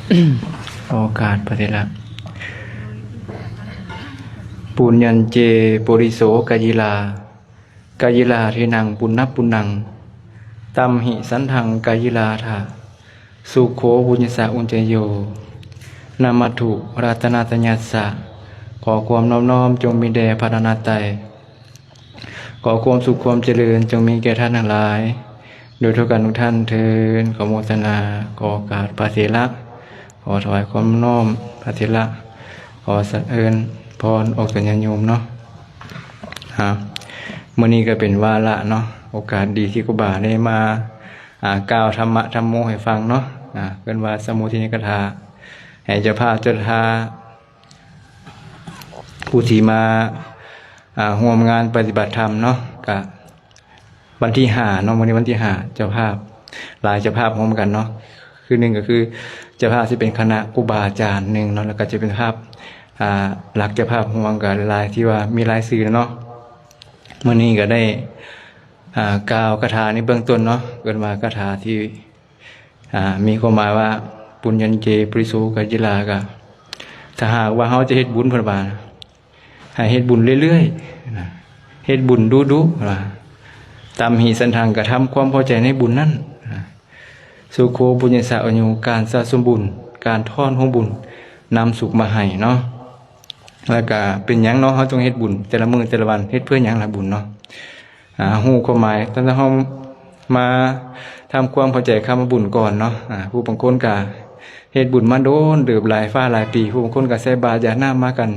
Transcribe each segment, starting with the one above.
ໂອກາດພະເຖລະ. ປຸນຍັນເຈ ປຸລິໂສ ກາຍິລາ ກາຍິລາ ເທນັງ ປຸນນະປຸນນັງ ຕັມຫິ ສັນທັງ ກາຍິລາທະ ສຸໂຂ ປຸນຍະສະ ອຸນຈະໂຍ ນະມັດຖຸ ລັດຕະນະຕະຍັດສະ. ຂໍຄວາມນອບນ້ອມຈົ່ງມີແດ່ພະລັດຕະນະໄຕ. ຂໍຄວາມສຸກຄວາມຈະເລີນຈົ່ງມີແກ່ທ່ານທັງຫຼາຍ ໂດຍທົ່ວກັນທຸກທ່ານເທີ້ນ. ຂໍໂມທະນາ ຂໍໂອກາດພະເຖລະ ຂໍຖວາຍຄວາມນອບນ້ອມພະເຖລະ ຂໍສະເອີນພອນອອກຕົນຍາດໂຍມເນາະ. ອ່າ ມື້ນີ້ກໍເປັນວາລະເນາະ ໂອກາດດີທີ່ຄູບາໄດ້ມາ ອ່າ ກ່າວທຳມະທຳໂມໃຫ້ຟັງເນາະ. ອ່າ ເອີ້ນວ່າສະມຸທິເນກະຖາ ໃຫ້ເຈົ້າພາບເຈົ້າທ່າ ຜູ້ທີ່ມາ ອ່າ ຮ່ວມງານປະຕິບັດທຳເນາະ ກະວັນທີຫ້າເນາະ ມື້ນີ້ວັນທີຫ້າ ເຈົ້າພາບ ຫຼາຍເຈົ້າພາບຮ່ວມກັນເນາະ. ຄືໜຶ່ງກໍຄືເຈົ້າພາບທີ່ເປັນຄະນະຄູບາອາຈານໜຶ່ງເນາະ ແລ້ວກໍຈະເປັນພາບ ອ່າ ຫຼັກເຈົ້າພາບຮ່ວມກັນຫຼາຍ ທີ່ວ່າມີລາຍຊື່ເນາະ. ມື້ນີ້ກໍໄດ້ ອ່າ ກ່າວຄາຖາໃນເບື້ອງຕົ້ນເນາະ ເອີ້ນວ່າຄາຖາທີ່ ອ່າ ມີຄວາມໝາຍວ່າ ປຸນຍັນເຈ ປຸລິໂສ ກາຍິລາ ກະ ຖ້າຫາກວ່າເຮົາຈະເຮັດບຸນ ເພິ່ນວ່າ ໃຫ້ເຮັດບຸນເລື້ອຍໆນະ ເຮັດບຸນດຸໆ ວ່າ ຕັມຫິ ສັນທັງ ກະທຳຄວາມພໍໃຈໃນບຸນນັ້ນນະ ສຸໂຂ ປຸນຍະສະ ອາຍຸ ການສະສົມບຸນ ການທ້ອນໂຮມບຸນ ນຳສຸກມາໃຫ້ເນາະ. ແລ້ວກະເປັນຫຍັງເນາະ ເຮົາຕ້ອງເຮັດບຸນແຕ່ລະມື້ແຕ່ລະວັນ ເຮັດເພື່ອຫຍັງລະບຸນເນາະ? ອ່າ ຮູ້ຄວາມໝາຍ ຕັ້ງແຕ່ເຮົາມາທຳຄວາມເຂົ້າໃຈຄຳວ່າບຸນກ່ອນເນາະ. ອ່າ ຜູ້ບາງຄົນກະເຮັດບຸນມາໂດນເຕີບ ຫຼາຍຟ້າຫຼາຍປີ, ຜູ້ບາງຄົນກະໃສ່ບາດຢາດນ້ຳມາກັນ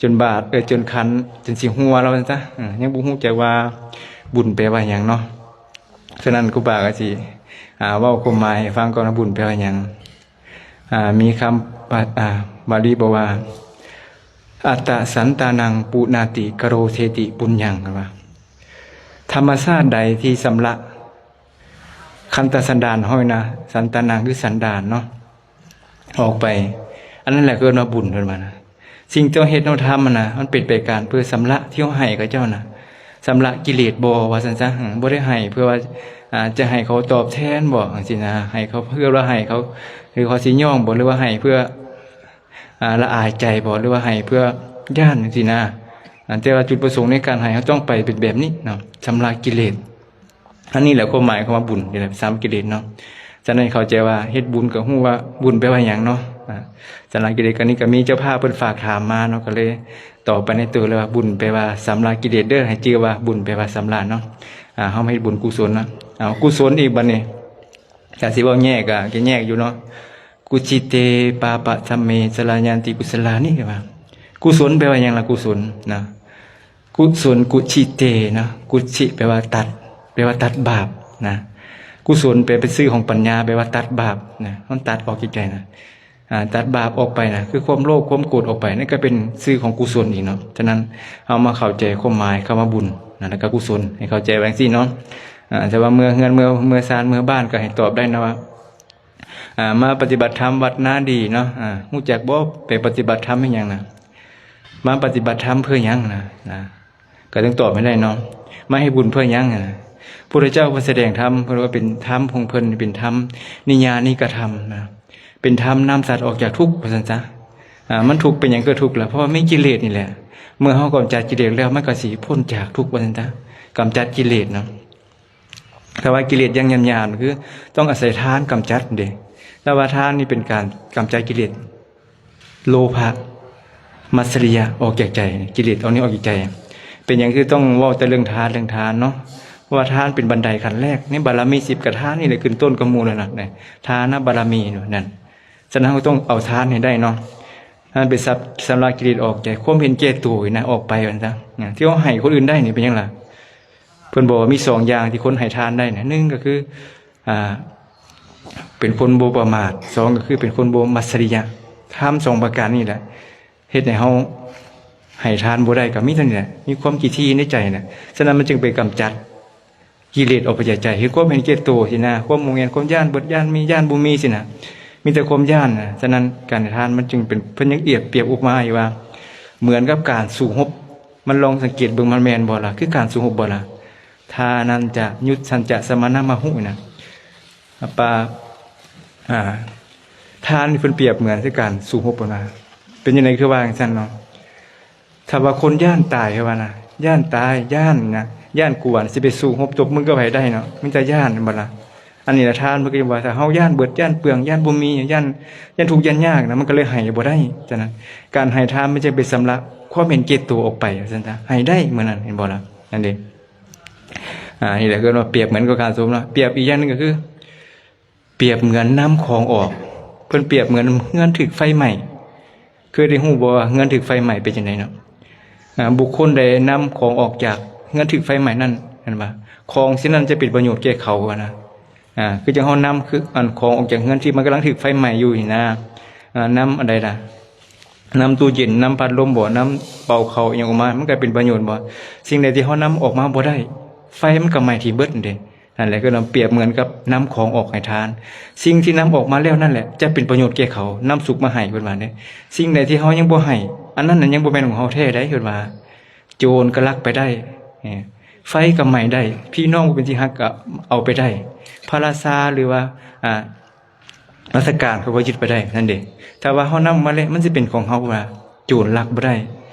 ຈົນບາດ ເອີ ຈົນຄັນ ຈົນຊິຮົ່ວແລ້ວຊັ້ນຊະ, ຍັງບໍ່ຮູ້ຈັກວ່າບຸນແປວ່າຫຍັງເນາະ. ສະນັ້ນ ຄູບາກໍຊິ ອ່າ ເວົ້າຄວາມໝາຍໃຫ້ຟັງກ່ອນວ່າບຸນແປວ່າຫຍັງ. ອ່າ ມີຄຳ ອ່າ ບາລີບອກວ່າ ອັດຕະສັນຕານັງ ປຸນາຕິ ກະໂຣເທຕິ ປຸນຍັງ ວ່າ ທຳມະຊາດໃດທີ່ຊຳລະ ຄັນຕະສັນດານເຮົານີ້ນະ ສັນຕານັງ ຄືສັນດານເນາະ ອອກໄປ ອັນນັ້ນແຫຼະເອີ້ນວ່າບຸນ ເພິ່ນວ່ານະ. ສິ່ງທີ່ເຮົາເຮັດເຮົາທຳຫັ້ນນະ ມັນເປັນໄປການເພື່ອຊຳລະທີ່ເຮົາໃຫ້ເຂົາເຈົ້ານະ ຊຳລະກິເລດບໍ່ ວ່າຊັ້ນຊະ. ບໍ່ໄດ້ໃຫ້ເພື່ອວ່າ ອ່າ ຈະໃຫ້ເຂົາຕອບແທນບໍ່ ຈັ່ງຊີ້ນະ, ໃຫ້ເຂົາເພື່ອວ່າໃຫ້ເຂົາ ຫຼືເຂົາຊິຍ້ອງບໍ່ ຫຼືວ່າໃຫ້ເພື່ອ ອ່າ ລະອາຍໃຈບໍ່ ຫຼືວ່າໃຫ້ເພື່ອຢ້ານ ຈັ່ງຊີ້ນະ. ອ່າ ແຕ່ວ່າຈຸດປະສົງໃນການໃຫ້ ເຮົາຕ້ອງໄປເປັນແບບນີ້ເນາະ ຊຳລະກິເລດ. ອັນນີ້ແຫຼະຄວາມໝາຍຄຳວ່າບຸນ ນີ້ແຫຼະ ຊຳລະກິເລດເນາະ. ສະນັ້ນເຂົ້າໃຈວ່າເຮັດບຸນກໍຮູ້ວ່າບຸນແປວ່າຫຍັງເນາະ. ອ່າ ຊຳລະກິເລດ ກໍນີ້ກໍມີເຈົ້າພາບເພິ່ນຝາກຖາມມາເນາະ ກໍເລີຍຕອບໄປໃນໂຕເລີຍວ່າ ບຸນແປວ່າຊຳລະກິເລດເດີ, ໃຫ້ຈື່ວ່າບຸນແປວ່າຊຳລະເນາະ. ອ່າ ເຮົາມາເຮັດບຸນກຸສົນເນາະ. ເອົາ ກຸສົນອີກບັດນີ້ ຖ້າຊິເວົ້າແຍກກໍແຍກຢູ່ເນາະ. ກຸຊິເຕ ປາປະທຳເມ ຈະລາຍັນຕິ ກຸສະລານິ ວ່າ ກຸສົນແປວ່າຫຍັງລະ? ກຸສົນນະ ກຸສົນ ກຸຊິເຕເນາະ, ກຸຊິແປວ່າຕັດ ແປວ່າຕັດບາບນະ. ກຸສົນແປເປັນຊື່ຂອງປັນຍາ ແປວ່າຕັດບາບນະ, ມັນຕັດອອກຈາກໃຈນະ. ອ່າ ຕັດບາບອອກໄປນະ ຄືຄວາມໂລບຄວາມໂກດອອກໄປ, ນັ້ນກໍເປັນຊື່ຂອງກຸສົນອີກເນາະ. ສະນັ້ນ ເຮົາມາເຂົ້າໃຈຄວາມໝາຍຄຳວ່າບຸນນະ ແລ້ວກໍກຸສົນ ໃຫ້ເຂົ້າໃຈວ່າຈັ່ງຊີ້ເນາະ. ອ່າ ແຕ່ວ່າເມືອເຮືອນ ເມືອ ເມືອຊານ ເມືອບ້ານ ກໍໃຫ້ຕອບໄດ້ນະວ່າ ອ່າ ມາປະຕິບັດທຳວັດນາດີເນາະ. ອ່າ ຮູ້ຈັກບໍ່ ໄປປະຕິບັດທຳເຮັດຫຍັງນະ? ມາປະຕິບັດທຳເພື່ອຫຍັງນະ? ນະ ກໍຕ້ອງຕອບໃຫ້ໄດ້ເນາະ. ມາເຮັດບຸນເພື່ອຫຍັງນະ? ພຸດທະເຈົ້າເພິ່ນສະແດງທຳ ເພິ່ນວ່າເປັນທຳຂອງເພິ່ນ ເປັນທຳນິຍານິກະທຳນະ, ເປັນທຳນຳສັດອອກຈາກທຸກ ວ່າຊັ້ນຊະ. ອ່າ ມັນທຸກ ເປັນຫຍັງເກີດທຸກລະ? ເພາະວ່າມີກິເລດນີ້ແຫຼະ. ເມື່ອເຮົາກຳຈັດກິເລດແລ້ວ ມັນກໍຊິພົ້ນຈາກທຸກ ວ່າຊັ້ນຊະ, ກຳຈັດກິເລດເນາະ. ຖ້າວ່າກິເລດຢ່າງຫຍາບໆ ຄືຕ້ອງອາໄສທານກຳຈັດເດ້. ແຕ່ວ່າທານນີ້ເປັນການກຳຈັດກິເລດໂລພະ ມັດສະລິຍະ ອອກຈາກໃຈ, ກິເລດເຫຼົ່ານີ້ອອກຈາກໃຈ. ເປັນຫຍັງຄືຕ້ອງເວົ້າແຕ່ເລື່ອງທານ ເລື່ອງທານເນາະ? ເພາະວ່າທານເປັນບັນໄດຂັ້ນແລກໃນບາລະມີສິບ, ກະທານນີ້ແຫຼະຂຶ້ນຕົ້ນກວ່າໝູ່ແລ້ວນະ, ທານະບາລະມີນັ້ນ. ສະນັ້ນ ເຮົາຕ້ອງເອົາທານໃຫ້ໄດ້ເນາະ. ນັ້ນເປັນສັບ ຊຳລະກິເລດອອກຈາກ ຄວາມເຫັນແກ່ໂຕນະ ອອກໄປ ວ່າຊັ້ນຊະ. ທີ່ເຮົາໃຫ້ຄົນອື່ນໄດ້ນີ້ເປັນຫຍັງລະ? ເພິ່ນບອກວ່າມີສອງຢ່າງທີ່ຄົນໃຫ້ທານໄດ້ນະ, ໜຶ່ງກໍຄື ອ່າ ເປັນຄົນບໍ່ປະໝາດ, ສອງກໍຄືເປັນຄົນບໍ່ມັດສະລິຍະ. ທຳສອງປະການນີ້ແຫຼະ ເຮັດໃຫ້ເຮົາໃຫ້ທານບໍ່ໄດ້, ກໍມີເທົ່ານີ້ແຫຼະ, ມີຄວາມຂີ້ຖີ່ໃນໃຈນະ. ສະນັ້ນ ມັນຈຶ່ງໄປກຳຈັດ ກິເລດອອກໄປຈາກໃຈ ຄືຄວາມເຫັນແກ່ໂຕຊີ້ນະ, ຄວາມຫວງແຫນ, ຄວາມຢ້ານເບິດຢ້ານມີ, ຢ້ານບໍ່ມີຊີ້ນະ, ມີແຕ່ຄວາມຢ້ານນະ. ສະນັ້ນ ການໃຫ້ທານມັນຈຶ່ງເປັນ ເພິ່ນຍັງອຽບປຽບອຸບມາຢູ່ວ່າ ເໝືອນກັບການສູ້ຮົບ, ມັນລອງສັງເກດເບິ່ງ ມັນແມ່ນບໍ່ລະ? ຄືການສູ້ຮົບບໍ່ລະ? ທານັນຈະ ຍຸດສັນຈະ ສະມະນະມະຫຸ ນະ ປາ ອ່າ ທ່ານນີ້ເພິ່ນປຽບເໝືອນຄືການສູ້ຮົບ ເພິ່ນວ່າ. ເປັນຈັ່ງໃດຄືວ່າຈັ່ງຊັ້ນເນາະ? ຖ້າວ່າຄົນຢ້ານຕາຍ ເພິ່ນວ່ານະ, ຢ້ານຕາຍ, ຢ້ານນະ, ຢ້ານກົວ ຊິໄປສູ້ຮົບຕົບມືກັບໃຜໄດ້ເນາະ? ມີແຕ່ຢ້ານ ແມ່ນບໍ່ລະ? ອັນນີ້ລະ ທ່ານເພິ່ນກໍຍັງວ່າ ຖ້າເຮົາຢ້ານເບິດ, ຢ້ານເປືອງ, ຢ້ານບໍ່ມີ, ຢ້ານ, ຢ້ານທຸກ, ຢ້ານຍາກນະ, ມັນກໍເລີຍໃຫ້ບໍ່ໄດ້. ສະນັ້ນ ການໃຫ້ທານມັນຈຶ່ງໄປຊຳລະຄວາມເຫັນແກ່ໂຕອອກໄປ ວ່າຊັ້ນຊະ. ໃຫ້ໄດ້ມື້ນັ້ນ ເຫັນບໍ່ລະ? ນັ້ນເດ້. ອາ ນີ້ແຫຼະ ເອີ້ນວ່າປຽບເໝືອນກັບການສົມເນາະ. ປຽບອີກຢ່າງໜຶ່ງກໍຄື ປຽບເໝືອນນຳຂອງອອກ. ເພິ່ນປຽບເໝືອນເຮືອນຖືກໄຟໄໝ້. ເຄີຍໄດ້ຮູ້ບໍ່ວ່າເຮືອນຖືກໄຟໄໝ້ເປັນຈັ່ງໃດເນາະ? ອາ ບຸກຄົນໃດນຳຂອງອອກຈາກເຮືອນຖືກໄຟໄໝ້ນັ້ນ ເຫັນບໍ່? ຂອງສິ່ງນັ້ນຈະເປັນປະໂຫຍດແກ່ເຂົາ ວ່ານະ. ອາ ຄືຈັ່ງເຮົານຳ ຄື ອັນ ຂອງອອກຈາກເຮືອນທີ່ມັນກຳລັງຖືກໄຟໄໝ້ຢູ່ນີ້ນະ. ອາ ນຳອັນໃດລະ? ນຳຕູ້ເຢັນ, ນຳພັດລົມບໍ, ນຳເປົ່າເຂົ້າອີ່ຫຍັງອອກມາ ມັນກະເປັນປະໂຫຍດບໍ? ສິ່ງໃດທີ່ເຮົານຳອອກມາບໍ່ໄດ້ ໄຟມັນກະໄໝ້ຖິ້ມເບິດຫັ້ນເດ. ນັ້ນແຫຼະ ຄືນຳ ປຽບເໝືອນກັບນຳຂອງອອກໃຫ້ທານ. ສິ່ງທີ່ນຳອອກມາແລ້ວນັ້ນແຫຼະ ຈະເປັນປະໂຫຍດແກ່ເຂົາ, ນຳສຸກມາໃຫ້ ເພິ່ນວ່າເດ້. ສິ່ງໃດທີ່ເຮົາຍັງບໍ່ໃຫ້ ອັນນັ້ນນະຍັງບໍ່ແມ່ນຂອງເຮົາແທ້ໃດ ເພິ່ນວ່າ. ໂຈນກະລັກໄປໄດ້, ເອີ ໄຟກະໄໝ້ໄດ້, ພີ່ນ້ອງບໍ່ເປັນທີ່ຮັກກະເອົາໄປໄດ້, ພະລາຊາ ຫຼືວ່າ ອາ ລາຊະການເຂົາກໍຍຶດໄປໄດ້ນັ້ນເດ. ຖ້າວ່າເຮົານຳມາແລ້ວ ມັນຊິເປັນຂອງເຮົາ ວ່າໂຈນລັກບໍ່ໄດ້,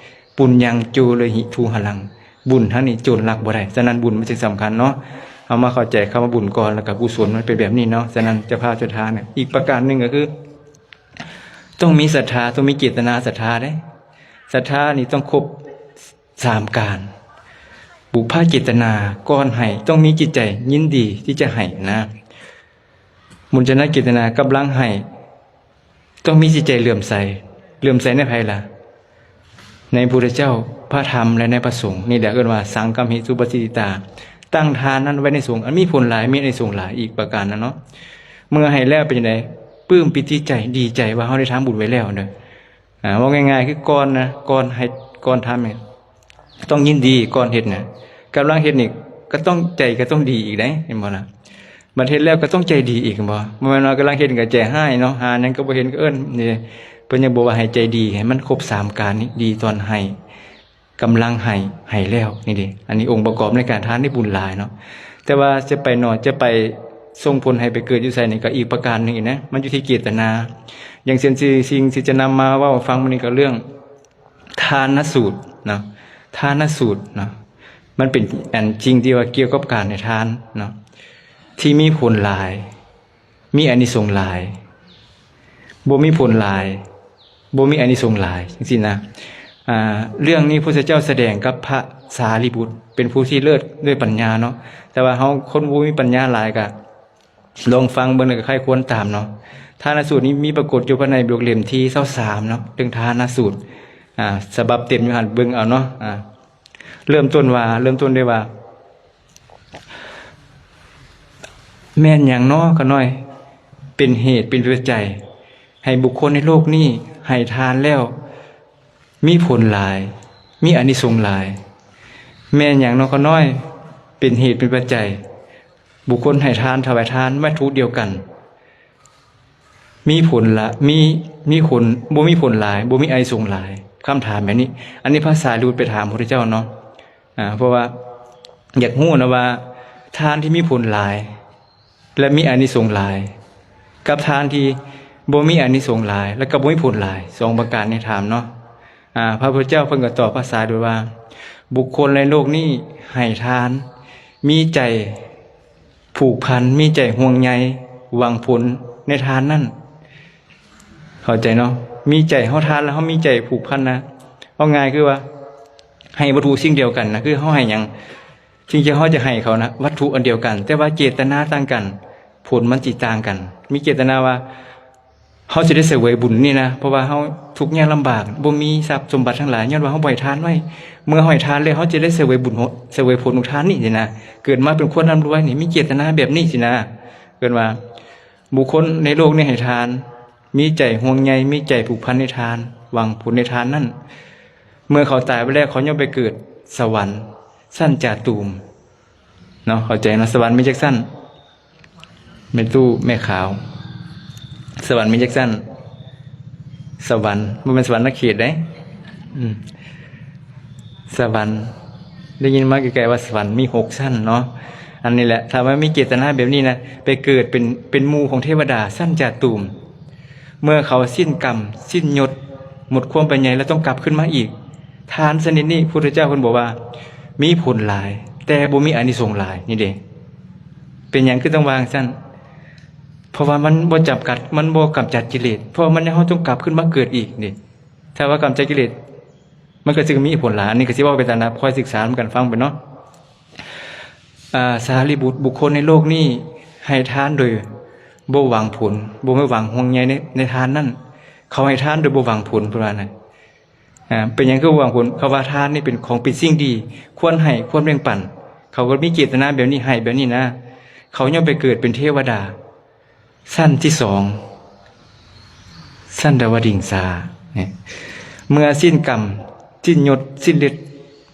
ປຸນຍັງໂຈເລຫິທູຫະລັງ, ບຸນທາງນີ້ໂຈນລັກບໍ່ໄດ້. ສະນັ້ນບຸນມັນຈຶ່ງສຳຄັນເນາະ. ເຮົາມາເຂົ້າໃຈຄຳວ່າບຸນກ່ອນ ແລ້ວກໍກຸສົນມັນເປັນແບບນີ້ເນາະ. ສະນັ້ນເຈົ້າພາບເຈົ້າທ່ານ ອີກປະການໜຶ່ງກໍຄື ຕ້ອງມີສັດທາ, ຕ້ອງມີເຈດຕະນາສັດທາເດ້. ສັດທານີ້ຕ້ອງຄົບ ສາມການ. ບຸບພະເຈດຕະນາ ກ່ອນໃຫ້ຕ້ອງມີຈິດໃຈຍິນດີທີ່ຈະໃຫ້ນະ. ມຸນຈະນະເຈດຕະນາ ກຳລັງໃຫ້ ຕ້ອງມີຈິດໃຈເຫຼື້ອມໃສ. ເຫຼື້ອມໃສໃນໃຜລະ? ໃນພຸດທະເຈົ້າ, ພະທຳ ແລະ ໃນພະສົງ. ນີ້ແຫຼະເອີ້ນວ່າ ສັງຄຳຫິສຸປະສິດທິຕາ, ຕັ້ງທານນັ້ນໄວ້ໃນສົງ ອັນມີຜົນຫຼາຍ, ມີອານິສົງຫຼາຍ. ອີກປະການໜຶ່ງເນາະ, ເມື່ອໃຫ້ແລ້ວເປັນຈັ່ງໃດ? ປຶ້ມປີຕິໃຈ, ດີໃຈວ່າເຮົາໄດ້ທຳບຸນໄວ້ແລ້ວເດີ. ອາ ເວົ້າງ່າຍໆ ຄືກ່ອນນະ, ກ່ອນໃຫ້ ກ່ອນທຳນີ້ ຕ້ອງຍິນດີ ກ່ອນເຮັດນະ. ກຳລັງເຮັດນີ້ກໍຕ້ອງ ໃຈກໍຕ້ອງດີອີກເດ້ ເຫັນບໍ່ລະ? ບັດເຮັດແລ້ວກໍຕ້ອງໃຈດີອີກ ເຫັນບໍ່? ບໍ່ແມ່ນວ່າກຳລັງເຮັດກໍໃຈຮ້າຍເນາະ, ຫາຫຍັງກໍບໍ່ເຫັນ ກໍເອີ້ນນີ້. ເພິ່ນຍັງບອກວ່າໃຫ້ໃຈດີ, ໃຫ້ມັນຄົບສາມການນີ້, ດີຕອນໃຫ້, ກຳລັງໃຫ້, ໃຫ້ແລ້ວ ນີ້ເດ້. ອັນນີ້ອົງປະກອບໃນການທານນີ້ບຸນຫຼາຍເນາະ. ແຕ່ວ່າຈະໄປໜ້ອຍ ຈະໄປສົ່ງຜົນໃຫ້ໄປເກີດຢູ່ໃສນີ້ ກໍອີກປະການໜຶ່ງອີກນະ, ມັນຢູ່ທີ່ເຈດຕະນາ. ຢ່າງເຊັ່ນ ສິ່ງ ສິ່ງທີ່ຈະນຳມາເວົ້າໃຫ້ຟັງມື້ນີ້ ກໍເລື່ອງ ທານະສູດເນາະ, ທານະສູດເນາະ, ມັນເປັນອັນສິ່ງທີ່ວ່າກ່ຽວກັບການໃຫ້ທານເນາະ ທີ່ມີຜົນຫຼາຍ, ມີອານິສົງຫຼາຍ, ບໍ່ມີຜົນຫຼາຍ, ບໍ່ມີອານິສົງຫຼາຍ ຈັ່ງຊີ້ນະ. ອາ ເລື່ອງນີ້ພະເຈົ້າສະແດງກັບພະສາລີບຸດ ເປັນຜູ້ທີ່ເລີດດ້ວຍປັນຍາເນາະ, ແຕ່ວ່າເຮົາຄົນບໍ່ມີປັນຍາຫຼາຍກະ ລອງຟັງເບິ່ງ ແລ້ວກໍໃຄ່ຄວນຕາມເນາະ. ທານະສູດນີ້ມີປາກົດຢູ່ພາຍໃນບົດເຫຼັ້ມທີຊາວສາມເນາະ, ເລື່ອງທານະສູດ. ອາ ສະບັບເຕັມຢູ່ຫັ້ນ ເບິ່ງເອົາເນາະ. ອາ ເລີ່ມຕົ້ນວ່າ ເລີ່ມຕົ້ນໄດ້ວ່າ ແມ່ນຫຍັງເນາະ ຂ້ານ້ອຍ ເປັນເຫດເປັນປັດໄຈ ໃຫ້ບຸກຄົນໃນໂລກນີ້ໃຫ້ທານແລ້ວ ມີຜົນຫຼາຍ, ມີອານິສົງຫຼາຍ. ແມ່ນຫຍັງເນາະ ຂ້ານ້ອຍ ເປັນເຫດເປັນປັດໄຈ ບຸກຄົນໃຫ້ທານ, ຖວາຍທານວັດຖຸດຽວກັນ ມີຜົນລະ ມີ ມີຜົນ ບໍ່ມີຜົນຫຼາຍ, ບໍ່ມີອານິສົງຫຼາຍ? ຄຳຖາມແບບນີ້. ອັນນີ້ພະສາລີບຸດໄປຖາມພະພຸດທະເຈົ້າເນາະ. ອາ ເພາະວ່າຢາກຮູ້ນະວ່າ ທານທີ່ມີຜົນຫຼາຍ ແລະ ມີອານິສົງຫຼາຍ ກັບທານທີ່ບໍ່ມີອານິສົງຫຼາຍ ແລະ ກໍບໍ່ມີຜົນຫຼາຍ, ສອງປະການນີ້ຖາມເນາະ. ອາ ພະພຸດທະເຈົ້າເພິ່ນກໍຕອບພະສາລີບຸດວ່າ ບຸກຄົນໃນໂລກນີ້ໃຫ້ທານ ມີໃຈຜູກພັນ, ມີໃຈຫ່ວງໃຍຫວັງຜົນໃນທານນັ້ນ. ເຂົ້າໃຈເນາະ? ມີໃຈ ເຮົາທານແລ້ວເຮົາມີໃຈຜູກພັນນະ. ເວົ້າງ່າຍຄືວ່າ ໃຫ້ວັດຖຸສິ່ງດຽວກັນນະ, ຄືເຮົາໃຫ້ຫຍັງ ສິ່ງທີ່ເຮົາຈະໃຫ້ເຂົານະ ວັດຖຸອັນດຽວກັນ, ແຕ່ວ່າເຈດຕະນາຕ່າງກັນ, ຜົນມັນຊິຕ່າງກັນ. ມີເຈດຕະນາວ່າ ເຮົາຊິໄດ້ສະເຫວີຍບຸນນີ້ນະ ເພາະວ່າເຮົາທຸກຍາກລຳບາກ, ບໍ່ມີຊັບສົມບັດທັງຫຼາຍ, ຍ້ອນວ່າເຮົາບໍ່ໃຫ້ທານໄວ້. ເມື່ອເຮົາໃຫ້ທານແລ້ວ ເຮົາຈະໄດ້ສະເຫວີຍບຸນ ສະເຫວີຍຜົນຂອງທານນີ້ຊີ້ນະ. ເກີດມາເປັນຄົນລ່ຳລວຍນີ້ ມີເຈດຕະນາແບບນີ້ຊີ້ນະ. ເອີ້ນວ່າ ບຸກຄົນໃນໂລກນີ້ໃຫ້ທານ, ມີໃຈຫ່ວງໃຍ, ມີໃຈຜູກພັນໃນທານ, ຫວັງຜົນໃນທານນັ້ນ. ເມື່ອເຂົາຕາຍໄປແລ້ວ ເຂົາຍ່ອມໄປເກີດສະຫວັນຊັ້ນຈາຕູມເນາະ. ເຂົ້າໃຈເນາະ? ສະຫວັນມີຈັກຊັ້ນ? ແມ່ຕູ້ແມ່ຂາວ, ສະຫວັນມີຈັກຊັ້ນ? ສະຫວັນ ບໍ່ແມ່ນສະຫວັນນະເຂດເດ້. ອືມ ສະຫວັນ ໄດ້ຍິນມາແກ່ໆວ່າສະຫວັນມີຫົກຊັ້ນເນາະ. ອັນນີ້ແຫຼະ ຖ້າວ່າມີເຈດຕະນາແບບນີ້ນະ ໄປເກີດເປັນ ເປັນໝູ່ຂອງເທວະດາຊັ້ນຈາຕູມ. ເມື່ອເຂົາສິ້ນກຳ ສິ້ນຍົດ ໝົດຄວາມເປັນໃຫຍ່ ແລ້ວຕ້ອງກັບຄືນມາອີກ. ທານຊະນິດນີ້ ພຸດທະເຈົ້າເພິ່ນບອກວ່າ ມີຜົນຫຼາຍ ແຕ່ບໍ່ມີອານິສົງຫຼາຍ. ນີ້ເດ້ ເປັນຫຍັງຄືຕ້ອງວ່າຈັ່ງຊັ້ນ? ເພາະວ່າມັນບໍ່ຈຳກັດ ມັນບໍ່ກຳຈັດກິເລດ ເພາະວ່າມັນ ເຮົາຕ້ອງກັບຄືນມາເກີດອີກເດ້. ຖ້າວ່າກຳຈັດກິເລດ ມັນກໍຈະມີຜົນຫຼາຍ. ອັນນີ້ກໍຊິເວົ້າໄປຕາມນະ ຄອຍສຶກສານຳກັນຟັງໄປເນາະ. ອາ ສາລີບຸດ ບຸກຄົນໃນໂລກນີ້ໃຫ້ທານໂດຍບໍ່ຫວັງຜົນ ບໍ່ໄດ້ຫວັງຫວງໃຍໃນ ໃນທານນັ້ນ. ເຂົາໃຫ້ທານໂດຍບໍ່ຫວັງຜົນ ເພິ່ນວ່ານະ. ອາ ເປັນຫຍັງຄືບໍ່ຫວັງຜົນ? ເຂົາວ່າທານນີ້ເປັນຂອງ ເປັນສິ່ງດີ ຄວນໃຫ້ ຄວນແບ່ງປັນ. ເຂົາກໍມີເຈດຕະນາແບບນີ້ ໃຫ້ແບບນີ້ນະ. ເຂົາຍັງໄປເກີດເປັນເທວະດາ ຊັ້ນທີສອງ ຊັ້ນດາວະດິງສາ ເມື່ອສິ້ນກຳ ສິ້ນຍົດ ສິ້ນລິດ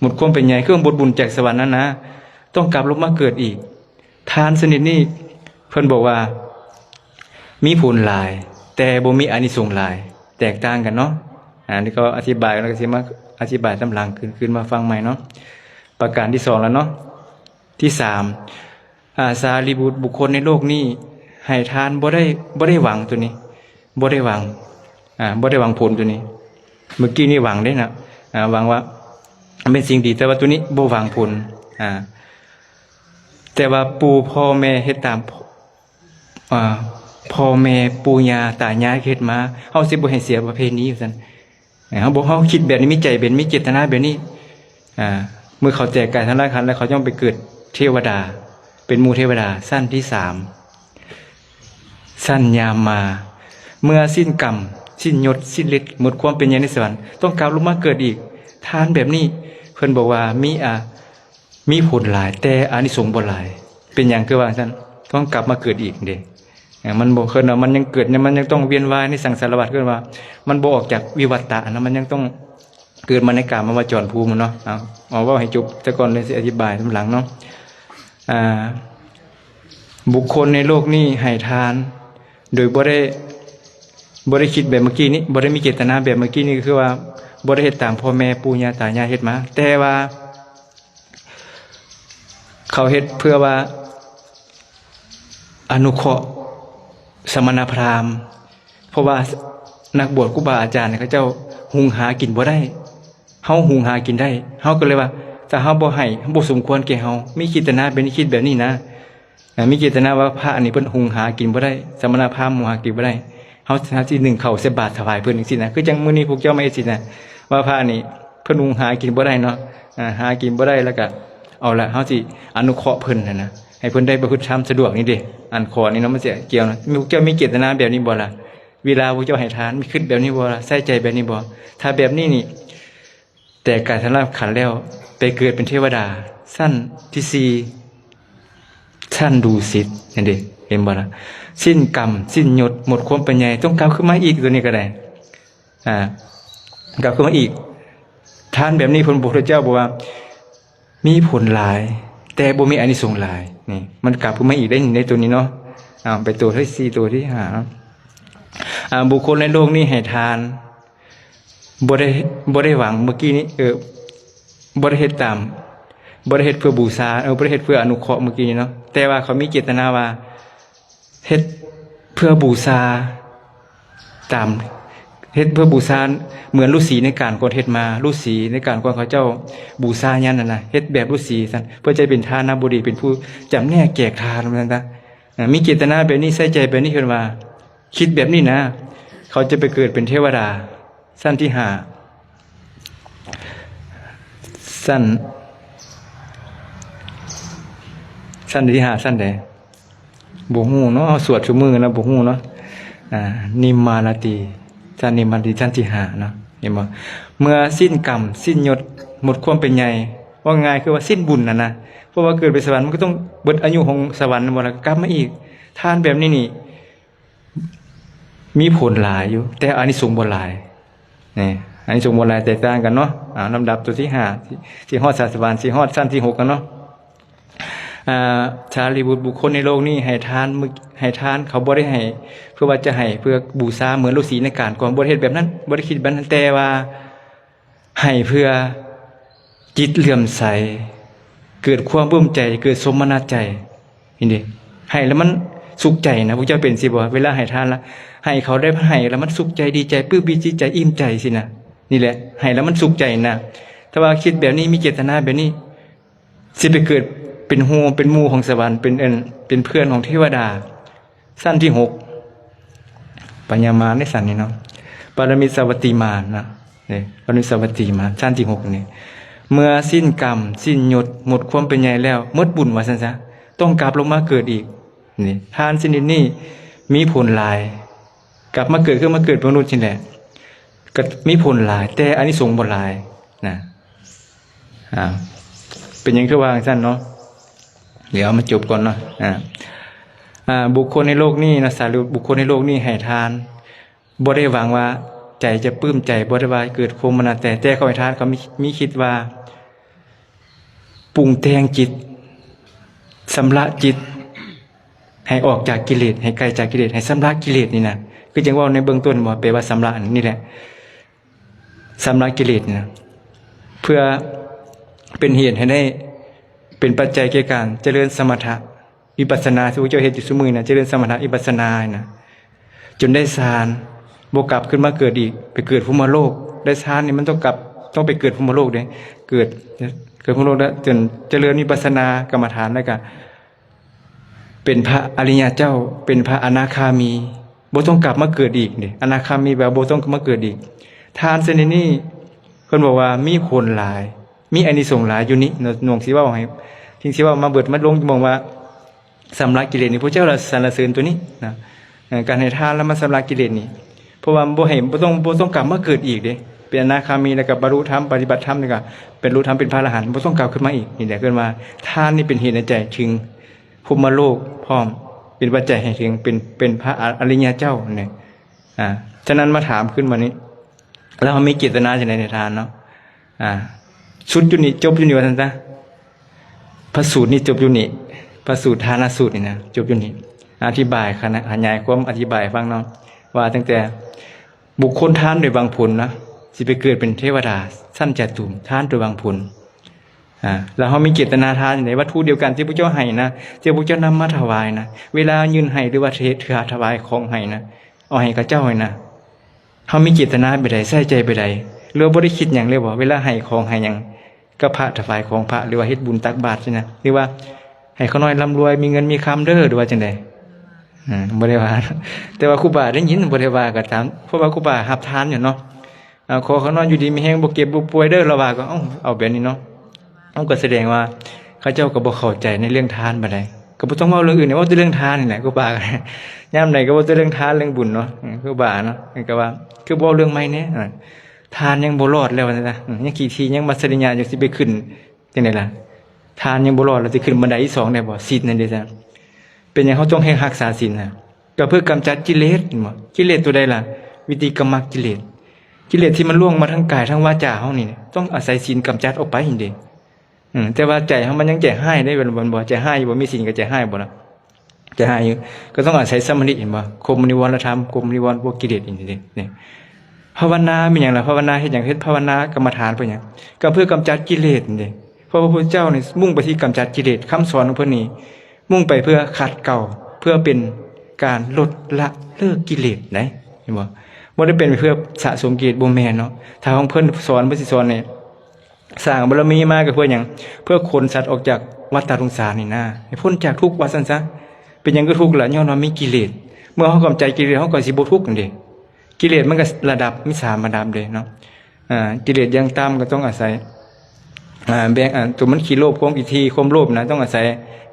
ໝົດຄວາມເປັນໃຫຍ່ ຄືໝົດບຸນຈາກສະຫວັນນັ້ນນະ ຕ້ອງກັບລົງມາເກີດອີກ. ທານຊະນິດນີ້ ເພິ່ນບອກວ່າ ມີຜົນຫຼາຍ ແຕ່ບໍ່ມີອານິສົງຫຼາຍ ແຕກຕ່າງກັນເນາະ. ອາ ນີ້ກໍອະທິບາຍ ແລ້ວກໍຊິມາອະທິບາຍຕາມຫຼັງ ຄືນ ຄືນມາຟັງໃໝ່ເນາະ. ປະການທີສອງແລ້ວເນາະ. ທີສາມ ອາ ສາລີບຸດ ບຸກຄົນໃນໂລກນີ້ໃຫ້ທານບໍ່ໄດ້ ບໍ່ໄດ້ຫວັງໂຕນີ້ ບໍ່ໄດ້ຫວັງ ອາ ບໍ່ໄດ້ຫວັງຜົນໂຕນີ້. ເມື່ອກີ້ນີ້ຫວັງເດ້ນະ ອາ ຫວັງວ່າເປັນສິ່ງດີ ແຕ່ວ່າໂຕນີ້ບໍ່ຫວັງຜົນ. ອາ ແຕ່ວ່າປູ່ພໍ່ແມ່ເຮັດຕາມ ອາ ພໍ່ແມ່ປູ່ຍ່າຕາຍາຍເຮັດມາ ເຮົາຊິບໍ່ໃຫ້ເສຍປະເພນີວ່າຊັ້ນ. ເຮົາບໍ່ ເຮົາຄິດແບບນີ້ ມີໃຈແບບນີ້ ມີເຈດຕະນາແບບນີ້ ອາ ເມື່ອເຂົາແຕກກາຍທຳລາຍຂັນແລ້ວ ເຂົາຕ້ອງໄປເກີດເທວະດາ ເປັນໝູ່ເທວະດາຊັ້ນທີສາມ ຊັ້ນຍາມມາ. ເມື່ອສິ້ນກຳ ສິ້ນຍົດ ສິ້ນລິດ ໝົດຄວາມເປັນໃຫຍ່ໃນສະຫວັນ ຕ້ອງກັບລົງມາເກີດອີກ. ທານແບບນີ້ ເພິ່ນບອກວ່າມີ ອາ ມີຜົນຫຼາຍ ແຕ່ອານິສົງບໍ່ຫຼາຍ. ເປັນຫຍັງຄືວ່າຊັ້ນ? ຕ້ອງກັບມາເກີດອີກເດ້. ເອີ ມັນບໍ່ ເພິ່ນວ່າມັນຍັງເກີດ ມັນຍັງຕ້ອງວຽນວ່າຍໃນສັງສາລະວັດ ເອີ້ນວ່າມັນບໍ່ອອກຈາກວິວັດຕະນະ ມັນຍັງຕ້ອງເກີດມາໃນກາມະວະຈອນພູມເນາະ. ເອົາ ເອົາເວົ້າໃຫ້ຈົບຊະກ່ອນ ແລ້ວຊິອະທິບາຍນຳຫຼັງເນາະ. ອ່າ ບຸກຄົນໃນໂລກນີ້ໃຫ້ທານໂດຍບໍ່ໄດ້ ບໍ່ໄດ້ຄິດແບບເມື່ອກີ້ນີ້ ບໍ່ໄດ້ມີເຈດຕະນາແບບເມື່ອກີ້ນີ້ ກໍຄືວ່າບໍ່ໄດ້ເຮັດຕາມພໍ່ແມ່ປູ່ຍ່າຕາຍາຍເຮັດມາ ແຕ່ວ່າ ເຂົາເຮັດເພື່ອວ່າອະນຸເຄາະສະມະນະພຣາມ ເພາະວ່ານັກບວດຄູບາອາຈານເຂົາເຈົ້າຫຸງຫາກິນບໍ່ໄດ້ ເຮົາຫຸງຫາກິນໄດ້ ເຮົາກໍເລີຍວ່າ ຖ້າເຮົາບໍ່ໃຫ້ ເຮົາບໍ່ສົມຄວນແກ່ເຮົາ ມີເຈດຕະນາເປັນຄິດແບບນີ້ນະ ອ່າ ມີເຈດຕະນາວ່າພະນີ້ເພິ່ນຫຸງຫາກິນບໍ່ໄດ້ ສະມະນະພຣາມຫຸງຫາກິນບໍ່ໄດ້ ເຮົາ ເຮົາຊິໜຶ້ງເຂົ້າໃສ່ບາດຖວາຍເພິ່ນຈັ່ງຊີ້ນະ ຄືຈັ່ງມື້ນີ້ພວກເຈົ້າມາເຮັດຊີ້ນະ ວ່າພະນີ້ເພິ່ນຫຸງຫາກິນບໍ່ໄດ້ເນາະ ອ່າ ຫາກິນບໍ່ໄດ້ ແລ້ວກະເອົາລະ ເຮົາຊິອະນຸເຄາະເພິ່ນຫັ້ນນະ ໃຫ້ເພິ່ນໄດ້ປະພຶດທຳສະດວກນີ້ເດ້ ອັນຂໍ້ນີ້ເນາະ ມັນຊິກ່ຽວນະ ພວກເຈົ້າມີເຈດຕະນາແບບນີ້ບໍ່ລະ? ເວລາພວກເຈົ້າໃຫ້ທານ ມີຄິດແບບນີ້ບໍ່ລະ? ໃສ່ໃຈແບບນີ້ບໍ່? ຖ້າແບບນີ້ນີ້ ແຕກກາຍທາດທຳລາຍຂັນແລ້ວ ໄປເກີດເປັນເທວະດາຊັ້ນທີສີ່ ຊັ້ນດູສິດ ເຫັນເດ້ ເຫັນບໍ່ລະ? ສິ້ນກຳ ສິ້ນຍົດ ໝົດຄວາມເປັນໃຫຍ່ ຕ້ອງກັບຄືນມາອີກ ໂຕນີ້ກໍໄດ້ ອ່າ ກັບຄືນມາອີກ. ທານແບບນີ້ ເພິ່ນ ພະພຸດທະເຈົ້າບອກວ່າ ມີຜົນຫຼາຍ ແຕ່ບໍ່ມີອານິສົງຫຼາຍ ນີ້ ມັນກັບຄືນມາອີກໄດ້ ໃນໂຕນີ້ເນາະ. ເອົາ ໄປໂຕທີສີ່ ໂຕທີຫ້າເນາະ. ອ່າ ບຸກຄົນໃນໂລກນີ້ໃຫ້ທານ ບໍ່ໄດ້ ບໍ່ໄດ້ຫວັງ ເມື່ອກີ້ນີ້ ເອີ ບໍ່ໄດ້ເຮັດຕາມ ບໍ່ໄດ້ເຮັດເພື່ອບູຊາ ເອີ ບໍ່ໄດ້ເຮັດເພື່ອອະນຸເຄາະ ເມື່ອກີ້ນີ້ເນາະ ແຕ່ວ່າເຂົາມີເຈດຕະນາວ່າ ເຮັດເພື່ອບູຊາຕາມ ເຮັດເພື່ອບູຊາ ເໝືອນລືສີໃນການກ່ອນເຮັດມາ ລືສີໃນການກ່ອນເຂົາເຈົ້າບູຊາຫຍັງນັ້ນນະ ເຮັດແບບລືສີຊັ້ນ ເພື່ອຈະເປັນທານະບໍດີ ເປັນຜູ້ຈຳແນກແຈກທານວ່າຊັ້ນຊະ. ອ່າ ມີເຈດຕະນາແບບນີ້ ໃສ່ໃຈແບບນີ້ ເພິ່ນວ່າ ຄິດແບບນີ້ນະ ເຂົາຈະໄປເກີດເປັນເທວະດາ ຊັ້ນທີຫ້າ ຊັ້ນ ຊັ້ນທີຫ້າ ຊັ້ນໃດ ບໍ່ຮູ້ເນາະ ເຮົາສວດຊຸມື້ນະ ບໍ່ຮູ້ເນາະ. ອ່າ ນິມມາລາຕີ ຊັ້ນນິມມາລາຕີ ຊັ້ນທີຫ້າເນາະ ເຫັນບໍ່? ເມື່ອສິ້ນກຳ ສິ້ນຍົດ ໝົດຄວາມເປັນໃຫຍ່ ເວົ້າງ່າຍຄືວ່າສິ້ນບຸນຫັ້ນນະ ເພາະວ່າເກີດໄປສະຫວັນ ມັນກໍຕ້ອງເບິດອາຍຸຂອງສະຫວັນ ແມ່ນບໍ່ລະ? ກັບມາອີກ ທານແບບນີ້ນີ້ ມີຜົນຫຼາຍຢູ່ ແຕ່ອານິສົງບໍ່ຫຼາຍ ນີ້ ອານິສົງບໍ່ຫຼາຍ ແຕກຕ່າງກັນເນາະ. ອ່າ ລຳດັບໂຕທີຫ້າ ຊິ ຊິຮອດສາດສະຫວັນ ຊິຮອດຊັ້ນທີຫົກກັນເນາະ. ອ່າ ສາລີບຸດ ບຸກຄົນໃນໂລກນີ້ໃຫ້ທານ ໃຫ້ທານ ເຂົາບໍ່ໄດ້ໃຫ້ເພື່ອວ່າຈະໃຫ້ເພື່ອບູຊາເໝືອນລືສີໃນການກ່ອນ ບໍ່ໄດ້ເຮັດແບບນັ້ນ ບໍ່ໄດ້ຄິດແບບນັ້ນ ແຕ່ວ່າ ໃຫ້ເພື່ອຈິດເຫຼື້ອມໃສ ເກີດຄວາມປຶ້ມໃຈ ເກີດສົມມະນະໃຈ ເຫັນເດ້ ໃຫ້ແລ້ວມັນສຸກໃຈນະ. ພວກເຈົ້າເປັນຊີ້ບໍ່? ເວລາໃຫ້ທານລະ ໃຫ້ເຂົາໄດ້ໃຫ້ແລ້ວມັນສຸກໃຈ ດີໃຈ ປຶ້ມປີຕິໃຈ ອີ່ມໃຈຊີ້ນະ. ນີ້ແຫຼະ ໃຫ້ແລ້ວມັນສຸກໃຈນະ. ຖ້າວ່າຄິດແບບນີ້ ມີເຈດຕະນາແບບນີ້ ຊິໄປເກີດເປັນຄູ່ເປັນໝູ່ຂອງສະຫວັນ ເປັນເອີ່ນ ເປັນເພື່ອນຂອງເທວະດາ ຊັ້ນທີຫົກ ປະຍາມານໃນຊັ້ນນີ້ເນາະ ປະລະມິດສະວັດຕິມານນະ ເດ້ ປະລະມິດສະວັດຕິມານ ຊັ້ນທີຫົກນີ້ ເມື່ອສິ້ນກຳ ສິ້ນຍົດ ໝົດຄວາມເປັນໃຫຍ່ແລ້ວ ໝົດບຸນວ່າຊັ້ນຊະ ຕ້ອງກັບລົງມາເກີດອີກ. ນີ້ ທານຊະນິດນີ້ມີຜົນຫຼາຍ ກັບມາເກີດ ຄືມາເກີດເປັນມະນຸດນີ້ແຫຼະ ກໍມີຜົນຫຼາຍ ແຕ່ອານິສົງບໍ່ຫຼາຍນະ. ອ່າ ເປັນຫຍັງຄືວ່າຈັ່ງຊັ້ນເນາະ? ດຽວເຮົາມາຈົບກ່ອນເນາະ. ອ່າ ອ່າ ບຸກຄົນໃນໂລກນີ້ນະ ສາລຸດ ບຸກຄົນໃນໂລກນີ້ໃຫ້ທານ ບໍ່ໄດ້ຫວັງວ່າໃຈຈະປຶ້ມໃຈ ບໍ່ໄດ້ວ່າເກີດໂຄມະນະ ແຕ່ ແຕ່ເຂົາໃຫ້ທານ ເຂົາມີ ມີຄິດວ່າປຸງແຕ່ງຈິດ ຊຳລະຈິດ ໃຫ້ອອກຈາກກິເລດ ໃຫ້ໄກຈາກກິເລດ ໃຫ້ຊຳລະກິເລດນີ້ນະ. ຄືຈັ່ງເວົ້າໃນເບື້ອງຕົ້ນ ວ່າແປວ່າຊຳລະ ອັນນີ້ແຫຼະ ຊຳລະກິເລດນີ້ນະ ເພື່ອເປັນເຫດໃຫ້ໄດ້ ເປັນປັດໄຈແກ່ການຈະເລີນສະມະຖະ ວິປັດສະນາ ທີ່ພວກເຈົ້າເຮັດຢູ່ຊຸມື້ນີ້ນະ ຈະເລີນສະມະຖະ ວິປັດສະນານະ ຈົນໄດ້ຊານ ບໍ່ກັບຂຶ້ນມາເກີດອີກ ໄປເກີດພູມມະໂລກ. ໄດ້ຊານນີ້ມັນຕ້ອງກັບ ຕ້ອງໄປເກີດພູມມະໂລກເດ້ ເກີດ ເກີດພູມມະໂລກແລ້ວ ຈົນຈະເລີນວິປັດສະນາກຳມະຖານ ແລ້ວກະເປັນພະອະລິຍະເຈົ້າ ເປັນພະອະນາຄາມີ ບໍ່ຕ້ອງກັບມາເກີດອີກເດ້. ອະນາຄາມີແປວ່າບໍ່ຕ້ອງມາເກີດອີກ. ທານຊະນິດນີ້ ເພິ່ນບອກວ່າມີຜົນຫຼາຍ ມີອານິສົງຫຼາຍຢູ່ນີ້ເນາະ. ນ້ອງຊິເວົ້າໃຫ້ ຈຶ່ງຊິເວົ້າມາເບິດມາລົງ ມອງວ່າຊຳລະກິເລດນີ້ ພະເຈົ້າລະສັນລະເສີນຕົວນີ້ນະ. ເອີ ການໃຫ້ທານລະມາຊຳລະກິເລດນີ້ ເພາະວ່າບໍ່ໃຫ້ ບໍ່ຕ້ອງ ບໍ່ຕ້ອງກັບມາເກີດອີກເດ້. ເປັນອະນາຄາມີ ແລ້ວກໍບັນລຸທຳ ປະຕິບັດທຳ ແລ້ວກໍບັນລຸທຳເປັນພະອະລະຫັນ ບໍ່ຕ້ອງກັບຂຶ້ນມາອີກ. ນີ້ແຫຼະເອີ້ນວ່າທານນີ້ເປັນເຫດໃນໃຈເຖິງ ພົມມະໂລກພ້ອມ ເປັນປັດໄຈໃຫ້ເຖິງເປັນ ເປັນພະອະ ອະລິຍະເຈົ້ານີ້. ອ່າ ສະນັ້ນມາຖາມຂຶ້ນມານີ້ ແລ້ວເຮົາມີເຈດຕະນາຈັ່ງໃດໃນທານເນາະ? ອ່າ ສຸດຢູ່ນີ້ ຈົບຢູ່ນີ້ວ່າຊັ້ນຊະ. ພະສູດນີ້ຈົບຢູ່ນີ້ ພະສູດທານະສູດນີ້ນະ ຈົບຢູ່ນີ້. ອະທິບາຍ ຂະໜາດຂະຫຍາຍຄວາມອະທິບາຍໃຫ້ຟັງເນາະ ວ່າຕັ້ງແຕ່ ບຸກຄົນທານໂດຍຫວັງຜົນນະ ຊິໄປເກີດເປັນເທວະດາຊັ້ນຈະຕຸມ ທານໂດຍຫວັງຜົນ. ອ່າ ແລ້ວເຮົາມີເຈດຕະນາທານໃນວັດຖຸດຽວກັນທີ່ພວກເຈົ້າໃຫ້ນະ ທີ່ພວກເຈົ້ານຳມາຖວາຍນະ ເວລາຍື່ນໃຫ້ ຫຼືວ່າເທ ຖວາຍຂອງໃຫ້ນະ ເອົາໃຫ້ເຂົາເຈົ້າໃຫ້ນະ ເຮົາມີເຈດຕະນາແບບໃດ ໃສ່ໃຈແບບໃດ ຫຼືວ່າບໍ່ໄດ້ຄິດຫຍັງເລີຍບໍ່ ເວລາໃຫ້ຂອງໃຫ້ຫຍັງ ກັບພະ ຖວາຍຂອງພະ ຫຼືວ່າເຮັດບຸນຕັກບາດຊີ້ນະ ຫຼືວ່າໃຫ້ຂ້ານ້ອຍລ່ຳລວຍ ມີເງິນມີຄຳເດີ ຫຼືວ່າຈັ່ງໃດ? ອ່າ ບໍ່ໄດ້ວ່າ ແຕ່ວ່າຄູບາໄດ້ຍິນ ບໍ່ໄດ້ວ່າກໍຕາມ ເພາະວ່າຄູບາຮັບທານຢູ່ເນາະ. ອ່າ ຂໍຂ້ານ້ອຍຢູ່ດີມີແຮງ ບໍ່ເຈັບບໍ່ປ່ວຍເດີ ລາວວ່າ ກໍ ເອົ້າ ເອົາແບບນີ້ເນາະ. ເອົາ ກໍສະແດງວ່າເຂົາເຈົ້າກໍບໍ່ເຂົ້າໃຈໃນເລື່ອງທານປານໃດ ກໍບໍ່ຕ້ອງເວົ້າເລື່ອງອື່ນ ເວົ້າແຕ່ເລື່ອງທານນີ້ແຫຼະ ຄູບາ ຍາມໃດກໍເວົ້າແຕ່ເລື່ອງທານເລື່ອງບຸນເນາະ. ເອີ ຄູບາເນາະ ກໍວ່າ ຄືບໍ່ເວົ້າເລື່ອງໃໝ່ແດ່ ອ່າ ທານຍັງບໍ່ລອດແລ້ວວ່າຊັ້ນຊະ ອືມ ຍັງຂີ້ຖີ່ ຍັງມັດສະລິຍະ ຍັງຊິໄປຂຶ້ນຈັ່ງໃດລະ? ທານຍັງບໍ່ລອດ ແລ້ວຊິຂຶ້ນບັນໄດອີກສອງໄດ້ບໍ່? ສິນນັ້ນເດຊະ ເປັນຫຍັງເຮົາຕ້ອງໃຫ້ຮັກສາສິນນະ? ກໍເພື່ອກຳຈັດກິເລດ ເຫັນບໍ່? ກິເລດຕົວໃດລະ? ວິຕິກຳມັກກິເລດ ກິເລດທີ່ມັນລ່ວງມາທາງກາຍທາງວາຈາເຮົານີ້ ຕ້ອງອາໄສສິນກຳຈັດອອກໄປຫັ້ນເດ. ອືມ ແຕ່ວ່າໃຈເຮົາມັນຍັງໃຈຮ້າຍເດ້ ແມ່ນບໍ່? ໃຈຮ້າຍຢູ່ບໍ່? ມີສິນກໍໃຈຮ້າຍບໍ່ລະ? ຈະໃຫ້ຢູ່ ກໍຕ້ອງອາໄສສະມາທິ ເຫັນບໍ່? ຄົມມະນິວອນລະທຳ ຄົມມະນິວອນພວກກິເລດນີ້ເດ້. ນີ້ ພາວະນາແມ່ນຫຍັງລະ? ພາວະນາເຮັດຫຍັງ? ເຮັດພາວະນາກຳມະຖານເພື່ອຫຍັງ? ກໍເພື່ອກຳຈັດກິເລດນີ້ເດ້. ເພາະວ່າພະພຸດທະເຈົ້ານີ້ມຸ່ງໄປທີ່ກຳຈັດກິເລດ. ຄຳສອນຂອງເພິ່ນນີ້ມຸ່ງໄປເພື່ອຂັດເກົາ ເພື່ອເປັນການລົດລະເລີກກິເລດໄດ໋ ເຫັນບໍ່? ບໍ່ໄດ້ເປັນເພື່ອສະສົມກິເລດ ບໍ່ແມ່ນເນາະ. ຖ້າຂອງເພິ່ນສອນ ເພິ່ນຊິສອນນີ້ ສ້າງບາລະມີມາກໍເພື່ອຫຍັງ? ເພື່ອຂົນສັດອອກຈາກວັດຕະສົງສານນີ້ນາ ໃຫ້ພົ້ນຈາກທຸກວ່າຊັ້ນຊະ. ເປັນຫຍັງຄືທຸກລະ? ຍ້ອນວ່າມີກິເລດ. ເມື່ອເຮົາກຳຈັດກິເລດ ເຮົາກໍຊິບໍ່ທຸກຫັ້ນເດ. ກິເລດມັນກໍລະດັບ ມີສາມລະດັບເດເນາະ. ອ່າ ກິເລດຢ່າງຕ່ຳກໍຕ້ອງອາໄສ ອ່າ ແບ່ງ ອ່າ ຕົວມັນຂີ້ໂລບ ຄວາມອິດທິ ຄວາມໂລບນະ ຕ້ອງອາໄສ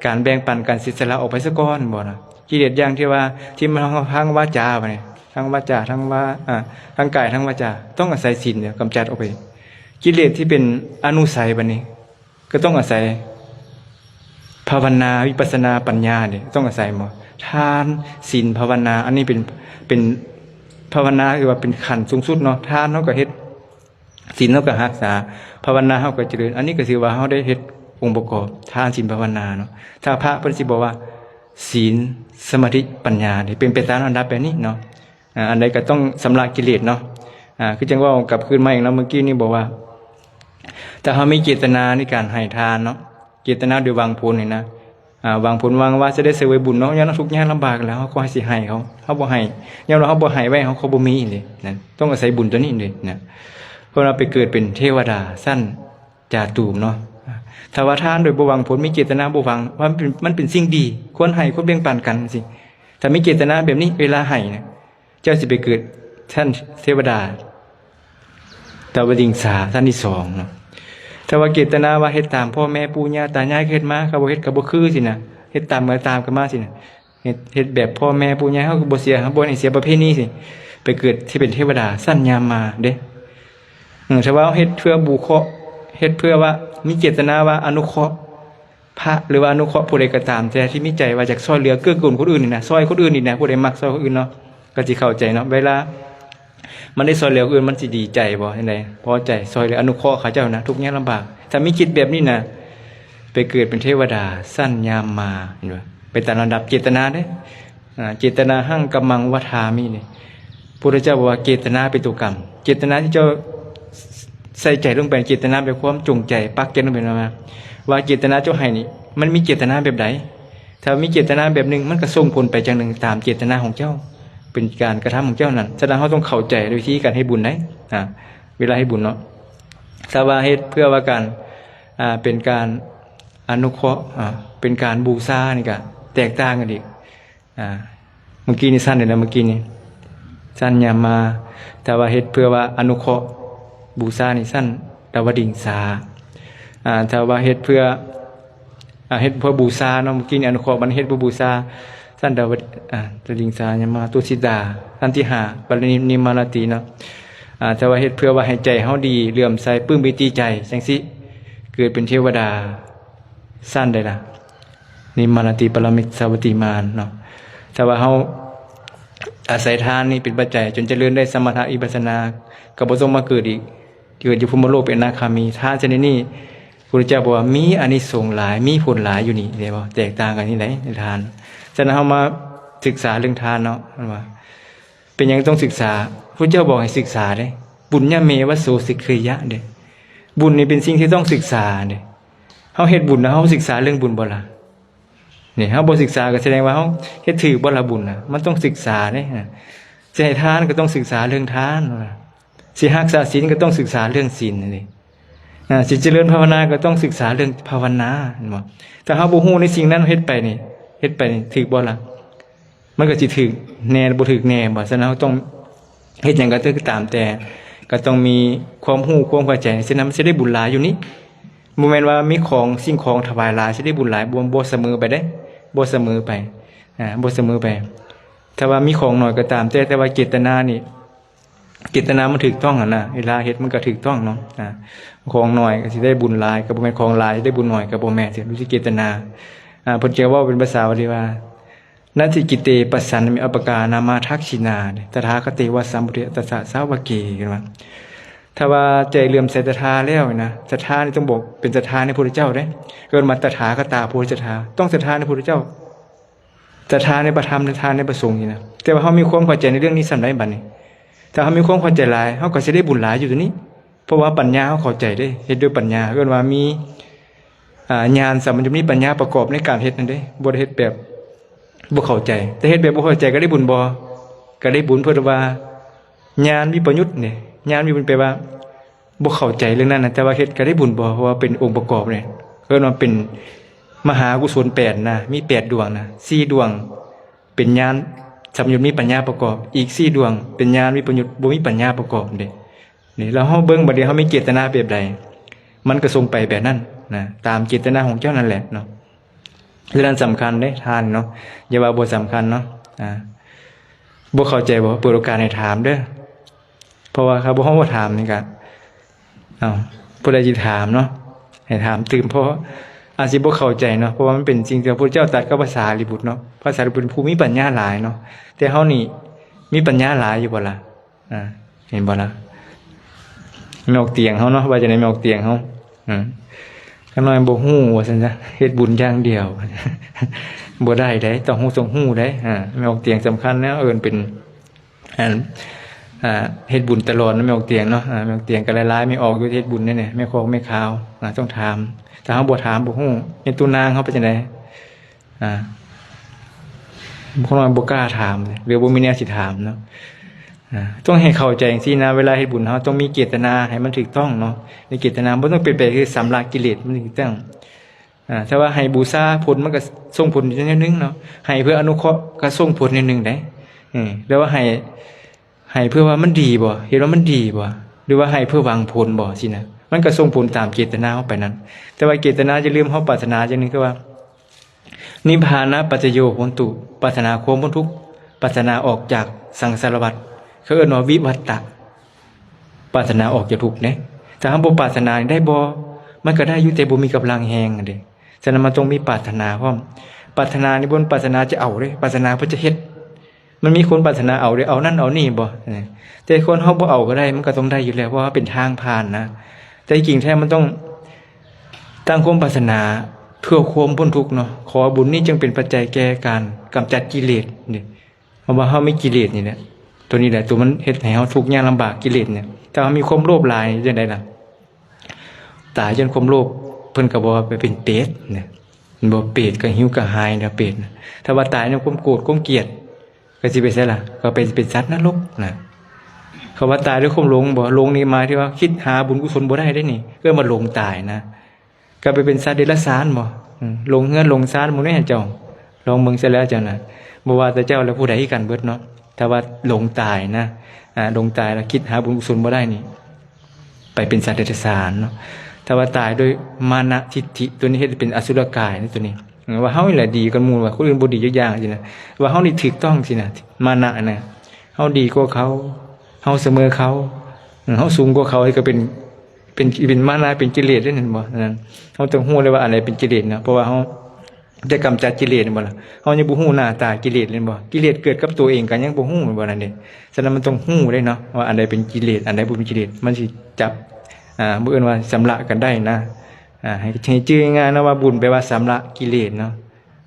ການແບ່ງປັນ ການເສຍສະຫຼະອອກໄປຊະກ່ອນ ບໍ່ນະ? ກິເລດຢ່າງທີ່ວ່າ ທີ່ມັນທາງວາຈາ ບາດນີ້ ທາງວາຈາ ທາງວາ ອ່າ ທາງກາຍ ທາງວາຈາ ຕ້ອງອາໄສສິນກຳຈັດອອກໄປ. ກິເລດທີ່ເປັນອະນຸໄສ ບາດນີ້ ກໍຕ້ອງອາໄສພາວະນາ ວິປັດສະນາ ປັນຍາເດ້ ຕ້ອງອາໄສໝົດ. ທານ ສິນ ພາວະນາ ອັນນີ້ເປັນ ເປັນ ພາວະນາ ຄືວ່າເປັນຂັ້ນສູງສຸດເນາະ. ທານເຮົາກໍເຮັດ ສິນເຮົາກໍຮັກສາ ພາວະນາເຮົາກໍຈະເລີນ. ອັນນີ້ກໍຖືວ່າເຮົາໄດ້ເຮັດອົງປະກອບທານ ສິນ ພາວະນາເນາະ. ຖ້າພະເພິ່ນຊິບອກວ່າ ສິນ ສະມາທິ ປັນຍາ ເປັນໄປຕາມລຳດັບແບບນີ້ເນາະ. ອ່າ ອັນໃດກໍຕ້ອງຊຳລະກິເລດເນາະ. ອ່າ ຄືຈັ່ງເວົ້າກັບຄືນມາອີກເນາະ ເມື່ອກີ້ນີ້ບອກວ່າ ຖ້າເຮົາມີເຈດຕະນາໃນການໃຫ້ທານເນາະ ເຈດຕະນາໂດຍຫວັງຜົນນີ້ນະ ອາ ຫວັງຜົນຫວັງວ່າຈະໄດ້ສະເຫວີຍບຸນເນາະ, ຍ້ອນເຮົາທຸກຍາກລຳບາກແລ້ວ ເຮົາກໍໃຫ້ ຊິໃຫ້ເຂົາ ເຮົາບໍ່ໃຫ້ ຍ້ອນວ່າເຮົາບໍ່ໃຫ້ໄວ້ ເຮົາກໍບໍ່ມີເດ້ ນັ້ນ ຕ້ອງອາໄສບຸນຕົວນີ້ເດ້ ນະ ເພິ່ນວ່າໄປເກີດເປັນເທວະດາຊັ້ນຈາຕູມເນາະ. ຖ້າວ່າທານໂດຍບໍ່ຫວັງຜົນ ມີເຈດຕະນາບໍ່ຫວັງ ວ່າມັນເປັນ ມັນເປັນສິ່ງດີ ຄວນໃຫ້ ຄວນແບ່ງປັນກັນ ຈັ່ງຊີ້ ຖ້າມີເຈດຕະນາແບບນີ້ ເວລາໃຫ້ນະ ເຈົ້າຊິໄປເກີດຊັ້ນເທວະດາ ດາວະດິງສາຊັ້ນທີສອງເນາະ. ຖ້າວ່າເຈດຕະນາວ່າເຮັດຕາມພໍ່ແມ່ປູ່ຍ່າຕາຍາຍເຮັດມາ ຄັນບໍ່ເຮັດກໍບໍ່ຄືຊີ້ນະ ເຮັດຕາມເມືອຕາມກັນມາຊີ້ນະ ເຮັດ ເຮັດແບບພໍ່ແມ່ປູ່ຍ່າເຮົາກໍບໍ່ເສຍ ເຮົາບໍ່ໃຫ້ເສຍປະເພນີຊີ້ ໄປເກີດທີ່ເປັນເທວະດາຊັ້ນຍາມມາເດ້. ເອີ ຖ້າວ່າເຮົາເຮັດເພື່ອບູເຄາະ ເຮັດເພື່ອວ່າມີເຈດຕະນາວ່າອະນຸເຄາະ ພະ ຫຼືວ່າອະນຸເຄາະຜູ້ໃດກໍຕາມແຕ່ທີ່ມີໃຈວ່າຢາກຊ່ອຍເຫຼືອເກື້ອກູນຄົນອື່ນນີ້ນະ ຊ່ອຍຄົນອື່ນນີ້ນະ ຜູ້ໃດມັກຊ່ອຍຄົນອື່ນເນາະ ກໍຊິເຂົ້າໃຈເນາະ. ເວລາມັນໄດ້ຊ່ອຍເຫຼືອຄົນອື່ນ ມັນຊິດີໃຈບໍ່ ຈັ່ງໃດ ພໍໃຈ ຊ່ອຍເຫຼືອອະນຸເຄາະເຂົາເຈົ້ານະ ທຸກຍາກລຳບາກ. ຖ້າມີຈິດແບບນີ້ນະ ໄປເກີດເປັນເທວະດາຊັ້ນຍາມມາ ເຫັນບໍ່ ໄປຕາມລຳດັບເຈດຕະນາເດ້. ອາ ເຈດຕະນາຫັງກຳມັງວັດຖາມິນີ້ ພຸດທະເຈົ້າບອກວ່າເຈດຕະນາເປັນຕົວກຳ ເຈດຕະນາທີ່ເຈົ້າໃສ່ໃຈລົງໄປ ເຈດຕະນາແບບຄວາມຈົງໃຈ ປັກເຈນລົງໄປວ່າ ວ່າເຈດຕະນາເຈົ້າໃຫ້ນີ້ ມັນມີເຈດຕະນາແບບໃດ. ຖ້າມີເຈດຕະນາແບບໜຶ່ງ ມັນກໍສົ່ງຜົນໄປຢ່າງໜຶ່ງຕາມເຈດຕະນາຂອງເຈົ້າ ເປັນການກະທຳຂອງເຈົ້ານັ້ນ. ສະນັ້ນເຮົາຕ້ອງເຂົ້າໃຈໃນວິທີການເຮັດບຸນໄດ໋ ອາ ເວລາເຮັດບຸນເນາະ. ຖ້າວ່າເຮັດເພື່ອວ່າການ ອາ ເປັນການອະນຸເຄາະ ອາ ເປັນການບູຊານີ້ກໍແຕກຕ່າງກັນອີກ. ອາ ເມື່ອກີ້ນີ້ຊັ້ນໃດນະ ເມື່ອກີ້ນີ້ຊັ້ນຍາມມາ. ຖ້າວ່າເຮັດເພື່ອວ່າອະນຸເຄາະບູຊານີ້ຊັ້ນດາວະດິງສາ. ອາ ຖ້າວ່າເຮັດເພື່ອ ອາ ເຮັດເພື່ອບູຊາເນາະ ເມື່ອກີ້ນີ້ອະນຸເຄາະ ມັນເຮັດເພື່ອບູຊາ ຊັ້ນດາວະ ອາ ດາວະດິງສາຍາມມາ ຕຸສິຕາ ຊັ້ນທີຫ້າ ປະລິນິມມາລາຕີເນາະ. ອາ ຖ້າວ່າເຮັດເພື່ອວ່າໃຫ້ໃຈເຮົາດີ ເຫຼື້ອມໃສ ປຶ້ມປີຕິໃຈ ຈັ່ງຊີ້ ເກີດເປັນເທວະດາຊັ້ນໃດລະ? ນິມມາລາຕີປະລະມິດສາວັດຕິມານເນາະ. ຖ້າວ່າເຮົາອາໄສທານນີ້ເປັນປັດໄຈ ຈົນຈະເລີນໄດ້ສະມະຖະວິປັດສະນາ ກໍບໍ່ຕ້ອງມາເກີດອີກ ເກີດຢູ່ພົມມະໂລກເປັນອະນາຄາມີ. ທານຊະນິດນີ້ ພຸດທະເຈົ້າບອກວ່າມີອານິສົງຫຼາຍ ມີຜົນຫຼາຍຢູ່ນີ້ ເຫັນບໍ່? ແຕກຕ່າງກັນນີ້ໃດ໋ ໃນທານ. ສະນັ້ນເຮົາມາສຶກສາເລື່ອງທານເນາະ ເພິ່ນວ່າ ເປັນຫຍັງຕ້ອງສຶກສາ? ພຸດທະເຈົ້າບອກໃຫ້ສຶກສາເດ້ ປຸນຍະເມວະໂສສິກຂະລິຍະເດ້. ບຸນນີ້ເປັນສິ່ງທີ່ຕ້ອງສຶກສາເດ້. ເຮົາເຮັດບຸນແລ້ວເຮົາສຶກສາເລື່ອງບຸນບໍ່ລະ? ນີ້ເຮົາບໍ່ສຶກສາກໍສະແດງວ່າເຮົາເຮັດຖືກບໍ່ລະບຸນນະ? ມັນຕ້ອງສຶກສາເດ້. ຊິໃຫ້ທານກໍຕ້ອງສຶກສາເລື່ອງທານ, ຊິຮັກສາສິນກໍຕ້ອງສຶກສາເລື່ອງສິນເດ້. ອາ ຊິຈະເລີນພາວະນາກໍຕ້ອງສຶກສາເລື່ອງພາວະນາ, ເຫັນບໍ່? ຖ້າເຮົາບໍ່ຮູ້ໃນສິ່ງນັ້ນ ເຮັດໄປນີ້ ເຮັດໄປນີ້ຖືກບໍ່ລະ? ມັນກໍຊິຖືກແດ່ ບໍ່ຖືກແດ່ບໍ່? ສະນັ້ນເຮົາຕ້ອງເຮັດຫຍັງກໍຄືຕາມແຕ່ ກໍຕ້ອງມີຄວາມຮູ້ຄວາມເຂົ້າໃຈ, ສະນັ້ນມັນຊິໄດ້ບຸນຫຼາຍຢູ່ນີ້. ບໍ່ແມ່ນວ່າມີຂອງ ສິ່ງຂອງຖວາຍຫຼາຍຊິໄດ້ບຸນຫຼາຍ, ບໍ່ ບໍ່ສະເໝີໄປເດ້, ບໍ່ສະເໝີໄປ, ອາ ບໍ່ສະເໝີໄປ. ຖ້າວ່າມີຂອງໜ້ອຍກໍຕາມແຕ່ ແຕ່ວ່າເຈດຕະນານີ້ ເຈດຕະນາມັນຖືກຕ້ອງຫັ້ນນະ, ເວລາເຮັດມັນກໍຖືກຕ້ອງເນາະ. ອາ ຂອງໜ້ອຍກໍຊິໄດ້ບຸນຫຼາຍ ກໍບໍ່ແມ່ນ, ຂອງຫຼາຍຊິໄດ້ບຸນໜ້ອຍກໍບໍ່ແມ່ນ, ຢູ່ທີ່ເຈດຕະນາ. ອາ ເພິ່ນຈະເວົ້າເປັນພາສາບາລີວ່າ ນັດຖິກິດເຕປະສັນນະເມ ອະປະການາມາທັກຂິນາ ຕະຖາຄະເຕວະສຳບຸດເທ ອັດຕະສະສາວະເກ ເຫັນບໍ່? ຖ້າວ່າໃຈເຫຼື້ອມໃສສັດທາແລ້ວນະ, ສັດທານີ້ຕ້ອງບອກເປັນສັດທາໃນພະພຸດທະເຈົ້າເດ້, ເອີ້ນວ່າຕະຖາຄະຕາພູລິສະສັດທາ, ຕ້ອງສັດທາໃນພະພຸດທະເຈົ້າ, ສັດທາໃນພະທຳ, ສັດທາໃນພະສົງນີ້ນະ. ແຕ່ວ່າເຮົາມີຄວາມເຂົ້າໃຈໃນເລື່ອງນີ້ສ່ຳໃດບັດນີ້? ຖ້າເຮົາມີຄວາມເຂົ້າໃຈຫຼາຍ ເຮົາກໍຊິໄດ້ບຸນຫຼາຍຢູ່ຕົວນີ້. ເພາະວ່າປັນຍາເຮົາເຂົ້າໃຈເດ້, ເຮັດດ້ວຍປັນຍາ, ເອີ້ນວ່າມີ ອາ ຍານສາມັນຈະມີປັນຍາປະກອບໃນການເຮັດນັ້ນເດ້, ບໍ່ໄດ້ເຮັດແບບບໍ່ເຂົ້າໃຈ. ແຕ່ເຮັດແບບບໍ່ເຂົ້າໃຈກໍໄດ້ບຸນບໍ່? ກໍໄດ້ບຸນ, ເພາະວ່າຍານວິປະຍຸດເດ້, ຍານວິປະຍຸດແປວ່າບໍ່ເຂົ້າໃຈເລື່ອງນັ້ນນະ, ແຕ່ວ່າເຮັດກໍໄດ້ບຸນບໍ່? ເພາະວ່າເປັນອົງປະກອບເດ້, ເອີ້ນວ່າເປັນມະຫາກຸສົນແປດນະ, ມີແປດດວງນະ, ສີ່ດວງເປັນຍານສາມັນຈະມີປັນຍາປະກອບ, ອີກສີ່ດວງເປັນຍານວິປະຍຸດບໍ່ມີປັນຍາປະກອບເດ້. ນີ້ ແລ້ວເຮົາເບິ່ງບັດນີ້ ເຮົາມີເຈດຕະນາແບບໃດ ມັນກໍສົ່ງໄປແບບນັ້ນນະ, ຕາມເຈດຕະນາຂອງເຈົ້ານັ້ນແຫຼະເນາະ. ຄືນັ້ນສຳຄັນເດ້ທ່ານເນາະ, ຢ່າວ່າບໍ່ສຳຄັນເນາະ. ອາ ບໍ່ເຂົ້າໃຈບໍ່? ເປີດໂອກາດໃຫ້ຖາມເດີ, ເພາະວ່າຖ້າບໍ່ ເຮົາບໍ່ຖາມນີ້ກະ ເອົ້າ ຜູ້ໃດຊິຖາມເນາະ, ໃຫ້ຖາມຕື່ມ, ເພາະອາດຊິບໍ່ເຂົ້າໃຈເນາະ, ເພາະວ່າມັນເປັນສິ່ງທີ່ພະພຸດທະເຈົ້າຕັດກັບພະສາລີບຸດເນາະ. ພະສາລີບຸດເປັນຜູ້ມີປັນຍາຫຼາຍເນາະ, ແຕ່ເຮົານີ້ມີປັນຍາຫຼາຍຢູ່ບໍ່ລະ? ອາ ເຫັນບໍ່ລະ? ແມ່ອອກຕຽງເຮົາເນາະ, ວ່າຈັ່ງໃດແມ່ອອກຕຽງເຮົາ? ອາ ຂ້ານ້ອຍບໍ່ຮູ້ວ່າຊັ້ນຊະ, ເຮັດບຸນຢ່າງດຽວ ບໍ່ໄດ້ເດ້, ຕ້ອງຮູ້ ຕ້ອງຮູ້ເດ້. ອາ ແມ່ອອກຕຽງສຳຄັນແລ້ວ, ເອີ້ນເປັນ ອັນ ອາ ເຮັດບຸນຕະຫຼອດນະ ແມ່ອອກຕຽງເນາະ. ອາ ແມ່ອອກຕຽງກໍຫຼາຍໆ ແມ່ອອກຢູ່ເຮັດບຸນນີ້ ແມ່ຄອກແມ່ຄາວ. ອາ ຕ້ອງຖາມ, ຖ້າເຮົາບໍ່ຖາມບໍ່ຮູ້. ແມ່ຕູ້ນາງເຮົາເປັນຈັ່ງໃດ? ອ່າ ຄົນນ້ອຍບໍ່ກ້າຖາມ ຫຼືບໍ່ມີແນວຊິຖາມເນາະ. ອ່າ ຕ້ອງໃຫ້ເຂົ້າໃຈຈັ່ງຊີ້ນະ ເວລາເຮັດບຸນເຮົາຕ້ອງມີເຈດຕະນາໃຫ້ມັນຖືກຕ້ອງເນາະ. ໃນເຈດຕະນາບໍ່ຕ້ອງເປັນໄປຄືສຳລະກິເລດ ມັນຖືກຕ້ອງ. ອ່າ ຖ້າວ່າໃຫ້ບູຊາຜົນ ມັນກໍສົ່ງຜົນຢູ່ແນວໜຶ່ງເນາະ, ໃຫ້ເພື່ອອະນຸເຄາະກໍສົ່ງຜົນແນວໜຶ່ງໄດ໋. ເອີ ແຕ່ວ່າໃຫ້ ໃຫ້ເພື່ອວ່າມັນດີບໍ່ ເຫັນວ່າມັນດີບໍ່ ຫຼືວ່າໃຫ້ເພື່ອຫວັງຜົນບໍ່ຊີ້ນະ, ມັນກໍສົ່ງຜົນຕາມເຈດຕະນາເຮົາໄປນັ້ນ. ແຕ່ວ່າເຈດຕະນາ ຢ່າລືມ ເຮົາປາດຖະໜາຢ່າງໜຶ່ງ ຄືວ່າ ນິບພານະປັດຈະໂຍໂຫນຕຸ ປາດຖະໜາຄວາມພົ້ນທຸກ ປາດຖະໜາອອກຈາກສັງສາລະວັດ ເຂົາເອີ້ນວ່າວິວັດຕະ ປາດຖະໜາອອກຈາກທຸກເດ້. ຖ້າເຮົາບໍ່ປາດຖະໜານີ້ໄດ້ບໍ່? ມັນກໍໄດ້ຢູ່ ແຕ່ບໍ່ມີກຳລັງແຮງຫັ້ນເດ້. ສະນັ້ນມັນຕ້ອງມີປາດຖະໜາພ້ອມ. ປາດຖະໜານີ້ບໍ່ແມ່ນປາດຖະໜາຈະເອົາເດ້, ປາດຖະໜາເພື່ອຈະເຮັດ. ມັນມີຄົນປາດຖະໜາເອົາເດ້, ເອົານັ້ນເອົານີ້ບໍ່? ແຕ່ຄົນເຮົາບໍ່ເອົາກໍໄດ້, ມັນກໍຕ້ອງໄດ້ຢູ່ແລ້ວ, ເພາະວ່າເປັນທາງຜ່ານນະ. ແຕ່ຈິງແທ້ມັນຕ້ອງຕັ້ງຄວາມປາດຖະໜາເພື່ອຄວາມພົ້ນທຸກເນາະ. ຂໍບຸນນີ້ຈຶ່ງເປັນປັດໄຈແກ່ການກຳຈັດກິເລດເດ້. ເພາະວ່າເຮົາມີກິເລດນີ້ແຫຼະ, ຕົວນີ້ແຫຼະ ຕົວມັນເຮັດໃຫ້ເຮົາທຸກຍາກລຳບາກ, ກິເລດນີ້. ຖ້າເຮົາມີຄວາມໂລບຫຼາຍຈັ່ງໃດລະ? ຕາຍຍ້ອນຄວາມໂລບ ເພິ່ນກໍບອກວ່າໄປເປັນເປດນະ. ແມ່ນບໍ່? ເປດກໍຫິວກະຫາຍນະ ເປດນະ. ຖ້າວ່າຕາຍຍ້ອນຄວາມໂກດຄວາມກຽດ ກໍຊິໄປໃສລະ? ກໍໄປເປັນສັດນະລົກນະ. ຄຳວ່າຕາຍດ້ວຍຄວາມຫຼົງບໍ? ຫຼົງນີ້ໝາຍເຖິງວ່າຄິດຫາບຸນກຸສົນບໍ່ໄດ້ເດ້ນີ້, ເອີ້ນວ່າຫຼົງຕາຍນະ. ກໍໄປເປັນສັດເດຍລະສານບໍ? ອືມ ຫຼົງເຮືອນຫຼົງຊານໝູ່ແນ່ເຈົ້າ, ລອງເບິ່ງຊະແລ້ວເຈົ້ານະ. ບໍ່ວ່າແຕ່ເຈົ້າ ແລະ ຜູ້ໃດຄືກັນເບິດເນາະ. ຖ້າວ່າຫຼົງຕາຍນະ, ອ່າ ຫຼົງຕາຍແລ້ວຄິດຫາບຸນກຸສົນບໍ່ໄດ້ນີ້ ໄປເປັນສັດເດຍລະສານເນາະ. ຖ້າວ່າຕາຍໂດຍມານະທິດຖິ ຕົວນີ້ເຮັດໃຫ້ເປັນອະສຸລະກາຍນະ ຕົວນີ້. ວ່າເຮົານີ້ແຫຼະດີກວ່າໝູ່, ວ່າຄົນອື່ນບໍ່ດີຈັກຢ່າງຊີ້ນະ, ວ່າເຮົານີ້ຖືກຕ້ອງຊີ້ນະ, ມານະນະ. ເຮົາດີກວ່າເຂົາ, ເຮົາສະເໝີເຂົາ, ເຮົາສູງກວ່າເຂົາ, ນີ້ກໍເປັນ ເປັນ ເປັນມານະ ເປັນກິເລດເດ້ ເຫັນບໍ່? ນັ້ນ ເຮົາຕ້ອງຮູ້ເລີຍວ່າອັນໃດເປັນກິເລດນະ, ເພາະວ່າເຮົາຈະກຳຈັດກິເລດ ແມ່ນບໍ່ລະ? ເຮົາຍັງບໍ່ຮູ້ໜ້າຕາກິເລດເລີຍ ແມ່ນບໍ່? ກິເລດເກີດກັບຕົວເອງກໍຍັງບໍ່ຮູ້ ແມ່ນບໍ່? ນັ້ນເດ້. ສະນັ້ນມັນຕ້ອງຮູ້ເດ້ເນາະ ວ່າອັນໃດເປັນກິເລດ ອັນໃດບໍ່ເປັນກິເລດ, ມັນຊິຈັບ ອ່າ ບໍ່ເອີ້ນວ່າຊຳລະກັນໄດ້ນະ. ອ່າ ໃຫ້ ໃຫ້ຈື່ງ່າຍໆເນາະ ວ່າບຸນແປວ່າຊຳລະກິເລດເນາະ.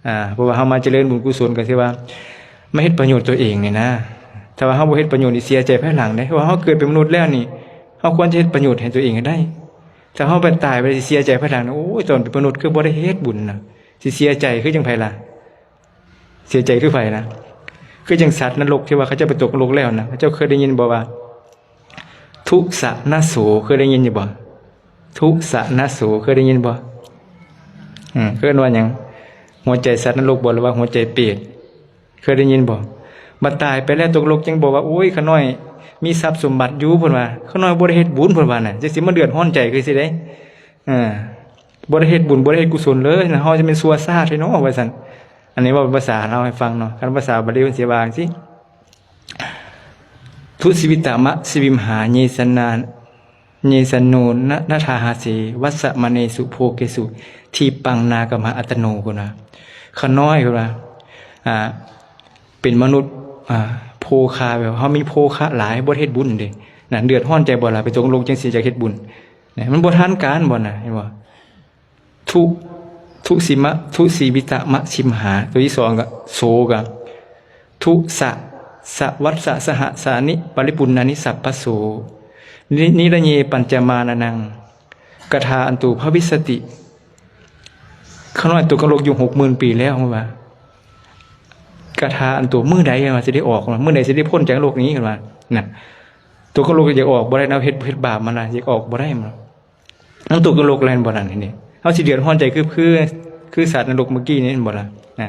ອ່າ ເພາະວ່າເຮົາມາຈະເລີນບຸນກຸສົນ ກໍຄືວ່າມາເຮັດປະໂຫຍດຕົວເອງນີ້ນະ. ຖ້າວ່າເຮົາບໍ່ເຮັດປະໂຫຍດນີ້ ເສຍໃຈພາຍຫຼັງເດ້, ເພາະວ່າເຮົາເກີດເປັນມະນຸດແລ້ວນີ້ ເຮົາຄວນຈະເຮັດປະໂຫຍດໃຫ້ຕົວເອງໃຫ້ໄດ້. ຖ້າເຮົາໄປຕາຍໄປເສຍໃຈພາຍຫຼັງ, ໂອ້ຍ ຕອນເປັນມະນຸດຄືບໍ່ໄດ້ເຮັດບຸນນະ, ຊິເສຍໃຈຄືຈັ່ງໃຜລະ? ເສຍໃຈຄືໃຜລະ? ຄືຈັ່ງສັດນະລົກທີ່ວ່າເຂົາເຈົ້າໄປຕົກນະລົກແລ້ວນະ, ເຈົ້າເຄີຍໄດ້ຍິນບໍ່ວ່າ ທຸສະນະໂສ? ເຄີຍໄດ້ຍິນຢູ່ບໍ່? ທຸສະນະໂສ ເຄີຍໄດ້ຍິນບໍ່? ເອີ້ນວ່າຫຍັງ? ຫົວໃຈສັດນະລົກບໍ ຫຼືວ່າຫົວໃຈເປດ? ເຄີຍໄດ້ຍິນບໍ່? ບັດຕາຍໄປແລ້ວຕົກນະລົກ ຍັງບອກວ່າ ໂອ້ຍ ຂ້ານ້ອຍມີຊັບສົມບັດຢູ່ ເພິ່ນວ່າ, ຂ້ານ້ອຍບໍ່ໄດ້ເຮັດບຸນ ເພິ່ນວ່ານະ, ຈັ່ງຊິມາເດືອດຮ້ອນໃຈຄືຊິໄດ້. ເອີ ບໍ່ໄດ້ເຮັດບຸນ ບໍ່ໄດ້ເຮັດກຸສົນເລີຍນະ, ເຮົາຈະແມ່ນຊົ່ວຊາດແທ້ເນາະ ວ່າຊັ້ນ. ອັນນີ້ເວົ້າເປັນພາສາລາວໃຫ້ຟັງເນາະ, ຄັນພາສາບາລີເພິ່ນຊິວ່າຈັ່ງຊີ້ ທຸຊີວິຕະມະຊີວິມຫາ ເຍຊະນາ ເຍຊະໂນນະ ນະທາຫາເສ ວັດສະມະເນສຸໂພເກສຸ ທີປັງນາກະມະອັດຕະໂນ ເພິ່ນວ່າ. ຂ້ານ້ອຍ ເພິ່ນວ່າ ອ່າ ເປັນມະນຸດ ອ່າ ໂພຄາ ແບບເຮົາມີໂພຄະຫຼາຍ ບໍ່ໄດ້ເຮັດບຸນເດ້ ນະ. ເດືອດຮ້ອນໃຈບໍ່ລະ? ໄປຕົກນະລົກຈັ່ງຊີ້ ຢາກເຮັດບຸນນະ, ມັນບໍ່ທັນການບໍ່ນະ? ເຫັນບໍ່? ທຸ ທຸຊີມະ ທຸຊີວິຕະມະຊິມຫາ. ຕົວທີສອງກໍໂສ ກໍ ທຸສະ ສະວັດສະສະຫະສານິ ປະລິປຸນນານິ ສັບພະໂສ ນິ ນິລະເຍ ປັນຈະມາລະນັງ ກະທາອັນໂຕ ພະວິສະຕິ. ຂ້ານ້ອຍຕົກນະລົກຢູ່ຫົກໝື່ນປີແລ້ວ ວ່າ ກະທາອັນໂຕ ມື້ໃດວ່າຊິໄດ້ອອກ ມື້ໃດຊິໄດ້ພົ້ນຈາກໂລກນີ້ ວ່ານະ. ຕົກນະລົກຢາກອອກບໍ່ໄດ້ນະ, ເຮັດ ເຮັດບາບມາລະ ຢາກອອກບໍ່ໄດ້. ມັນຕົກນະລົກແລ້ວ ແມ່ນບໍ່ນັ້ນ? ນີ້ ເຮົາຊິເດືອດຮ້ອນໃຈຄື ຄື ຄືສັດນະລົກເມື່ອກີ້ນີ້ ແມ່ນບໍ່ລະ? ນະ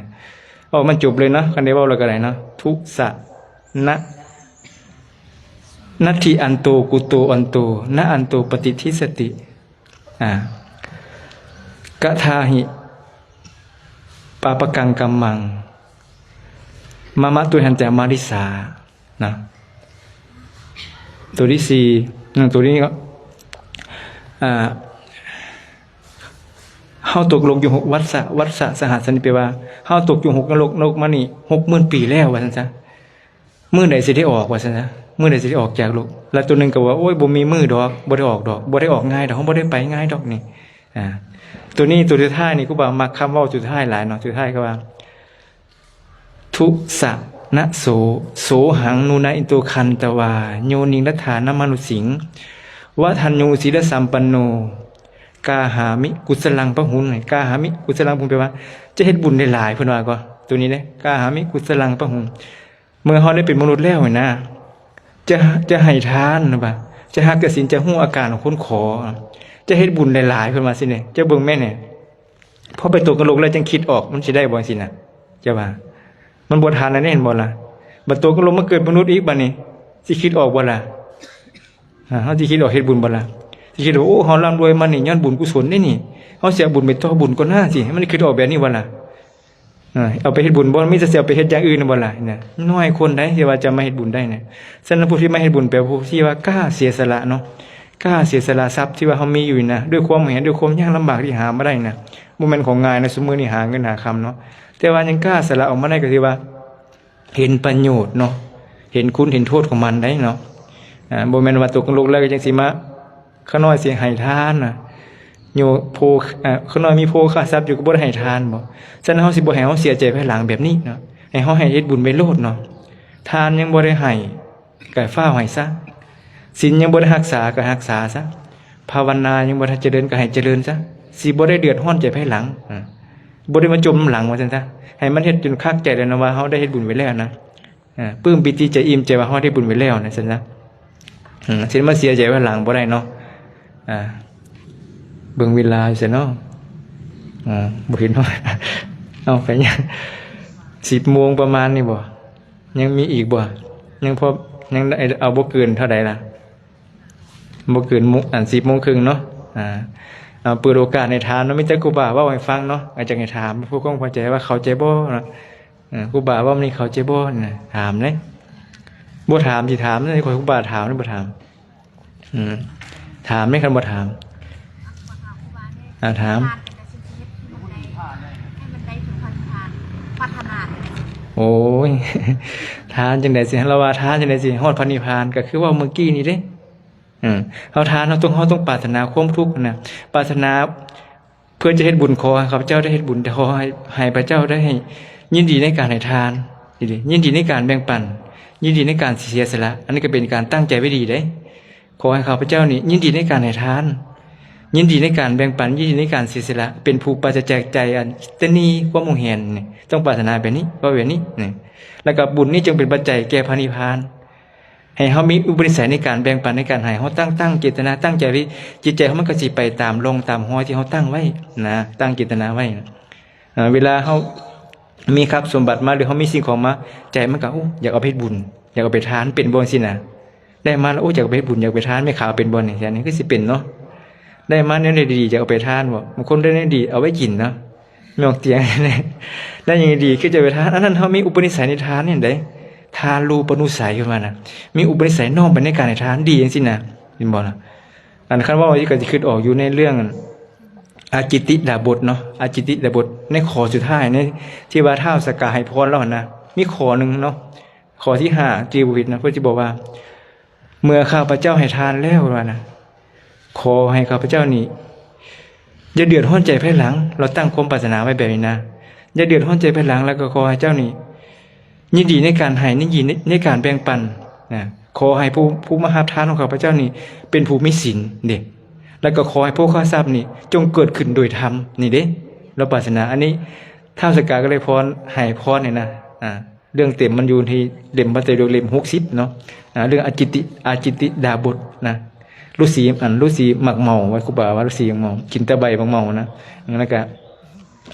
ເວົ້າມັນຈົບເລີຍເນາະ, ຄັນໄດ້ເວົ້າແລ້ວກໍໄດ້ເນາະ. ທຸສະນະ ນັດຖິອັນໂຕ ກຸໂຕອັນໂຕ ນະອັນໂຕປະຕິທິສະຕິ ອ່າ ກະທາຫິ ປາປະກັງກຳມັງ ມະມະຕຸຍັນຈະມາລິສາ ນະ. ຕົວທີສີ່ ອືມ ຕົວນີ້ກໍ ອ່າ ເຮົາຕົກນະລົກຢູ່ຫົກວັດສະ ວັດສະສະຫັດສະນີ້ ແປວ່າເຮົາຕົກຢູ່ຫົກນະລົກ ນະລົກມານີ້ຫົກໝື່ນປີແລ້ວ ວ່າຊັ້ນຊະ. ມື້ໃດຊິໄດ້ອອກ ວ່າຊັ້ນຊະ ມື້ໃດຊິໄດ້ອອກຈາກໂລກ? ແລ້ວຕົວໜຶ່ງກໍວ່າ ໂອ້ຍ ບໍ່ມີມື້ດອກ ບໍ່ໄດ້ອອກດອກ ບໍ່ໄດ້ອອກງ່າຍດອກ ເຮົາບໍ່ໄດ້ໄປງ່າຍດອກນີ້. ອ່າ ຕົວນີ້ ຕົວສຸດທ້າຍນີ້ ຄູບາມັກຄຳເວົ້າສຸດທ້າຍຫຼາຍເນາະ, ສຸດທ້າຍກໍວ່າ ທຸສະນະໂສ ໂສຫັງນູນະອິນໂຕຄັນຕະວາ ໂຍນິງລັດຖານະມະນຸດສິງ ວະທັນໂຍສີລະສຳປັນໂນ ກາຫາມິກຸສະລັງປະຫຸງ ກາຫາມິກຸສະລັງປະຫຸງ ແປວ່າຈະເຮັດບຸນຫຼາຍໆ ເພິ່ນວ່າກໍ ໂຕນີ້ເດ້ ກາຫາມິກຸສະລັງປະຫຸງ. ເມື່ອເຮົາໄດ້ເປັນມະນຸດແລ້ວນີ້ນະ ຈະ ຈະໃຫ້ທານ ວ່າ ຈະຮັກຈະສິນ ຈະຮູ້ອາການຂອງຄົນຂໍ ຈະເຮັດບຸນຫຼາຍໆ ເພິ່ນວ່າຊີ້ເດ້. ເຈົ້າເບິ່ງແມ່ນແນ່ ພໍໄປຕົກນະລົກແລ້ວຈຶ່ງຄິດອອກ ມັນຊິໄດ້ບໍ່ ຈັ່ງຊີ້ນະ ເຈົ້າວ່າ ມັນບໍ່ທັນແລ້ວເດ້ ເຫັນບໍ່ລະ? ບັດຕົກນະລົກມາເກີດມະນຸດອີກ ບັດນີ້ຊິຄິດອອກບໍ່ລະ? ອາ ເຮົາຊິຄິດອອກເຮັດບຸນບໍ່ລະ? ຊິຄິດວ່າ ໂອ້ ເຮົາລ່ຳລວຍມານີ້ຍ້ອນບຸນກຸສົນເດ້ນີ້ ເຮົາຊິເອົາບຸນໄປຕໍ່ບຸນກ່ອນນາ ຊິ ມັນຊິຄິດອອກແບບນີ້ບໍ່ລະ? ເອີ ເອົາໄປເຮັດບຸນບໍ່ ມີແຕ່ຊິເອົາໄປເຮັດຢ່າງອື່ນບໍ່ລະນະ? ນ້ອຍຄົນໃດທີ່ວ່າຈະມາເຮັດບຸນໄດ້ນະ. ສະນັ້ນ ຜູ້ທີ່ມາເຮັດບຸນແປວ່າຜູ້ທີ່ວ່າກ້າເສຍສະຫຼະເນາະ, ກ້າເສຍສະຫຼະຊັບທີ່ວ່າເຮົາມີຢູ່ນີ້ນະ ດ້ວຍຄວາມຫວງແຫນ ດ້ວຍຄວາມຍາກລຳບາກທີ່ຫາມາໄດ້ນະ. ບໍ່ແມ່ນຂອງງ່າຍນະ ຊຸມມື້ນີ້ຫາເງິນຫາຄຳເນາະ, ແຕ່ວ່າຍັງກ້າສະຫຼະອອກມາໄດ້ ກໍຖືວ່າເຫັນປະໂຫຍດເນາະ, ເຫັນຄຸນເຫັນໂທດຂອງມັນໄດ໋ເນາະ. ອາ ບໍ່ແມ່ນວ່າຕົກນະລົກແລ້ວກໍຈັ່ງຊິມາ ຂ້ານ້ອຍຊິໃຫ້ທານນະ ໂຍ ໂພ ເອີ ຂ້ານ້ອຍມີໂພຄາຊັບຢູ່ກໍບໍ່ໄດ້ໃຫ້ທານບໍ? ສະນັ້ນເຮົາຊິບໍ່ໃຫ້ເຮົາເສຍໃຈພາຍຫຼັງແບບນີ້ເນາະ, ໃຫ້ເຮົາໃຫ້ເຮັດບຸນໄປໂລດເນາະ. ທານຍັງບໍ່ໄດ້ໃຫ້ ກໍຟ້າວໃຫ້ຊະ, ສິນຍັງບໍ່ໄດ້ຮັກສາ ກໍຮັກສາຊະ, ພາວະນາຍັງບໍ່ທັນຈະເລີນ ກໍໃຫ້ຈະເລີນຊະ, ຊິບໍ່ໄດ້ເດືອດຮ້ອນໃຈພາຍຫຼັງ, ອາ ບໍ່ໄດ້ມາຈົມນຳຫຼັງວ່າຊັ້ນຊະ. ໃຫ້ມັນເຮັດຈົນຄັກໃຈແລ້ວນະວ່າເຮົາໄດ້ເຮັດບຸນໄວ້ແລ້ວນະ. ອາ ປຶ້ມປີຕິໃຈອີ່ມໃຈວ່າເຮົາໄດ້ບຸນໄວ້ແລ້ວນະຊັ້ນຊະ. ອາ ຊິມາເສຍໃຈພາຍຫຼັງບໍ່ໄດ້ເນາະ. ອາ ເບິ່ງເວລາຢູ່ໃສເນາະ. ອາ ບໍ່ເຫັນເນາະ. ເອົາ ໄປຍັງ ສິບໂມງປະມານນີ້ບໍ? ຍັງມີອີກບໍ? ຍັງພໍ ຍັງໄດ້ເອົາບໍ່ເກີນເທົ່າໃດລະ? ບໍ່ເກີນໂມງ ອັນ ສິບໂມງເຄິ່ງເນາະ. ອາ ເອົາ ເປີດໂອກາດໃຫ້ຖາມເນາະ, ມີແຕ່ຄູບາເວົ້າໃຫ້ຟັງເນາະ, ອາ ຈະໃຫ້ຖາມເພື່ອຄວາມເຂົ້າໃຈວ່າເຂົ້າໃຈບໍ່ເນາະ. ເອີ ຄູບາເວົ້ານີ້ເຂົ້າໃຈບໍ່ນະ? ຖາມເດ້. ບໍ່ຖາມຊິຖາມເດ້, ຂ້ອຍ ຄູບາຖາມນີ້ບໍ່ຖາມ. ອືມ ຖາມເດ້ ຄັນບໍ່ຖາມ. ອາ ຖາມ. ໂອ້ຍ ທານຈັ່ງໃດຊິ ລາວວ່າທານຈັ່ງໃດຊິຮອດພະນິບພານ? ກໍຄືເວົ້າເມື່ອກີ້ນີ້ເດ້. ເອີ ເຮົາທານ ເຮົາຕ້ອງ ເຮົາຕ້ອງປາດຖະໜາຄວາມທຸກນະ, ປາດຖະໜາ ເພື່ອຈະເຮັດບຸນ ຂໍໃຫ້ຂ້າພະເຈົ້າໄດ້ເຮັດບຸນ, ແຕ່ຂໍໃຫ້ ໃຫ້ພະເຈົ້າໄດ້ຍິນດີໃນການໃຫ້ທານ, ຍິນດີໃນການແບ່ງປັນ, ຍິນດີໃນການເສຍສະຫຼະ. ອັນນີ້ກໍເປັນການຕັ້ງໃຈໄວ້ດີເດ້. ຂໍໃຫ້ຂ້າພະເຈົ້ານີ້ຍິນດີໃນການໃຫ້ທານ, ຍິນດີໃນການແບ່ງປັນ, ຍິນດີໃນການເສຍສະຫຼະ, ເປັນຜູ້ປາສະຈາກໃຈອັນຕະໜີ ຄວາມຫວງແຫນນີ້. ຕ້ອງປາດຖະໜາແບບນີ້, ເວົ້າແບບນີ້. ແລະກໍບຸນນີ້ຈົ່ງເປັນປັດໄຈແກ່ພະນິບພານ. ໃຫ້ເຮົາມີອຸປະນິໄສໃນການແບ່ງປັນ, ໃນການໃຫ້, ເຮົາຕັ້ງ ຕັ້ງເຈດຕະນາ, ຕັ້ງໃຈໄວ້, ຈິດໃຈເຮົາມັນກໍຊິໄປຕາມຮ່ອງຕາມຮອຍທີ່ເຮົາຕັ້ງໄວ້ນະ, ຕັ້ງເຈດຕະນາໄວ້. ເອີ ເວລາເຮົາມີຊັບສົມບັດມາ ຫຼືເຮົາມີສິ່ງຂອງມາ, ໃຈມັນກໍ ໂອ້ ຢາກເອົາໄປເຮັດບຸນ, ຢາກເອົາໄປທານ, ເປັນບໍ່ຈັ່ງຊີ້ນະ? ໄດ້ມາແລ້ວ ໂອ້ ຢາກເອົາໄປເຮັດບຸນ, ຢາກໄປທານ, ແມ່ຂາວເປັນບໍ່ນີ້? ອັນນີ້ຄືຊິເປັນເນາະ. ໄດ້ມາແນວໃດດີ ຢາກເອົາໄປທານບໍ? ບາງຄົນໄດ້ແນວດີເອົາໄວ້ກິນເນາະ. ຍອກຕົວຢ່າງ ໄດ້ຫຍັງດີຄືຈະໄປທານ, ອັນນັ້ນເຮົາມີອຸປະນິໄສໃນທານນີ້ໃດ໋. ທານຮູປະນຸໄສ ເພິ່ນວ່ານະ, ມີອຸປະນິໄສນ້ອມໄປໃນການໃຫ້ທານ ດີຈັ່ງຊີ້ນະ, ເຫັນບໍ່ລະ? ອັນຄັນເວົ້າອີກກໍຊິຄິດອອກຢູ່ໃນເລື່ອງອາຈິດຕິດາບົດເນາະ, ອາຈິດຕິດາບົດ ໃນຂໍ້ສຸດທ້າຍ ໃນທີ່ວ່າທ້າວສາກະໃຫ້ພອນລາວຫັ້ນນະ, ມີຂໍ້ໜຶ່ງເນາະ, ຂໍ້ທີຫ້າ ຈື່ບໍ່ຜິດນະ, ເພິ່ນຊິບອກວ່າ ເມື່ອຂ້າພະເຈົ້າໃຫ້ທານແລ້ວ ວ່ານະ, ຂໍໃຫ້ຂ້າພະເຈົ້ານີ້ຢ່າເດືອດຮ້ອນໃຈພາຍຫຼັງ. ລາວຕັ້ງຄວາມປາດຖະໜາໄວ້ແບບນີ້ນະ, ຢ່າເດືອດຮ້ອນໃຈພາຍຫຼັງ, ແລ້ວກໍຂໍໃຫ້ເຈົ້ານີ້ຍິນດີໃນການໃຫ້, ຍິນດີໃນ ໃນການແບ່ງປັນນະ. ຂໍໃຫ້ຜູ້ ຜູ້ມາຮັບທານຂອງຂ້າພະເຈົ້ານີ້ເປັນຜູ້ມີສິນເດ້, ແລ້ວກໍຂໍໃຫ້ໂພຄະຊັບນີ້ຈົ່ງເກີດຂຶ້ນໂດຍທຳ ນີ້ເດ້ ລາວປາດຖະໜາ. ອັນນີ້ທ້າວສາກະກໍເລີຍພອນ ໃຫ້ພອນນີ້ນະ, ອາ ເລື່ອງເຕັມມັນຢູ່ທີ່ເຫຼັ້ມພະໄຕປິໂດກເຫຼັ້ມຫົກສິບເນາະ, ອາ ເລື່ອງອາຈິດຕິ ອາຈິດຕິດາບົດນະ, ລືສີ ອັນ ລືສີໝາກເມົາ ວ່າ ຄູບາວ່າລືສີໝາກເມົາ ກິນແຕ່ໃບໝາກເມົານະ. ແລ້ວກະ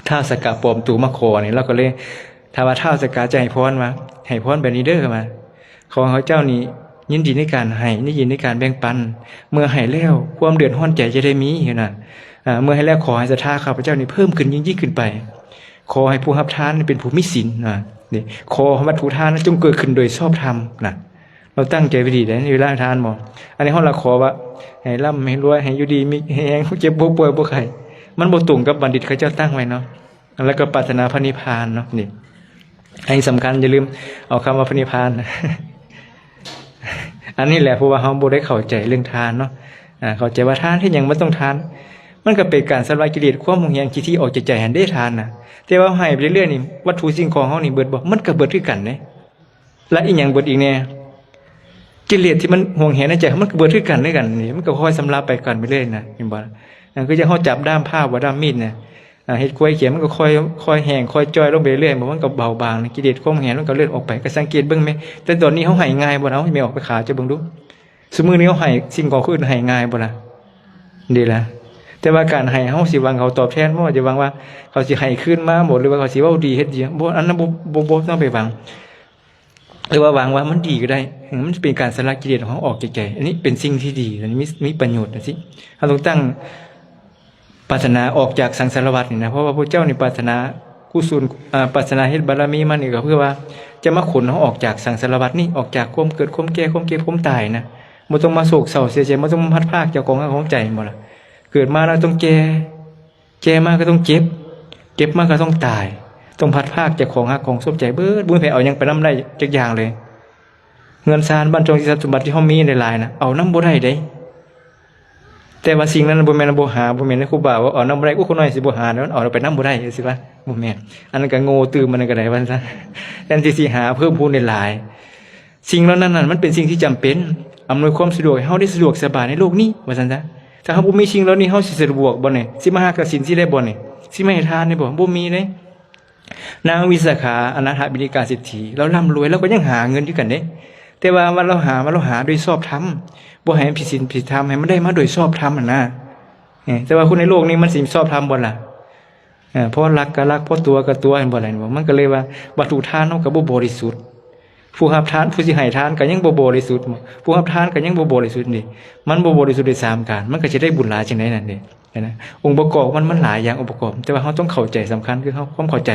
ທ້າວສາກະປອມຕົວມາຂໍນີ້ ລາວກໍເລີຍ ຖ້າວ່າທ້າວສາກະຈະໃຫ້ພອນ ວ່າ ໃຫ້ພອນແບບນີ້ເດີ ວ່າ ຂໍໃຫ້ເຈົ້ານີ້ຍິນດີໃນການໃຫ້ ຍິນດີໃນການແບ່ງປັນ, ເມື່ອໃຫ້ແລ້ວຄວາມເດືອດຮ້ອນໃຈຈະໄດ້ມີ ເຫັນນະ. ອາ ເມື່ອໃຫ້ແລ້ວ ຂໍໃຫ້ສັດທາຂ້າພະເຈົ້ານີ້ເພີ່ມຂຶ້ນ ຍິ່ງໆຂຶ້ນໄປ. ຂໍໃຫ້ຜູ້ຮັບທານເປັນຜູ້ມີສິນນະ, ນີ້ ຂໍໃຫ້ວັດຖຸທານນັ້ນຈົ່ງເກີດຂຶ້ນໂດຍຊອບທຳນະ. ລາວຕັ້ງໃຈໄວ້ດີໃດ໋ ໃນເວລາໃຫ້ທານບໍ? ອັນນີ້ເຮົາລະຂໍວ່າໃຫ້ລ່ຳໃຫ້ລວຍ ໃຫ້ຢູ່ດີມີແຮງ ເຈັບບໍ່ປ່ວຍບໍ່ໄຂ້, ມັນບໍ່ຕົງກັບບັນດິດເຂົາເຈົ້າຕັ້ງໄວ້ເນາະ. ແລ້ວກໍປາດຖະໜາພະນິບພານເນາະ, ນີ້ ອັນນີ້ສຳຄັນ ຢ່າລືມເອົາຄຳວ່າພະນິບພານ. ອັນນີ້ແຫຼະ ເພາະວ່າເຮົາບໍ່ໄດ້ເຂົ້າໃຈເລື່ອງທານເນາະ, ອາ ເຂົ້າໃຈວ່າທານເຮັດຫຍັງມັນຕ້ອງທານ, ມັນກໍເປັນການຊຳລະກິເລດຄວາມຫວງແຫນຂີ້ຖີ່ອອກຈາກໃຈຫັ້ນເດ້ ທານນະ. ແຕ່ວ່າເຮົາໃຫ້ໄປເລື້ອຍໆນີ້ ວັດຖຸສິ່ງຂອງເຮົານີ້ເບິດບໍ່? ມັນກໍເບິດຄືກັນເດ້. ແລະ ອີຫຍັງເບິດອີກແດ່? ກິເລດທີ່ມັນຫວງແຫນໃນໃຈເຮົາ ມັນກໍເບິດຄືກັນ ຄືກັນນີ້, ມັນກໍຄ່ອຍຊຳລະໄປກັນໄປເລື້ອຍນະ, ເຫັນບໍ່? ອັນຄືຈັ່ງເຮົາຈັບດ້າມພ້າວ ບໍ່ ດ້າມມີດນະ ອ່າ ເຮັດຄວາຍຂຽນ ມັນກໍຄ່ອຍ ຄ່ອຍແຫ້ງ ຄ່ອຍຈ່ອຍລົງໄປເລື້ອຍ ມັນກໍເບົາບາງ ກິເລດຄວາມແຫງມັນກໍເລີດອອກໄປ. ກໍສັງເກດເບິ່ງແມ ແຕ່ຕອນນີ້ເຮົາໃຫ້ງ່າຍບໍ່ລະ? ເຮົາແມ່ອອກໄປຂາເຈົ້າເບິ່ງດູ. ຊຸມື້ນີ້ເຮົາໃຫ້ສິ່ງຂອງຄົນອື່ນໃຫ້ງ່າຍບໍ່ລະ? ດີລະ. ແຕ່ວ່າການໃຫ້ເຮົາຊິຫວັງເຂົາຕອບແທນບໍ່? ຈະຫວັງວ່າເຂົາຊິໃຫ້ຄືນມາບໍ່? ຫຼືວ່າເຂົາຊິເວົ້າດີເຮັດດີ? ບໍ່ ອັນນັ້ນບໍ່ ບໍ່ ບໍ່ຕ້ອງໄປຫວັງ. ຫຼືວ່າຫວັງວ່າມັນດີກໍໄດ້. ເອີ ມັນເປັນການສະລະກິເລດຂອງເຮົາອອກຈາກໃຈ. ອັນນີ້ເປັນສິ່ງທີ່ດີ ອັນນີ້ມີ ມີປະໂຫຍດຈັ່ງຊີ້. ເຮົາຕ້ອງຕັ້ງ ປາຖະໜາອອກຈາກສັງສາລະວັດນີ້ນະ, ເພາະວ່າພວກເຈົ້ານີ້ປາຖະໜາກຸສົນ ອາ ປາຖະໜາເຮັດບາລະມີມານີ້ ກໍເພື່ອວ່າຈະມາຂົນເຮົາອອກຈາກສັງສາລະວັດນີ້, ອອກຈາກຄວາມເກີດ ຄວາມແກ່ ຄວາມເຈັບ ຄວາມຕາຍນະ. ບໍ່ຕ້ອງມາໂສກເສົ້າເສຍໃຈ, ບໍ່ຕ້ອງມາພັດພາກເຈົ້າຂອງຮັກຂອງໃຈ, ບໍ່ລະ? ເກີດມາແລ້ວຕ້ອງແກ່, ແກ່ມາກໍຕ້ອງເຈັບ, ເຈັບມາກໍຕ້ອງຕາຍ, ຕ້ອງພັດພາກເຈົ້າຂອງຮັກຂອງສົມໃຈເບິດ, ບໍ່ມີໃຜເອົາຫຍັງໄປນຳໄດ້ຈັກຢ່າງເລີຍ. ເຮືອນຊານ ບ້ານຊ່ອງ ຊັບສົມບັດທີ່ເຮົາມີຫຼາຍໆນະ ເອົານຳບໍ່ໄດ້ເດ້. ແຕ່ວ່າສິ່ງນັ້ນບໍ່ແມ່ນບໍ່ຫາ, ບໍ່ແມ່ນຄູບາວ່າເອົານຳບໍ່ໄດ້, ໂອ້ ຄົນນ້ອຍຊິບໍ່ຫາດອກ, ມັນເອົາໄປນຳບໍ່ໄດ້ ຊິວ່າ ບໍ່ແມ່ນ. ອັນນັ້ນກໍໂງ່ຕື່ມ, ອັນນັ້ນກໍໄດ້ ວ່າຊັ້ນ. ແທນທີ່ຊິຫາເພີ່ມພູນຫຼາຍໆ, ສິ່ງເຫຼົ່ານັ້ນນະ ມັນເປັນສິ່ງທີ່ຈຳເປັນ, ອຳນວຍຄວາມສະດວກໃຫ້ເຮົາໄດ້ສະດວກສະບາຍໃນໂລກນີ້ ວ່າຊັ້ນຊະ. ຖ້າເຮົາບໍ່ມີສິ່ງເຫຼົ່ານີ້, ເຮົາຊິສະດວກບໍ່ນີ້? ຊິມາຫາກະສິນຊິໄດ້ບໍ່ນີ້? ຊິມາໃຫ້ທານໄດ້ບໍ່? ບໍ່ມີເດ້. ນາງວິສາຂາ ອະນາຖະບິນທິກາເສດຖີ ລາວລ່ຳລວຍ ລາວກໍຍັງຫາເງິນຄືກັນເດ້. ແຕ່ວ່າ ວ່າລາວຫາ ວ່າລາວຫາໂດຍຊອບທຳ, ບໍ່ໃຫ້ມັນຜິດສິນຜິດທຳ, ໃຫ້ມັນໄດ້ມາໂດຍຊອບທຳຫັ້ນນະ. ເອີ ແຕ່ວ່າຄົນໃນໂລກນີ້ມັນຊິຊອບທຳບໍ່ລະ? ເອີ ພໍລັກກໍລັກ, ພໍຕົວະກໍຕົວະ, ເຫັນບໍ່ລະ? ມັນກໍເລີຍວ່າ ວັດຖຸທານເຮົາກໍບໍ່ບໍລິສຸດ. ຜູ້ຮັບທານ ຜູ້ຊິໃຫ້ທານກໍຍັງບໍ່ບໍລິສຸດ, ຜູ້ຮັບທານກໍຍັງບໍ່ບໍລິສຸດນີ້. ມັນບໍ່ບໍລິສຸດໄດ້ສາມການ, ມັນກໍຊິໄດ້ບຸນຫຼາຍຈັ່ງໃດນັ້ນເດ້. ເຫັນນະ? ອົງປະກອບມັນ ມັນຫຼາຍຢ່າງອົງປະກອບ, ແຕ່ວ່າເຮົາຕ້ອງເຂົ້າໃຈ, ສຳຄັນຄືເຮົາ ຄວາມເຂົ້າໃຈ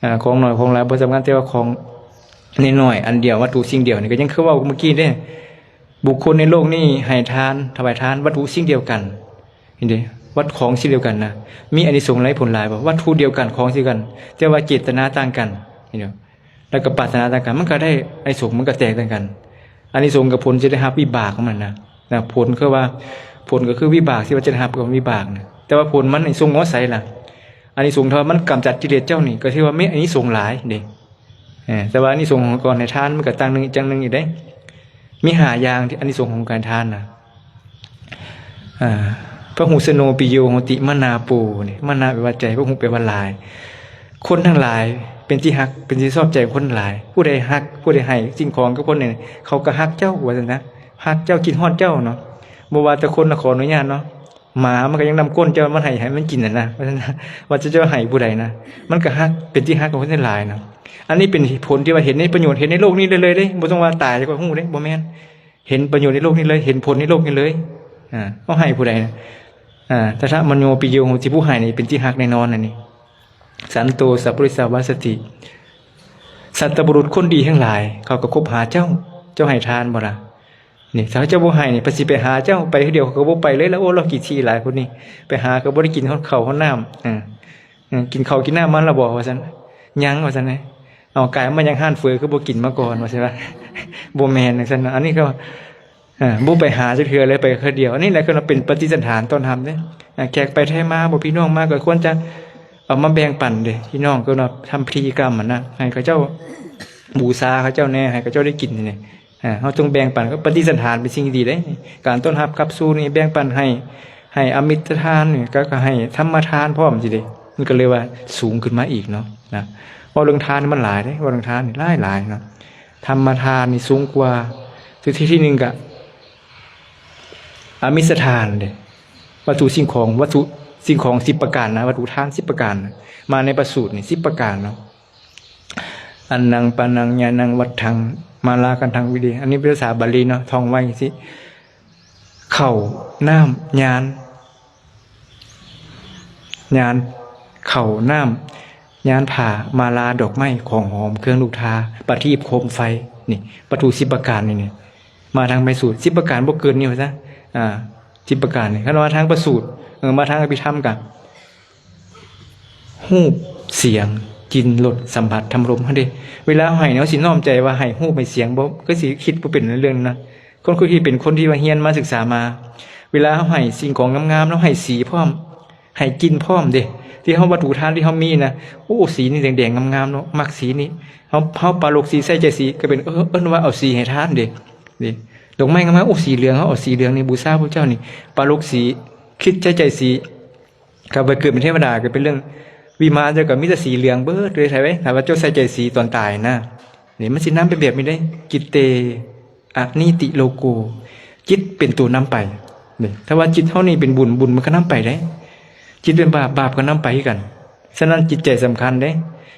ອາ ຂອງໜ້ອຍຂອງຫຼາຍບໍ່ສຳຄັນ, ແຕ່ວ່າຂອງນ້ອຍໆ ອັນດຽວ, ວັດຖຸສິ່ງດຽວນີ້ ກໍຍັງຄືເວົ້າເມື່ອກີ້ເດ້, ບຸກຄົນໃນໂລກນີ້ໃຫ້ທານ, ຖວາຍທານ ວັດຖຸສິ່ງດຽວກັນ. ເຫັນເດ້? ວັດຂອງສິ່ງດຽວກັນນະ ມີອານິສົງຫຼາຍ ຜົນຫຼາຍບໍ່? ວັດຖຸດຽວກັນ, ຂອງດຽວກັນ, ແຕ່ວ່າເຈດຕະນາຕ່າງກັນ. ເຫັນບໍ່? ແລ້ວກໍປາດຖະໜາຕ່າງກັນ, ມັນກໍໄດ້ອານິສົງ, ມັນກໍແຕກຕ່າງກັນ. ອານິສົງກັບຜົນຈະໄດ້ຮັບວິບາກຂອງມັນນະ, ນະ, ຜົນຄືວ່າ ຜົນກໍຄືວິບາກ ທີ່ວ່າຈະໄດ້ຮັບກັບວິບາກນະ. ແຕ່ວ່າຜົນມັນນີ້ສົ່ງມາໃສລະ? ອານິສົງ ຖ້າວ່າມັນກຳຈັດກິເລດເຈົ້ານີ້ ກໍຖືວ່າມີອານິສົງຫຼາຍເດ້. ເອີ ແຕ່ວ່າອານິສົງຂອງການໃຫ້ທານ ມັນກໍຕ່າງໜຶ່ງ ຈັ່ງໜຶ່ງອີກເດ້. ມີຫ້າຢ່າງທີ່ອານິສົງຂອງການໃຫ້ທານນະ. ອາ ພະຫຸສະໂນປິໂຍໂຫຕິ ມະນາໂປ ນີ້ ມະນາແປວ່າໃຈ, ພະຫຸແປວ່າຫຼາຍ. ຄົນທັງຫຼາຍເປັນທີ່ຮັກ ເປັນທີ່ຊອບໃຈຂອງຄົນຫຼາຍ. ຜູ້ໃດຮັກ ຜູ້ໃດໃຫ້ສິ່ງຂອງກັບຄົນນີ້ ເຂົາກໍຮັກເຈົ້າ ວ່າຊັ້ນນະ, ຮັກເຈົ້າ ຄິດຮອດເຈົ້າເນາະ. ບໍ່ວ່າແຕ່ຄົນນະ, ຂໍອະນຸຍາດເນາະ, ໝາມັນກໍຍັງນຳກົ້ນເຈົ້າ ມັນໃຫ້ ໃຫ້ມັນກິນຫັ້ນນະ ວ່າຊັ້ນນະ, ວ່າເຈົ້າໃຫ້ຜູ້ໃດນະ, ມັນກໍຮັກ ເປັນທີ່ຮັກຂອງຄົນຫຼາຍເນາະ. ອັນນີ້ເປັນຜົນທີ່ວ່າເຫັນໃນປະໂຫຍດ, ເຫັນໃນໂລກນີ້ເລີຍເດ້, ບໍ່ຕ້ອງວ່າຕາຍແລ້ວກໍຮູ້ເດ້, ບໍ່ແມ່ນ. ເຫັນປະໂຫຍດໃນໂລກນີ້ເລີຍ, ເຫັນຜົນໃນໂລກນີ້ເລີຍ. ອາ ເຮົາໃຫ້ຜູ້ໃດນະ? ອາ ຕະທະມະໂນປິໂຍໂຫຕິ, ຜູ້ໃຫ້ນີ້ເປັນທີ່ຮັກແນ່ນອນ. ອັນນີ້ ສັນໂຕ ສັບປຸລິສາວາສະຕິ, ສັດຕະບຸລຸດຄົນດີທັງຫຼາຍ ເຂົາກໍຄົບຫາເຈົ້າ, ເຈົ້າໃຫ້ທານບໍ່ລະ? ນີ້ ຖ້າເຈົ້າບໍ່ໃຫ້ນີ້ ເພິ່ນຊິໄປຫາເຈົ້າ, ໄປເທື່ອດຽວເຂົາກໍບໍ່ໄປເລີຍລະ. ໂອ້ ລາວຂີ້ຖີ່ຫຼາຍຄົນນີ້, ໄປຫາກໍບໍ່ໄດ້ກິນຮອດເຂົ້າຮອດນ້ຳ. ເອີ ເອີ ກິນເຂົ້າກິນນ້ຳມາແລ້ວບໍ່ ວ່າຊັ້ນ, ຍັງ ວ່າຊັ້ນ. ເອົາ ກາຍມາຫຍັງຮ້ານເຝີ ຄືບໍ່ກິນມາກ່ອນ ວ່າຊັ້ນວ່າ. ບໍ່ແມ່ນຈັ່ງຊັ້ນເນາະ, ອັນນີ້ກໍ ເອີ ບໍ່ໄປຫາຈັກເທື່ອເລີຍ, ໄປເທື່ອດຽວ. ອັນນີ້ແຫຼະ ຄືວ່າເປັນປະຕິສັນຖານຕ້ອນຮັບເດ້. ເອີ ແຂກໄປໄທມາບໍ ພີ່ນ້ອງມາ ກໍຄວນຈະເອົາມາແບ່ງປັນເດ້ ພີ່ນ້ອງ, ຄືວ່າທຳພິທີກຳຫັ້ນນະ, ໃຫ້ເຂົາເຈົ້າບູຊາເຂົາເຈົ້າແດ່, ໃຫ້ເຂົາເຈົ້າໄດ້ກິນນີ້. ອາ ເຮົາຕ້ອງແບ່ງປັນ, ກໍປະຕິສັນຖານເປັນສິ່ງທີ່ດີເດ້. ການຕ້ອນຮັບຂັບສູ່ນີ້ ແບ່ງປັນໃຫ້ ໃຫ້ອະມິດຕະທານນີ້ ກໍ ກໍໃຫ້ທຳມະທານພ້ອມຊີ້ເດ້, ມັນກໍເລີຍວ່າສູງຂຶ້ນມາອີກເນາະ ນະ. ເວົ້າເລື່ອງທານມັນຫຼາຍເດ້, ເວົ້າເລື່ອງທານນີ້ຫຼາຍໆເນາະ. ທຳມະທານນີ້ສູງກວ່າ, ຄືທີ່ ທີ່ໜຶ່ງກະອະມິດຕະທານເດ້, ວັດຖຸສິ່ງຂອງ, ວັດຖຸສິ່ງຂອງສິບປະການນະ, ວັດຖຸທານສິບປະການນະ, ມາໃນພະສູດນີ້ສິບປະການເນາະ. ອັນນັງ ປານັງ ຍານັງ ວັດຖັງ ມາລາ ຄັນທັງ ວິເດ. ອັນນີ້ເປັນພາສາບາລີເນາະ, ທ່ອງໄວ້ຈັ່ງຊີ້. ເຂົ້າ ນ້ຳ ຍານ ຍານ ເຂົ້າ ນ້ຳ ຍານ ຜ້າ ມາລາ ດອກໄມ້ ຂອງຫອມ ເຄື່ອງລູບທາ ປະທີບ ໂຄມໄຟ. ນີ້ ວັດຖຸສິບປະການນີ້ ນີ້ ມາທາງພະສູດ ສິບປະການ ບໍ່ເກີນນີ້ວ່າຊະ. ອາ ສິບປະການນີ້ ຄັນວ່າທາງພະສູດ ເອີ ມາທາງອະພິທຳກະ ຮູບ ສຽງ ກິ່ນ ລົດ ສຳຜັດ ທຳລົມຫັ້ນເດ້. ເວລາເຮົາໃຫ້ນີ້ ເຮົາຊິນ້ອມໃຈວ່າໃຫ້ຮູບໃຫ້ສຽງບໍ່ ຄືຊິຄິດບໍ່ເປັນເລື່ອງນະ. ຄົນຄືທີ່ເປັນຄົນທີ່ວ່າຮຽນມາສຶກສາມາ, ເວລາເຮົາໃຫ້ສິ່ງຂອງງາມໆ ເຮົາໃຫ້ສີພ້ອມ ໃຫ້ກິ່ນພ້ອມເດ້. ທີ່ເຮົາ ວັດຖຸທານທີ່ເຮົາມີນະ, ໂອ້ ສີນີ້ແດງໆ ງາມໆ ເນາະ, ມັກສີນີ້, ເຮົາ ເຮົາປາລົກສີ ໃສ່ໃຈສີ ກໍເປັນ ເອີ້ນວ່າເອົາສີໃຫ້ທານເດ້. ນີ້ ດອກໄມ້ງາມໆ ໂອ້ ສີເຫຼືອງ, ເຮົາເອົາສີເຫຼືອງນີ້ບູຊາພະເຈົ້ານີ້, ປາລົກສີ ຄິດໃສ່ໃຈສີ ກໍໄປເກີດເປັນເທວະດາ ກໍເປັນເລື່ອງ ວິມານເຈົ້າກໍມີແຕ່ສີເຫຼືອງເບິດເລີຍ ໃຊ່ໄໝ? ຖ້າວ່າເຈົ້າໃສ່ໃຈສີຕອນຕາຍນະ ນີ້ມັນຊິນຳໄປແບບນີ້ເດ້ ຈິດເຕ ອະນີຕິໂລໂກ ຈິດເປັນຕົວນຳໄປ. ນີ້ ຖ້າວ່າຈິດເຮົານີ້ເປັນບຸນ ບຸນມັນກໍນຳໄປເດ້ ຈິດເປັນບາບ ບາບກໍນຳໄປຄືກັນ. ສະນັ້ນຈິດໃຈສຳຄັນເດ້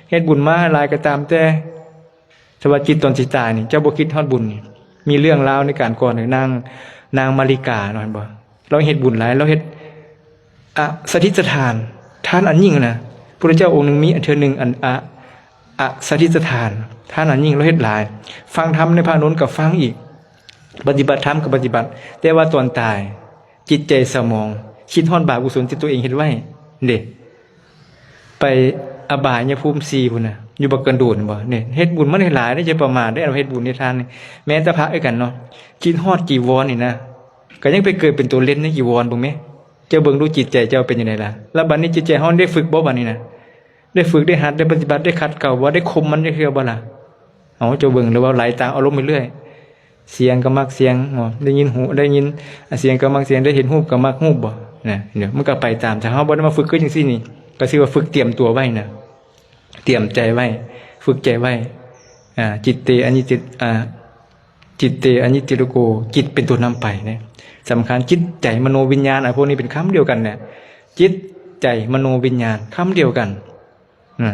ເຮັດບຸນມາຫຼາຍກໍຕາມແຕ່ ຖ້າວ່າຈິດຕອນຊິຕາຍນີ້ ເຈົ້າບໍ່ຄິດຮອດບຸນນີ້ ມີເລື່ອງລາວໃນການກ່ອນ ນາງ ນາງມາລິກາເນາະ ເຫັນບໍ່? ລາວເຮັດບຸນຫຼາຍ ລາວເຮັດ ອະສະທິດສະຖານ ທານອັນຍິ່ງນະ. ພຸດທະເຈົ້າອົງໜຶ່ງມີເທື່ອໜຶ່ງ ອັນ ອະ ອະສະທິດສະຖານ ທານອັນຍິ່ງ ລາວເຮັດຫຼາຍ. ຟັງທຳໃນພະອານນົນກໍຟັງອີກ ປະຕິບັດທຳກໍປະຕິບັດ ແຕ່ວ່າຕອນຕາຍ ຈິດໃຈເສົ້າໝອງ ຄິດຮອດບາບກຸສົນທີ່ຕົວເອງເຮັດໄວ້ເດ້ ໄປອະບາຍຍະພູມສີ່ພຸ້ນນະ ຢູ່ບັກກະໂດນບໍ່ ນີ້ ເຮັດບຸນມາຫຼາຍໆເດ້ ຢ່າປະໝາດເດ້ ເຮັດບຸນເຮັດທານນີ້. ແມ້ແຕ່ພະຄືກັນເນາະ ຄິດຮອດຈີວອນນີ້ນະ ກໍຍັງໄປເກີດເປັນໂຕເລັນໃນຈີວອນເບິ່ງແມ້ ເຈົ້າເບິ່ງດູຈິດໃຈເຈົ້າເປັນຈັ່ງໃດລະ? ແລ້ວບັດນີ້ຈິດໃຈເຮົາໄດ້ຝຶກບໍ່ບັດນີ້ນະ? ໄດ້ຝຶກ ໄດ້ຫັດ ໄດ້ປະຕິບັດ ໄດ້ຂັດເກົາບໍ່? ໄດ້ຂົ່ມມັນຈັກເທື່ອບໍ່ລະ? ເອົາ ເຈົ້າເບິ່ງ ຫຼືວ່າໄຫຼຕາມອາລົມໄປເລື້ອຍ ສຽງກໍມັກສຽງເນາະ ໄດ້ຍິນຫູ ໄດ້ຍິນ ອາ ສຽງກໍມັກສຽງ ໄດ້ເຫັນຮູບກໍມັກຮູບບໍ່ນະ? ເນາະ ມັນກໍໄປຕາມ ຖ້າເຮົາບໍ່ໄດ້ມາຝຶກຄືຈັ່ງຊີ້ນີ້ ກໍຊື່ວ່າຝຶກຕຽມຕົວໄວ້ນະ ຕຽມໃຈໄວ້ ຝຶກໃຈໄວ້ ອາ ຈິດເຕ ອະນິດຕິ ອາ ຈິດເຕ ອະນິດຕິໂລໂກ ຈິດເປັນຕົວນຳໄປເດ້ ສຳຄັນ. ຈິດໃຈ ມະໂນວິນຍານ ອາ ພວກນີ້ເປັນຄຳດຽວກັນແຫຼະ ຈິດໃຈ ມະໂນວິນຍານ ຄຳດຽວກັນ. ນະ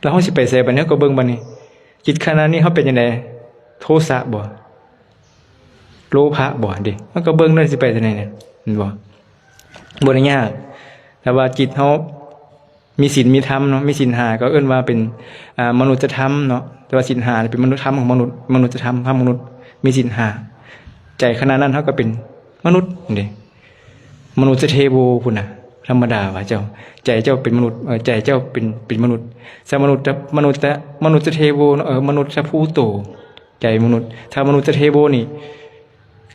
ແລ້ວເຮົາຊິໄປໃສບັດນີ້? ເຮົາກໍເບິ່ງບັດນີ້ ຈິດຂະນະນີ້ເຮົາເປັນຈັ່ງໃດ? ໂທສະບໍ່? ໂລພະບໍ່? ເດ້ ເຮົາກໍເບິ່ງເດີ ຊິໄປທາງໃດນີ້ ເຫັນບໍ່? ບໍ່ໄດ້ຍາກ ຖ້າວ່າຈິດເຮົາມີສິນມີທຳເນາະ ມີສິນຫ້າ ກໍເອີ້ນວ່າເປັນ ອາ ມະນຸດຈະທຳເນາະ ແຕ່ວ່າສິນຫ້ານີ້ເປັນມະນຸດທຳຂອງມະນຸດ ມະນຸດຈະທຳ ທຳຂອງມະນຸດ ມີສິນຫ້າ ໃຈຂະນະນັ້ນເຮົາກໍເປັນມະນຸດເດ້. ມະນຸດຈະເທໂວພຸ້ນນະ ທຳມະດາວ່າເຈົ້າ ໃຈເຈົ້າເປັນມະນຸດ ເອີ ໃຈເຈົ້າເປັນ ເປັນມະນຸດ ສະມະນຸດ ມະນຸດ ມະນຸດຈະເທໂວເນາະ ເອີ ມະນຸດຈະພູໂຕ ໃຈມະນຸດ ຖ້າມະນຸດຈະເທໂວນີ້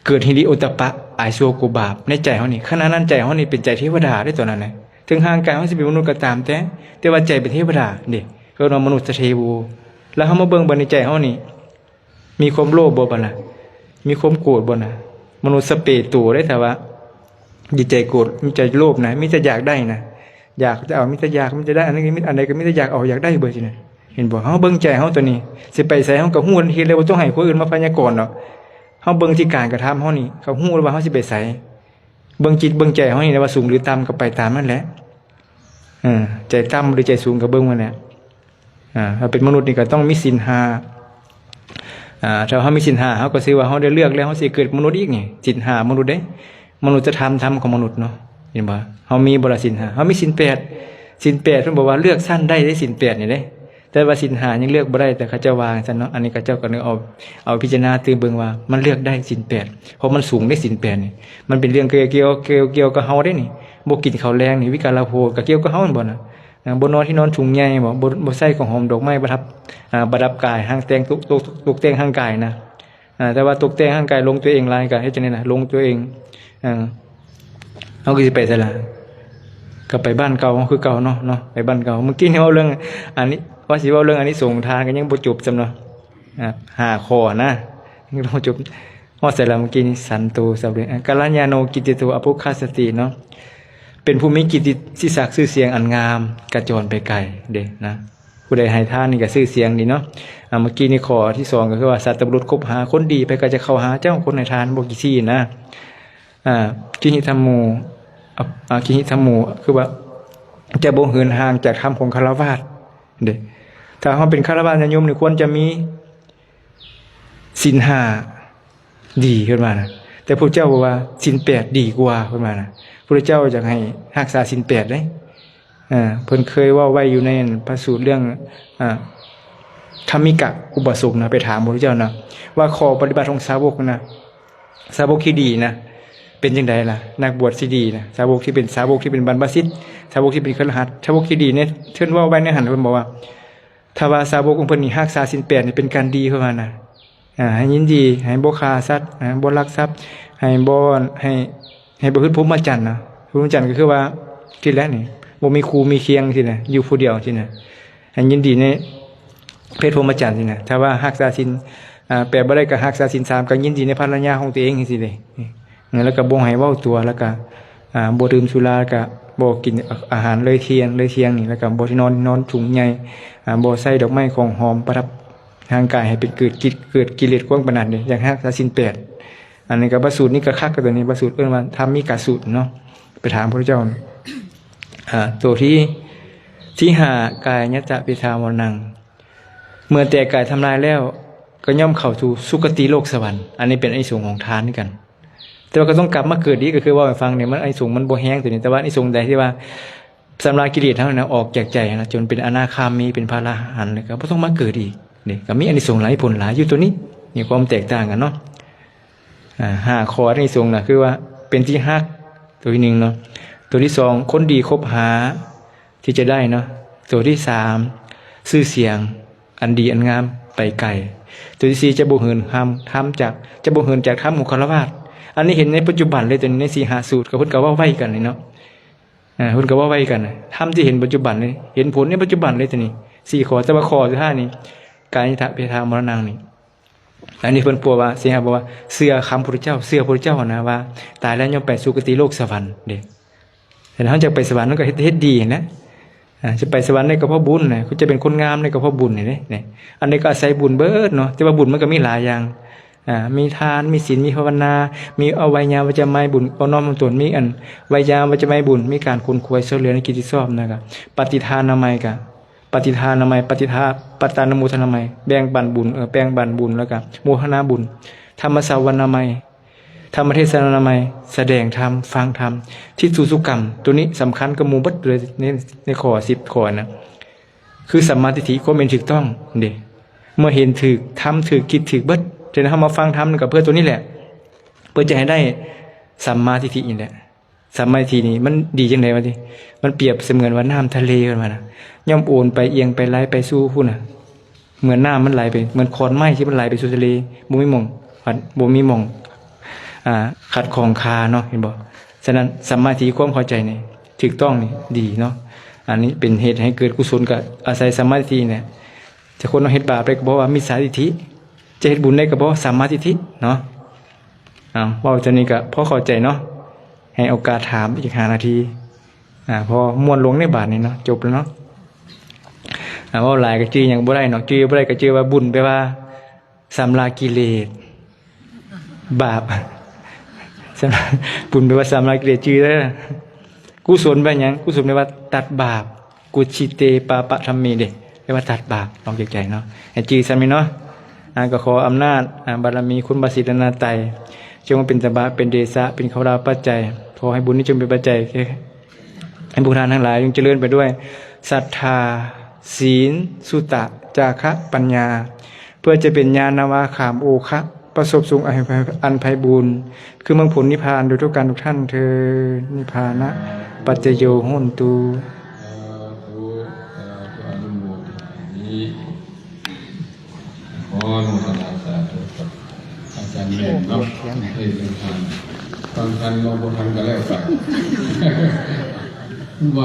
ເກີດຫິລິໂອດຕະປະ ອາຍຊົ່ວກົວບາບ ໃນໃຈເຮົານີ້ ຂະນະນັ້ນໃຈເຮົານີ້ເປັນໃຈເທວະດາເດ້ຕອນນັ້ນນະ ເຖິງຮ່າງກາຍເຮົາຊິເປັນມະນຸດກໍຕາມແຕ່ ແຕ່ວ່າໃຈເປັນເທວະດາເດ້ ເອີ້ນວ່າມະນຸດຈະເທໂວ. ແລ້ວເຮົາມາເບິ່ງບັດນີ້ໃຈເຮົານີ້ ມີຄວາມໂລບບໍ່ບັດນະ? ມີຄວາມໂກດບໍ່ນະ? ມະນຸດສະເປໂຕເດ້ ຖ້າວ່າມີໃຈໂກດ ມີໃຈໂລບນະ ມີແຕ່ຢາກໄດ້ນະ ຢາກຈະເອົາ ມີແຕ່ຢາກ ມີແຕ່ໄດ້ ອັນນີ້ ອັນໃດກໍມີແຕ່ຢາກເອົາ ຢາກໄດ້ເບິດຊີ້ນະ ເຫັນບໍ່? ເຮົາເບິ່ງໃຈເຮົາໂຕນີ້ ຊິໄປໃສເຮົາກໍຮູ້ທັນທີເລີຍ ບໍ່ຕ້ອງໃຫ້ຜູ້ອື່ນມາພະຍາກອນດອກ ເຮົາເບິ່ງທີ່ການກະທຳເຮົານີ້ ເຂົາຮູ້ແລ້ວວ່າເຮົາຊິໄປໃສ. ເບິ່ງຈິດເບິ່ງໃຈເຮົານີ້ແຫຼະວ່າສູງຫຼືຕ່ຳ ກໍໄປຕາມນັ້ນແຫຼະ ເອີ ໃຈຕ່ຳຫຼືໃຈສູງກໍເບິ່ງມັນແຫຼະ. ອາ ຖ້າເປັນມະນຸດນີ້ກໍຕ້ອງມີສິນຫ້າ ອາ ຖ້າເຮົາມີສິນຫ້າ ເຮົາກໍຊື່ວ່າເຮົາໄດ້ເລືອກແລ້ວ ເຮົາຊິເກີດມະນຸດອີກນີ້ ສິນຫ້າມະນຸດເດ້ ມະນຸດຈະທຳ ທຳຂອງມະນຸດເນາະ ເຫັນບໍ່? ເຮົາມີບໍ່ລະສິນຫ້າ? ເຮົາມີສິນແປດ ສິນແປດເພິ່ນບອກວ່າເລືອກຊັ້ນໄດ້ເດ້ ສິນແປດນີ້ເດ້ ແຕ່ວ່າສິນຫ້າຍັງເລືອກບໍ່ໄດ້ ແຕ່ເຂົາເຈົ້າວ່າຈັ່ງຊັ້ນເນາະ. ອັນນີ້ເຂົາເຈົ້າກໍເລີຍເອົາ ເອົາພິຈາລະນາຕື່ມເບິ່ງວ່າມັນເລືອກໄດ້ສິນແປດ ເພາະມັນສູງເດ້ສິນແປດນີ້ ມັນເປັນເລື່ອງກ່ຽວ ກ່ຽວ ກ່ຽວ ກ່ຽວກັບເຮົາເດ້ນີ້ ບໍ່ກິນເຂົ້າແລງນີ້ ວິກາລະໂພ ກໍກ່ຽວກັບເຮົາແມ່ນບໍ່ນະ? ນະ ບໍ່ນອນທີ່ນອນສູງໃຫຍ່ບໍ່ ບໍ່ ບໍ່ໃຊ້ຂອງຫອມດອກໄມ້ປະດັບ ອາ ປະດັບກາຍ ຮ່າງແຕ່ງ ຕົກ ຕົກ ຕົກແຕ່ງຮ່າງກາຍນະ ອາ ແຕ່ວ່າຕົກແຕ່ງຮ່າງກາຍ ຫຼົງຕົວເອງຫຼາຍ ກໍເຮັດຈັ່ງໃດນະ ຫຼົງຕົວເອງ ເອີ ເຮົາກໍຊິໄປໃສລະ? ກໍໄປບ້ານເກົ່າເຮົາຄືເກົ່າເນາະ ເນາະ ໄປບ້ານເກົ່າ. ເມື່ອກີ້ນີ້ເວົ້າເລື່ອງ ອັນນີ້ ວ່າຊິເວົ້າເລື່ອງອານິສົງທານ ກໍຍັງບໍ່ຈົບຊ້ຳເນາະ ອາ ຫ້າຂໍ້ນະ ຍັງບໍ່ຈົບ. ຮອດໃສລະເມື່ອກີ້ນີ້? ສັນໂຕ ສັບເລ ອາ ກັນລະຍາໂນ ກິດຕິໂຕ ອະປຸກຄາສະຕິເນາະ ເປັນຜູ້ມີກິດຕິສັກຊື່ສຽງອັນງາມ ກະຈອນໄປໄກເດ້ນະ ຜູ້ໃດໃຫ້ທານນີ້ກໍຊື່ສຽງດີເນາະ. ອາ ເມື່ອກີ້ນີ້ຂໍ້ທີສອງກໍຄືວ່າ ສັດຕະບຸລຸດຄົບຫາຄົນດີ ໃຜກໍຈະເຂົ້າຫາເຈົ້າ ຄົນໃຫ້ທານບໍ່ຂີ້ຊີ້ນະ. ອາ ກິຫິທຳໂມ ອາ ກິຫິທຳໂມ ຄືວ່າຈະບໍ່ເຫີນຫ່າງຈາກທຳຂອງຄາລະວາດເດ້. ຖ້າເຮົາເປັນຄາລະວາດຍາດໂຍມນີ້ ຄວນຈະມີ ສິນຫ້າດີ ເພິ່ນວ່ານະ ແຕ່ພວກເຈົ້າບອກວ່າສິນແປດດີກວ່າ ເພິ່ນວ່ານະ. ພະພຸດທະເຈົ້າຢາກໃຫ້ຮັກສາສິນແປດເດ້ ເອີ ເພິ່ນເຄີຍເວົ້າໄວ້ຢູ່ໃນພະສູດເລື່ອງ ອາ ທຳມິກະອຸບາສົກນະ ໄປຖາມພະພຸດທະເຈົ້ານະ ວ່າຂໍ້ປະຕິບັດຂອງສາວົກນະ ສາວົກທີ່ດີນະ ເປັນຈັ່ງໃດລະ? ນັກບວດທີ່ດີນະ ສາວົກທີ່ເປັນ ສາວົກທີ່ເປັນບັນພະສິດ ສາວົກທີ່ເປັນຄະລະຫັດ ສາວົກທີ່ດີນີ້ ເພິ່ນເວົ້າໄວ້ໃນຫັ້ນ ເພິ່ນບອກວ່າ ຖ້າວ່າສາວົກຂອງເພິ່ນນີ້ຮັກສາສິນແປດນີ້ເປັນການດີ ເພິ່ນວ່ານະ ອາ ໃຫ້ຍິນດີ ໃຫ້ບໍ່ຂ້າສັດ ນະ ບໍ່ລັກຊັບ ໃຫ້ບໍ່ ໃຫ້ ໃຫ້ປະພຶດພົມມະຈັນນະ. ພົມມະຈັນກໍຄືວ່າ ທີ່ແລກນີ້ ບໍ່ມີຄູ່ມີຄຽງຊີ້ນະ ຢູ່ຜູ້ດຽວຊີ້ນະ ໃຫ້ຍິນດີໃນເພດພົມມະຈັນຊີ້ນະ. ຖ້າວ່າຮັກສາສິນ ອາ ແປບໍ່ໄດ້ກໍຮັກສາສິນສາມ ກໍຍິນດີໃນພັນລະຍາຂອງຕົວເອງຈັ່ງຊີ້ເດ້. ແລ້ວກໍບໍ່ໃຫ້ເວົ້າຕົວ ແລ້ວກໍ ອ່າ ບໍ່ດື່ມສຸລາ ແລ້ວກະບໍ່ກິນອາຫານເລີຍທ່ຽງ ເລີຍທ່ຽງນີ້ ແລ້ວກະບໍ່ນອນ ນອນສູງໃຫຍ່ ອ່າ ບໍ່ໃຊ້ດອກໄມ້ຂອງຫອມປະດັບຮ່າງກາຍໃຫ້ເປັນເກີດກິ ເກີດກິເລດກວ້າງປານນັ້ນເດ້ ຢາກຮັກສາສິນແປດ. ອັນນີ້ກໍພະສູດນີ້ກໍຄັກ ໂຕນີ້ພະສູດເອີ້ນວ່າທຳມິກະສູດເນາະ ໄປຖາມພະພຸດທະເຈົ້າ. ອ່າ ໂຕທີ ທີຫ້າ ກາຍະຈະເວທາມະຣະນັງ ເມື່ອແຕກກາຍທຳລາຍແລ້ວ ກໍຍ່ອມເຂົ້າສູ່ສຸຄະຕິໂລກສະຫວັນ. ອັນນີ້ເປັນອານິສົງຂອງທານຄືກັນ ແຕ່ວ່າກໍຕ້ອງກັບມາເກີດອີກ ກໍຄືເວົ້າໃຫ້ຟັງນີ້ ມັນອານິສົງມັນບໍ່ແຮງໂຕນີ້ ແຕ່ວ່າອານິສົງໃດທີ່ວ່າຊຳລະກິເລດເຮົານະອອກຈາກໃຈນະ ຈົນເປັນອະນາຄາມີ ເປັນພະອະລະຫັນ ແລ້ວກໍບໍ່ຕ້ອງມາເຜົດອີກເດ້ ກໍມີອານິສົງຫຼາຍ ຜົນຫຼາຍຢູ່ໂຕນີ້. ນີ້ຄວາມແຕກຕ່າງກັນເນາະ. ອ່າ ຫ້າຂໍ້ອານິສົງນະ ຄືວ່າເປັນທີ່ຮັກ ໂຕທີໜຶ່ງເນາະ. ໂຕທີສອງ ຄົນດີຄົບຫາທີ່ຈະໄດ້ເນາະ. ໂຕທີສາມ ຊື່ສຽງອັນດີອັນງາມໄປໄກ. ໂຕທີສີ່ ຈະບໍ່ເຫີນຫ້າມທຳຈາກ ຈະບໍ່ເຫີນຈາກທຳຂອງຄາລະວາດ. ອັນນີ້ເຫັນໃນປັດຈຸບັນເລີຍ ໂຕນີ້ໃນສີ່ຫ້າສູດ ກໍເພິ່ນກໍເວົ້າໄວກັນນີ້ເນາະ. ອ່າ ເພິ່ນກໍເວົ້າໄວກັນ ທຳທີ່ເຫັນປັດຈຸບັນເລີຍ ເຫັນຜົນໃນປັດຈຸບັນເລີຍໂຕນີ້ ສີ່ຂໍ້. ແຕ່ວ່າຂໍ້ສຸດທ້າຍນີ້ ກາຍະຈະເວທາມະຣະນັງນີ້ ອັນນີ້ເພິ່ນປົວວ່າ ຊິໃຫ້ບອກວ່າເຊື່ອຄຳພຸດທະເຈົ້າ ເຊື່ອພຸດທະເຈົ້າຫັ້ນນະ ວ່າຕາຍແລ້ວຍ່ອມໄປສຸຄະຕິໂລກສະຫວັນເດ້. ແຕ່ເຮົາຈະໄປສະຫວັນ ມັນກໍເຮັດ ເຮັດດີຫັ້ນນະ. ອ່າ ຈະໄປສະຫວັນໄດ້ກໍເພາະບຸນນະ ຈະເປັນຄົນງາມໄດ້ກໍເພາະບຸນນີ້ເດ້. ອັນນີ້ກໍອາໄສບຸນເບິດເນາະ ແຕ່ວ່າບຸນມັນກໍມີຫຼາຍຢ່າງ ອ່າ ມີທານ ມີສິນ ມີພາວະນາ ມີອະໄວຍາວັດຈະໄມບຸນ ອອກນ້ອມຖ່ອມຕົນ ມີອັນໄວຍາວັດຈະໄມບຸນ ມີການຂົນຂວາຍຊ່ວຍເຫຼືອໃນກິດທີ່ຊອບນະ. ກໍປະຕິທານາໄມ ກໍ ປະຕິທານາໄມ ປະຕິທາ ປະຕານຸໂມທະນາໄມ ແບ່ງປັນບຸນ ເອີ ແບ່ງປັນບຸນ ແລ້ວກໍໂມທະນາບຸນ. ທຳມະສາວະນາໄມ ທຳມະເທສະນານາໄມ ສະແດງທຳ ຟັງທຳ. ທິສູສຸກຳ ໂຕນີ້ສຳຄັນກວ່າໝູ່ເບິດເລີຍ ໃນ ໃນຂໍ້ສິບຂໍ້ນະ ຄືສຳມາທິດຖິ ຄວາມເຫັນຖືກຕ້ອງເດ້. ເມື່ອເຫັນຖືກ ທຳຖືກ ຄິດຖືກເບິດ ສະນັ້ນເຮົາມາຟັງທຳກໍເພື່ອໂຕນີ້ແຫຼະ ເພື່ອຈະໃຫ້ໄດ້ສຳມາທິດຖິນີ້ແຫຼະ. ສຳມາທິດຖິນີ້ມັນດີຈັ່ງໃດວະຕິ ມັນປຽບສະເໝືອນວ່ານ້ຳທະເລ ເພິ່ນວ່ານະ ຍ່ອມໂອນໄປ ອຽງໄປ ໄຫຼໄປສູ່ພຸ້ນນະ ເໝືອນນ້ຳມັນໄຫຼໄປ ເໝືອນຂອນໄມ້ທີ່ມັນໄຫຼໄປສູ່ທະເລ ບໍ່ມີໝ່ອງ ບໍ່ມີໝ່ອງ ອ່າ ຂັດຂ້ອງຄາເນາະ ເຫັນບໍ່? ສະນັ້ນ ສຳມາທິດ ຄວາມເຂົ້າໃຈນີ້ຖືກຕ້ອງນີ້ດີເນາະ. ອັນນີ້ເປັນເຫດໃຫ້ເກີດກຸສົນ ກໍອາໄສສຳມາທິດຖິນີ້ແຫຼະ. ແຕ່ຄົນເຮົາເຮັດບາບໄດ້ກໍເພາະວ່າມິດສາທິດຖິ ຈະເຮັດບຸນໄດ້ກໍເພາະສຳມາທິດຖິເນາະ. ເອົາ ເວົ້າຈາກນີ້ກໍພໍເຂົ້າໃຈເນາະ. ໃຫ້ໂອກາດຖາມອີກຫ້ານາທີ ອ່າ ພໍມ່ວນລົງໃນບາດນີ້ເນາະ ຈົບແລ້ວເນາະ. ອ່າ ເວົ້າຫຼາຍກໍຈື່ຫຍັງບໍ່ໄດ້ເນາະ ຈື່ບໍ່ໄດ້ກໍຈື່ວ່າບຸນແປວ່າຊຳລະກິເລດ ບາບ ຊຳລະ ບຸນແປວ່າຊຳລະກິເລດ ຈື່ເດີ. ກຸສົນແປຫຍັງ? ກຸສົນແປວ່າຕັດບາບ ກຸດຊິເຕ ປາປະທຳເມ ເດ້ ແປວ່າຕັດບາບອອກຈາກໃຈເນາະ. ໃຫ້ຈື່ສ່ຳນີ້ເນາະ. ອ່າ ກໍຂໍອຳນາດ ອ່າ ບາລະມີຄຸນພະສີລັດຕະນະໄຕ ຈົ່ງມາເປັນຕະບະ ເປັນເດຊະ ເປັນເຂົ້າລາວປັດໄຈ. ຂໍໃຫ້ບຸນນີ້ຈົ່ງເປັນປັດໄຈແກ່ ໃຫ້ພວກທ່ານທັງຫຼາຍຈົ່ງຈະເລີນໄປດ້ວຍສັດທາ, ສີນ, ສຸຕະ, ຈາຄະ, ປັນຍາ ເພື່ອຈະເປັນຍານາວາຂ້າມໂອຄະ ປະສົບສຸກອັນໄພບູນ ຄືເມືອງຜົນນິບພານ ໂດຍທຸກທ່ານທຸກທ່ານເທີ້ນ. ນິບພານະປັດຈະໂຍໂຫນຕຸ. ສາທຸ ສາທຸ ອະນຸໂມທະນາ ຂໍອະນຸໂມທະນາສາທຸກັບອາຈານແມ່ນເນາະ ເທດນະທ່ານ ຟັງທັນບໍ່ ບໍ່ທັນກໍແລ້ວໄປ ໄວ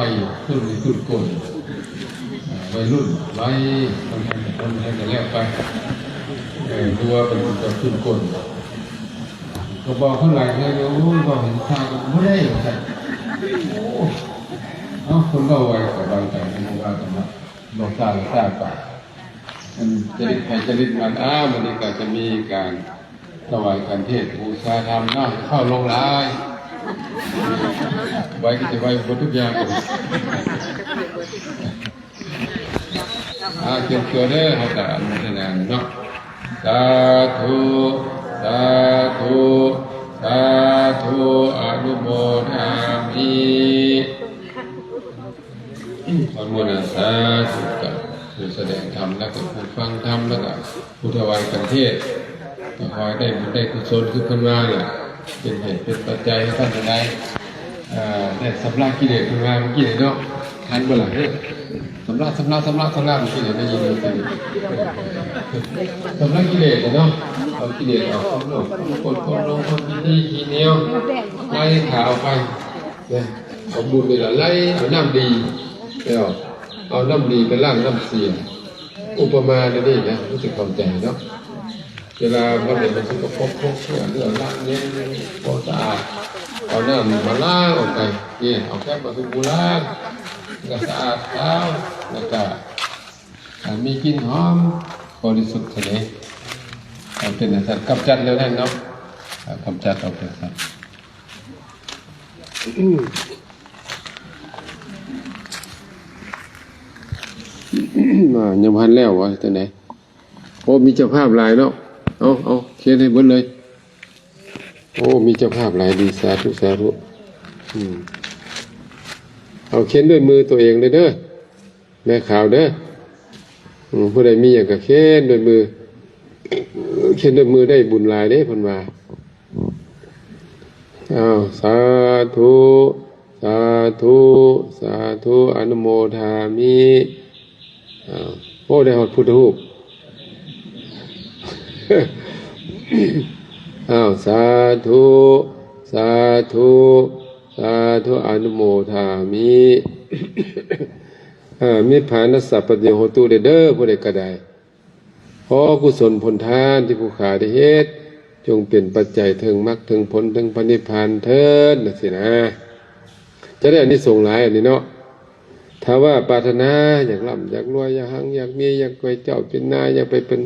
ຄົນນີ້ຄືຄົນ ໄວລຸ້ນໄວ ບາງທ່ານກໍຄົນໄທກໍແລ້ວໄປ ເອີ ຫຼືວ່າເປັນຄົນຈະຂຶ້ນກົ້ນ ກໍບອກຄົນຫຼາຍເທື່ອຢູ່ ໂອ້ຍ ເວົ້າເຫັນຊາກໍບໍ່ໄດ້ວ່າຊັ້ນ. ໂອ້ ເອົາ ຄົນເວົ້າໄວກໍໄວໄປ ບໍ່ວ່າກັນເນາະ ບໍ່ຊາກໍຊາໄປ. ອັນຈະລິດໃຜຈະລິດມັນ ອ້າວ ມື້ນີ້ກໍຈະມີການຖວາຍຂັນເທດບູຊາທຳເນາະ ເຂົ້າລົງຫຼາຍ ໄວກໍຈະໄວເບິດທຸກຢ່າງ. ອາ ຕຽມຕົວເດີ ເຮົາກະອະນຸໂມທະນາເນາະ ສາທຸ ສາທຸ ສາທຸ ອະນຸໂມທາມິ ອະນຸໂມທະນາສາທຸກັບຜູ້ສະແດງທຳ ແລ້ວກໍຜູ້ຟັງທຳ ແລ້ວກໍຜູ້ຖວາຍຂັນເທດ ກໍຂໍໃຫ້ໄດ້ບຸນໄດ້ກຸສົນຄືເພິ່ນວ່າແຫຼະ ເປັນເຫດເປັນປັດໄຈໃຫ້ທ່ານທັງຫຼາຍ ເອີ ໄດ້ຊຳລະກິເລດເພິ່ນວ່າເມື່ອກີ້ນີ້ເນາະ ທັນບໍ່ລະ? ເອີ ຊຳລະ ຊຳລະ ຊຳລະ ຊຳລະ ເມື່ອກີ້ນີ້ໄດ້ຍິນເມື່ອກີ້ນີ້ ຊຳລະກິເລດເນາະ ເອົາກິເລດອອກ ຄວາມໂລບ ຄວາມໂກດ ຄວາມຫຼົງ ຄວາມກິນດີຂີ້ໜຽວ ໄລ່ຂາອອກໄປ ເອົາບຸນນີ້ລະໄລ່ ເອົານ້ຳດີ ແລ້ວເອົານ້ຳດີໄປລ້າງນ້ຳເສຍ ອຸປະມາແນວນີ້ນະ ມັນຊິເຂົ້າໃຈເນາະ. ເວລາບໍ່ໄດ້ໄປສົກກະປົກ ພົກເຊື້ອເລື່ອງລະເຫຍ ບໍ່ສະອາດ ເອົານ້ຳມາລ້າງອອກໄປ ນີ້ ເອົາແຟບມາສະບູລ້າງ ກະສະອາດຂາວ ແລ້ວກະ ອ່າ ມີກິ່ນຫອມບໍລິສຸດຊະເດ. ເອົາເປັນຈັ່ງຊັ້ນ ກຳຈັດແນວນັ້ນເນາະ ກຳຈັດອອກຈັ່ງຊັ້ນ. ອ່າ ຍັງບໍ່ທັນແລ້ວຫວາ ຈັ່ງໃດ? ໂອ້ ມີເຈົ້າພາບຫຼາຍເນາະ. ເອົາ ເອົາ ຂຽນໃຫ້ເບິດເລີຍ. ໂອ້ ມີເຈົ້າພາບຫຼາຍ ດີ ສາທຸ ສາທຸ. ອືມ ເອົາ ຂຽນດ້ວຍມືຕົວເອງເລີຍເດີ ແມ່ຂາວເດີ. ອືມ ຜູ້ໃດມີຫຍັງກະຂຽນດ້ວຍມື ຂຽນດ້ວຍມືໄດ້ບຸນຫຼາຍເດ້ ເພິ່ນວ່າ. ອ້າວ ສາທຸ ສາທຸ ສາທຸ ອະນຸໂມທາມິ. ອ້າວ ໂອ້ ໄດ້ຮອດພຸດທະຮູບ. ອ້າວ ສາທຸ ສາທຸ ສາທຸ ອະນຸໂມທາມິ. ເອີ ນິບພານັດສະປັດຕິໂຍໂຫຕຸ ເດີ ຜູ້ໃດກະໄດ້. ຂໍກຸສົນຜົນທານທີ່ຜູ້ຂ້າໄດ້ເຮັດ ຈົ່ງເປັນປັດໄຈເຖິງມັກເຖິງຜົນເຖິງພະນິບພານເທີນ ຈັ່ງຊີ້ນະ. ຈະໄດ້ອານິສົງຫຼາຍອັນນີ້ເນາະ. ຖ້າວ່າປາດຖະໜາຢາກລ່ຳຢາກລວຍ ຢາກຮັ່ງຢາກມີ ຢາກໄປເຈົ້າເປັນນາຍ ຢາກໄປເປັນ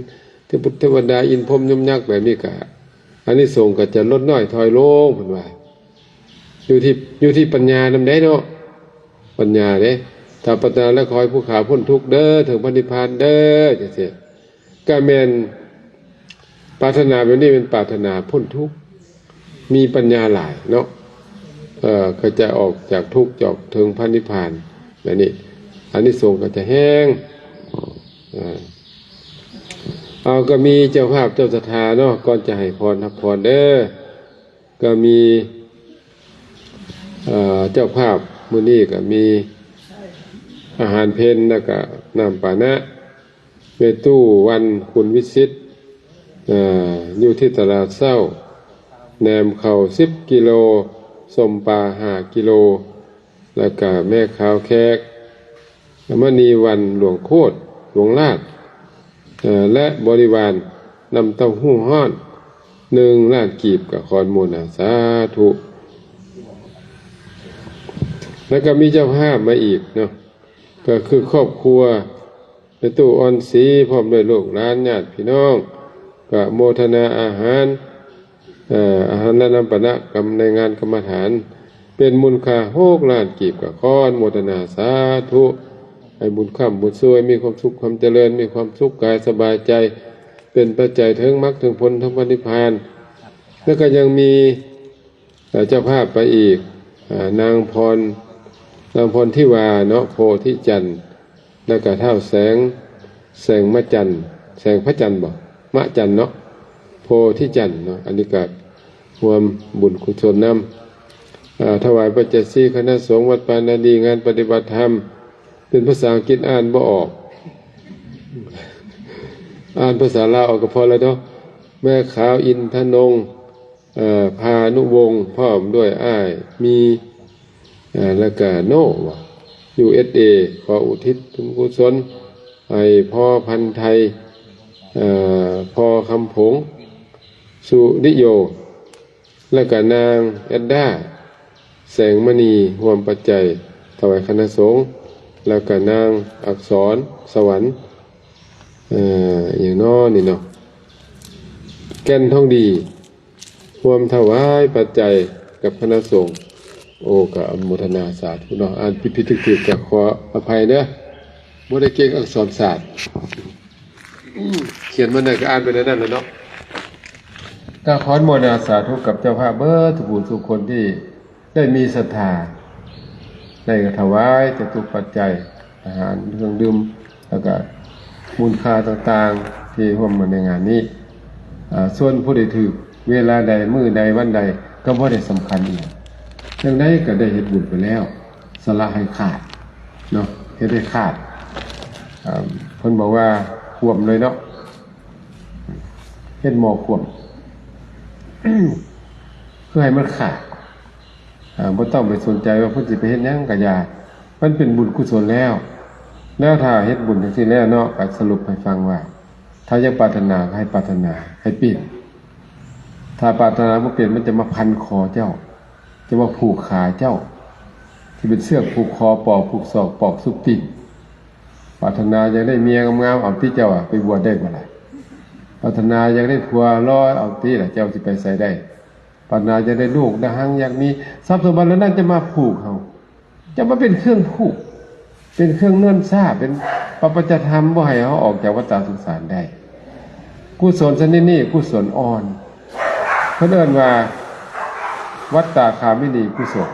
ເທວະບຸດເທວະດາ ອິນພົມຍົມຍັກແບບນີ້ກະ ອານິສົງກະຈະຫຼຸດນ້ອຍຖອຍລົງ ເພິ່ນວ່າ. ຢູ່ທີ່ ຢູ່ທີ່ປັນຍານຳເດ້ເນາະ ປັນຍາເດ້. ຖ້າປັນຍາແລ້ວ ຂໍໃຫ້ຜູ້ຂ້າພົ້ນທຸກເດີ ເຖິງພະນິບພານເດີ ຈັ່ງຊີ້ ກະແມ່ນປາດຖະໜາແບບນີ້ ແມ່ນປາດຖະໜາພົ້ນທຸກ ມີປັນຍາຫຼາຍເນາະ. ເອີ ກະຈະອອກຈາກທຸກ ຈອກເຖິງພະນິບພານແບບນີ້ ອານິສົງກະຈະແຮງ. ເອີ ເອົາ ກະມີເຈົ້າພາບເຈົ້າສັດທາເນາະ ກ່ອນຈະໃຫ້ພອນ ຮັບພອນເດີ. ກະມີ ເອີ ເຈົ້າພາບມື້ນີ້ກະມີອາຫານເພັນ ແລ້ວກະນ້ຳປານະ ແມ່ຕູ້ວັນ ຄຸນວິສິດ ເອີ ຢູ່ທີ່ຕະຫຼາດເຊົ້າ ແໜມເຂົ້າສິບກິໂລ ສົ້ມປາຫ້າກິໂລ ແລ້ວກະແມ່ຂາວແຂກ ມະນີວັນ ຫຼວງໂຄດ ຫຼວງລາດ ເອີ ແລະ ບໍລິວານ ນ້ຳເຕົ້າຫູ້ຮ້ອນ ໜຶ່ງລ້ານກີບ ກະຂໍອະນຸໂມທະນາສາທຸ. ແລ້ວກະມີເຈົ້າພາບມາອີກເນາະ ກະຄືຄອບຄົວແມ່ຕູ້ອ່ອນສີ ພ້ອມດ້ວຍລູກຫຼານຍາດພີ່ນ້ອງ ກະໂມທະນາອາຫານ ເອີ ອາຫານ ແລະ ນ້ຳປານະ ກຳ ໃນງານກຳມະຖານ ເປັນມູນຄ່າຫົກລ້ານກີບ ກະຂໍອະນຸໂມທະນາສາທຸ ໃຫ້ບຸນຄ້ຳບຸນຊ່ວຍ ມີຄວາມສຸກຄວາມຈະເລີນ ມີຄວາມສຸກກາຍສະບາຍໃຈ ເປັນປັດໄຈເຖິງມັກເຖິງຜົນ ເຖິງພະນິບພານ. ແລ້ວກະຍັງມີ ເອີ ເຈົ້າພາບໄປອີກ ເອີ ນາງພອນ ນາງພອນທິວາເນາະ ໂພທິຈັນ ແລ້ວກະທ້າວແສງ ແສງມະຈັນ ແສງພະຈັນບໍ ມະຈັນເນາະ ໂພທິຈັນເນາະ. ອັນນີ້ກະຮ່ວມບຸນກຸສົນນຳ ເອີ ຖວາຍປັດໄຈສີຄະນະສົງວັດປ່ານາດີ ງານປະຕິບັດທຳ ເປັນພາສາອັງກິດອ່ານບໍ່ອອກ ອ່ານພາສາລາວເອົາກະພໍແລ້ວເນາະ. ແມ່ຂາວ ອິນທະນົງ ເອີ ພານຸວົງ ພ້ອມດ້ວຍອ້າຍມີ ເອີ ແລ້ວກະໂນ ຢູເອສເອ ຂໍອຸທິດບຸນກຸສົນໃຫ້ພໍ່ພັນໄທ ເອີ ພໍ່ຄຳຜົງ ສຸລິໂຍ ແລ້ວກະນາງແອດດາ ແສງມະນີ ຮ່ວມປັດໄຈຖວາຍຄະນະສົງ ແລ້ວກະນາງອັກສອນ ສະຫວັນ ເອີ ອີ່ຫຍັງນໍນີ້ເນາະ ແກ່ນທອງດີ ຮ່ວມຖວາຍປັດໄຈກັບຄະນະສົງ. ໂອ້ ກະອະນຸໂມທະນາສາທຸເນາະ ອ່ານຜິດໆຖືກໆກະຂໍອະໄພເດີ ບໍ່ໄດ້ເກັ່ງອັກສອນສາດ ຂຽນມານັ້ນກະອ່ານໄປແນວນັ້ນແຫຼະເນາະ. ກະຂໍອະນຸໂມທະນາສາທຸກັບເຈົ້າພາບເບິດທຸກຜູ້ທຸກຄົນທີ່ ໄດ້ມີສັດທາ ໄດ້ຖວາຍຈະຕຸປັດໄຈ ອາຫານ ເຄື່ອງດື່ມ ແລ້ວກະມູນຄ່າຕ່າງໆ ທີ່ຮ່ວມມາໃນງານນີ້. ອາ ສ່ວນຜູ້ໃດຖືກເວລາໃດ ມື້ໃດ ວັນໃດ ກະບໍ່ໄດ້ສຳຄັນອີ່ຫຍັງ ຈັ່ງໃດກະໄດ້ເຮັດບຸນໄປແລ້ວ ສະຫຼະໃຫ້ຂາດເນາະ ເຮັດໃຫ້ຂາດ. ອາ ເພິ່ນບອກວ່າຂວ້ມເລີຍເນາະ ເຮັດໝໍ້ຂວ້ມ ຄືໃຫ້ມັນຂາດ ອາ ບໍ່ຕ້ອງໄປສົນໃຈວ່າເພິ່ນຊິໄປເຮັດຫຍັງກະຢ່າ ມັນເປັນບຸນກຸສົນແລ້ວ. ແລ້ວຖ້າເຮັດບຸນຈັ່ງຊີ້ແລ້ວເນາະ ກະສະຫຼຸບໃຫ້ຟັງວ່າ ຖ້າຢາກປາດຖະໜາ ໃຫ້ປາດຖະໜາໃຫ້ເປັນ. ຖ້າປາດຖະໜາບໍ່ເປັນ ມັນຈະມາພັນຄໍເຈົ້າ, ຈະມາຜູກຂາເຈົ້າ, ຈະເປັນເຊືອກຜູກຄໍ, ປອກຜູກສອກ, ປອກຊຸບຕີນ. ປາດຖະໜາຢາກໄດ້ເມຍງາມໆ ເອົາຕິເຈົ້າອະ ໄປບວດໄດ້ບໍ່ລະ? ປາດຖະໜາຢາກໄດ້ຜົວຫຼໍ່ ເອົາຕິລະ ເຈົ້າຊິໄປໃສໄດ້? ປາດຖະໜາຢາກໄດ້ລູກໄດ້ຮັງ ຢາກມີຊັບສົມບັດເຫຼົ່ານັ້ນ ຈະມາຜູກເຮົາ, ຈະມາເປັນເຄື່ອງຜູກ, ເປັນເຄື່ອງເນີນຊ້າ, ເປັນປັບປັດຈະທຳ ບໍ່ໃຫ້ເຮົາອອກຈາກວັດຕະສົງສານໄດ້. ກຸສົນຊະນິດນີ້ ກຸສົນອ່ອນ, ເພິ່ນເອີ້ນວ່າ ວັດຕະຄາມິນີກຸສົນ.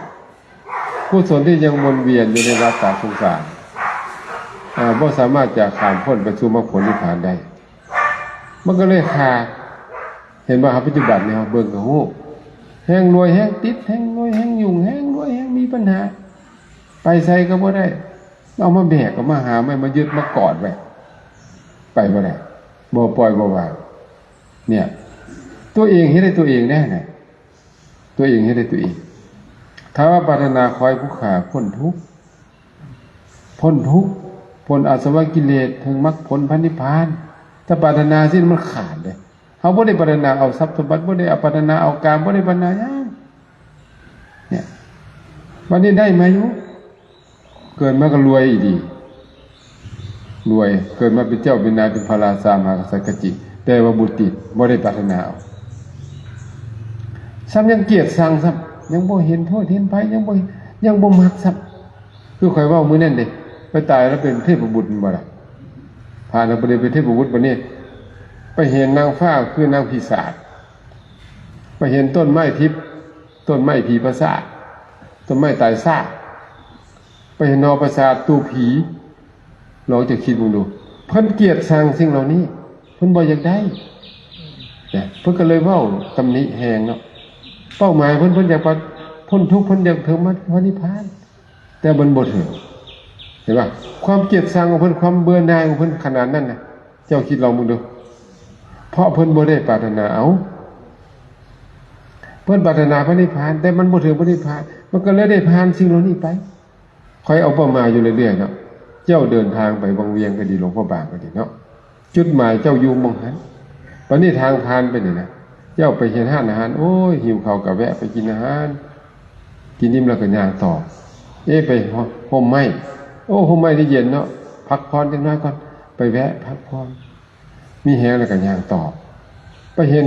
ກຸສົນທີ່ຍັງວົນວຽນຢູ່ໃນວັດຕະສົງສານ ເອີ ບໍ່ສາມາດຈະຂ້າມພົ້ນໄປສູ່ມັກຜົນນິບພານໄດ້. ມັນກໍເລີຍຂາດ. ເຫັນບໍ່? ເຮົາປັດຈຸບັນນີ້ເຮົາເບິ່ງກໍຮູ້, ແຮ່ງລວຍແຮ່ງຕິດ, ແຮ່ງລວຍແຮ່ງຫຍຸ້ງ, ແຮ່ງລວຍແຮ່ງມີບັນຫາ, ໄປໃສກໍບໍ່ໄດ້. ເອົາມາແບກ, ເອົາມາຫາມ, ມາຍຶດ, ມາກອດໄວ້, ໄປບໍ່ໄດ້, ບໍ່ປ່ອຍບໍ່ວາງ. ເນຍ, ຕົວເອງເຮັດໃຫ້ຕົວເອງໄດ້ນະ. ຕົວເອງເຮັດໃຫ້ຕົວເອງ. ຖ້າວ່າປາດຖະໜາຄອຍຜູ້ຂ້າພົ້ນທຸກ, ພົ້ນທຸກ, ພົ້ນອາສະວະກິເລດ, ເຖິງມັກຜົນພະນິບພານ. ຖ້າປາດຖະໜາຊີ້ມັນຂາດເດ້. ເຮົາບໍ່ໄດ້ປາດຖະໜາເອົາຊັບສົມບັດ, ບໍ່ໄດ້ປາດຖະໜາເອົາກາມ, ບໍ່ໄດ້ປາດຖະໜາຫຍັງ. ເນຍ, ບັດນີ້ໄດ້ມາຢູ່. ເກີດມາກໍລວຍອີ່ຫຼີ, ລວຍ, ເກີດມາເປັນເຈົ້າເປັນນາຍ ເປັນພະລາຊາມະຫາກະສັດກໍຈິງ, ແຕ່ວ່າບໍ່ຕິດ, ບໍ່ໄດ້ປາດຖະໜາເອົາ. ຊ້ຳຍັງກຽດຊັງຊ້ຳ, ຍັງບໍ່ເຫັນໂທດເຫັນໄພ, ຍັງບໍ່, ຍັງບໍ່ມັກຊ້ຳ. ຄືຂ້ອຍເວົ້າມື້ນັ້ນເດ້, ໄປຕາຍແລ້ວເປັນເທບະບຸດແມ່ນບໍ່ລະ? ຜ່ານແລ້ວບໍ່ໄດ້ເປັນເທບະບຸດ, ບັດນີ້ໄປເຫັນນາງຟ້າຄືນາງພິສາດ, ໄປເຫັນຕົ້ນໄມ້ທິບ, ຕົ້ນໄມ້ຜີປະສາດ, ຕົ້ນໄມ້ຕາຍຊາກ, ໄປເຫັນໜໍ່ປະສາດຕູຜີ. ລອງເຈົ້າຄິດເບິ່ງດູ, ເພິ່ນກຽດຊັງສິ່ງເຫຼົ່ານີ້, ເພິ່ນບໍ່ຢາກໄດ້ນະ, ເພິ່ນກໍເລີຍເວົ້າຕຳໜິແຮງເນາະ. ເປົ້າໝາຍເພິ່ນ, ເພິ່ນຢາກປະ, ພົ້ນທຸກ, ເພິ່ນຢາກເຖິງມາ, ມານິບພານ, ແຕ່ມັນບໍ່ເຖິງ. ເຫັນບໍ່? ຄວາມກຽດຊັງຂອງເພິ່ນ, ຄວາມເບື່ອໜ່າຍຂອງເພິ່ນຂະໜາດນັ້ນນະ, ເຈົ້າຄິດລອງເບິ່ງດູ. ເພາະເພິ່ນບໍ່ໄດ້ປາດຖະໜາເອົາ, ເພິ່ນປາດຖະໜາພະນິບພານ, ແຕ່ມັນບໍ່ເຖິງພະນິບພານ, ມັນກໍເລີຍໄດ້ຜ່ານສິ່ງເຫຼົ່ານີ້ໄປ. ຂ້ອຍເອົາປະມາຢູ່ເລື້ອຍໆເນາະ, ເຈົ້າເດີນທາງໄປວັງວຽງກໍດີ, ຫຼວງພະບາງກໍດີເນາະ, ຈຸດໝາຍເຈົ້າຢູ່ໝ່ອງຫັ້ນ. ບັດນີ້ທາງຜ່ານໄປນີ້ນະ, ເຈົ້າໄປເຫັນຮ້ານອາຫານ, ໂອ້ຍ ຫິວເຂົ້າກໍແວະໄປກິນອາຫານ, ກິນອີ່ມແລ້ວກໍຍ່າງຕໍ່. ເອ ໄປຮົ່ມໄມ້, ໂອ້ ຮົ່ມໄມ້ນີ້ເຢັນເນາະ, ພັກຜ່ອນຈັກໜ້ອຍກ່ອນ, ໄປແວະພັກຜ່ອນ, ມີແຮງແລ້ວກໍຍ່າງຕໍ່. ໄປເຫັນ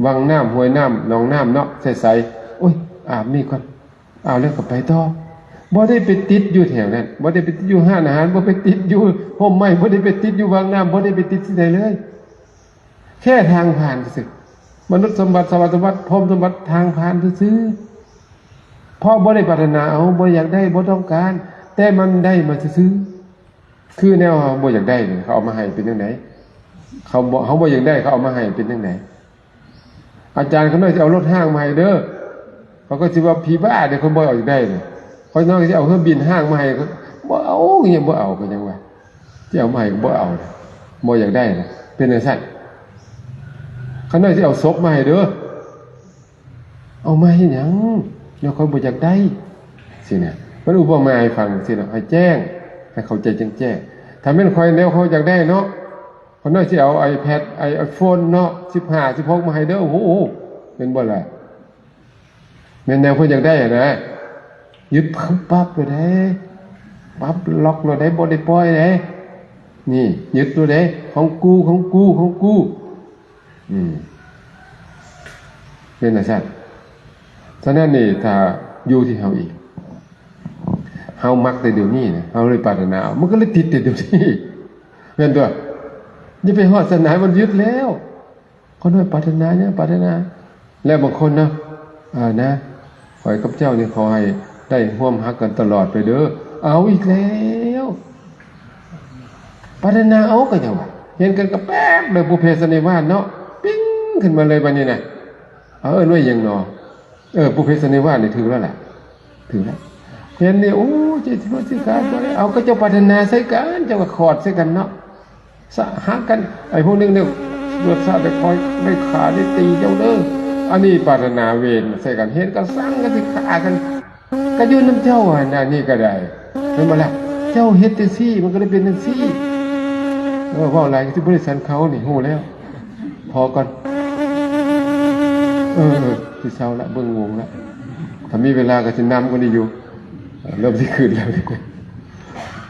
ວັງນ້ຳ, ຫ້ວຍນ້ຳ, ໜອງນ້ຳເນາະ, ໃສໆ, ໂອ້ຍ ອາບນີ້ກ່ອນ. ເອົາແລ້ວກໍໄປຕໍ່, ບໍ່ໄດ້ໄປຕິດຢູ່ແຖວນັ້ນ, ບໍ່ໄດ້ໄປຕິດຢູ່ຮ້ານອາຫານ, ບໍ່ໄປຕິດຢູ່ຮົ່ມໄມ້, ບໍ່ໄດ້ໄປຕິດຢູ່ວັງນ້ຳ, ບໍ່ໄດ້ໄປຕິດທີ່ໃດເລີຍ. ແຄ່ທາງຜ່ານຊື່ໆ, ມະນຸດສົມບັດ, ສະຫວັດສົມບັດ, ພົມສົມບັດ, ທາງຜ່ານຊື່ໆ. ເພາະບໍ່ໄດ້ປາດຖະໜາເອົາ, ບໍ່ຢາກໄດ້, ບໍ່ຕ້ອງການ, ແຕ່ມັນໄດ້ມາຊື່ໆ. ຄືແນວເຮົາບໍ່ຢາກໄດ້ນີ້ ເຂົາເອົາມາໃຫ້ເປັນຈັ່ງໃດ? ເຂົາບໍ່, ເຮົາບໍ່ຢາກໄດ້, ເຂົາເອົາມາໃຫ້ເປັນຈັ່ງໃດ? ອາຈານຂ້ານ້ອຍຊິເອົາລົດຮ້າງມາໃຫ້ເດີ. ເຂົາກໍຊິວ່າຜີບ້າເດ້, ຂ້ອຍບໍ່ຢາກໄດ້ເດ້. ຂ້ານ້ອຍຊິເອົາເຮືອບິນຮ້າງມາໃຫ້, ບໍ່ເອົາ, ຍັງບໍ່ເອົາ, ກໍຍັງວ່າຊິເອົາມາໃຫ້ກໍບໍ່ເອົາ, ບໍ່ຢາກໄດ້ນະ. ເປັນຈັ່ງຊັ້ນ. ຂ້ານ້ອຍຊິເອົາສົບມາໃຫ້ເດີ. ເອົາມາເຮັດຫຍັງ? ແນວຂ້ອຍບໍ່ຢາກໄດ້ ຊີ້ນະ. ມັນອຸປະມາໃຫ້ຟັງຊີ້ນະ, ໃຫ້ແຈ້ງ, ໃຫ້ເຂົ້າໃຈແຈ້ງໆ. ຖ້າແມ່ນຂ້ອຍ, ແນວຂ້ອຍຢາກໄດ້ເນາະ, ຂ້ານ້ອຍຊິເອົາໄອແພດ, ໄອໂຟນເນາະ, ສິບຫ້າ ສິບຫົກມາໃຫ້ເດີ. ໂອ້ໂຫ ແມ່ນບໍ່ລະ? ແມ່ນແນວເພິ່ນຢາກໄດ້ຫັ້ນນະ, ຍຶດປຶບປັບໂລດເດ້, ປັບລັອກໂລດເດ້, ບໍ່ໄດ້ປ່ອຍເດ້. ນີ້ ຍຶດໂລດເດ້, ຂອງກູ, ຂອງກູ, ຂອງກູ. ອືມ ເປັນຈັ່ງຊັ້ນ. ສະນັ້ນນີ້ ຖ້າຢູ່ທີ່ເຮົາເອງ, ເຮົາມັກແຕ່ດຽວນີ້ນະ, ເຮົາເລີຍປາດຖະໜາເອົາ, ມັນກໍເລີຍຕິດແຕ່ດຽວນີ້, ແມ່ນຕົວະ? ຢ່າໄປຮອດສານໃດ, ມັນຢຸດແລ້ວ. ຄົນນ້ອຍປາດຖະໜາຫຍັງ? ປາດຖະໜາ. ແລ້ວບາງຄົນເນາະ, ເອີ ນະ, ຂ້ອຍກັບເຈົ້ານີ້ຂໍໃຫ້ໄດ້ຮ່ວມຮັກກັນຕະຫຼອດໄປເດີ. ເອົາອີກແລ້ວ. ປາດຖະໜາເອົາກໍຫຍັງວະ? ເຫັນກັນກໍແປັບເລີຍ, ບຸບເພສັນນິວາດເນາະ, ປິ້ງຂຶ້ນມາເລີຍບາດນີ້ນະ. ເອົາ ເອີ້ນວ່າຫຍັງເນາະ? ເອີ ບຸບເພສັນນິວາດນີ້ຖືກແລ້ວລະ, ຖືກແລ້ວ. ເຫັນນີ້ ໂອ້ ເຈຊິໂລດສິກຂາໄປ. ເອົາ ກໍເຈົ້າປາດຖະໜາໃສ່ກັນ, ເຈົ້າກໍຂອດໃສ່ກັນເນາະ. ສະຫະກັນ, ໄອ້ພວກໜຶ່ງນີ້ ລວດຊາດໄດ້ຂ້ອຍ ໄດ້ຂ້າ ໄດ້ຕີເຈົ້າເດີ. ອັນນີ້ປາດຖະໜາເວນໃສ່ກັນ, ເຫັນກໍຊັງກັນ ຊິຂ້າກັນ, ກໍຢູ່ນຳເຈົ້າຫັ້ນນະ. ນີ້ກໍໄດ້ ແມ່ນບໍ່ລະ? ເຈົ້າເຮັດຈັ່ງຊີ້ ມັນກໍໄດ້ເປັນຈັ່ງຊີ້. ເອີ ເວົ້າຫຼາຍກໍຊິບໍ່ໄດ້ສັນເຂົານີ້ ຮູ້ແລ້ວ. ພໍກ່ອນ. ເອີ ຊິເຊົາລະ ເບິ່ງວົງລະ. ຖ້າມີເວລາກໍຊິນຳກວ່ານີ້ຢູ່. ເລີ່ມຊິຂຶ້ນແລ້ວ.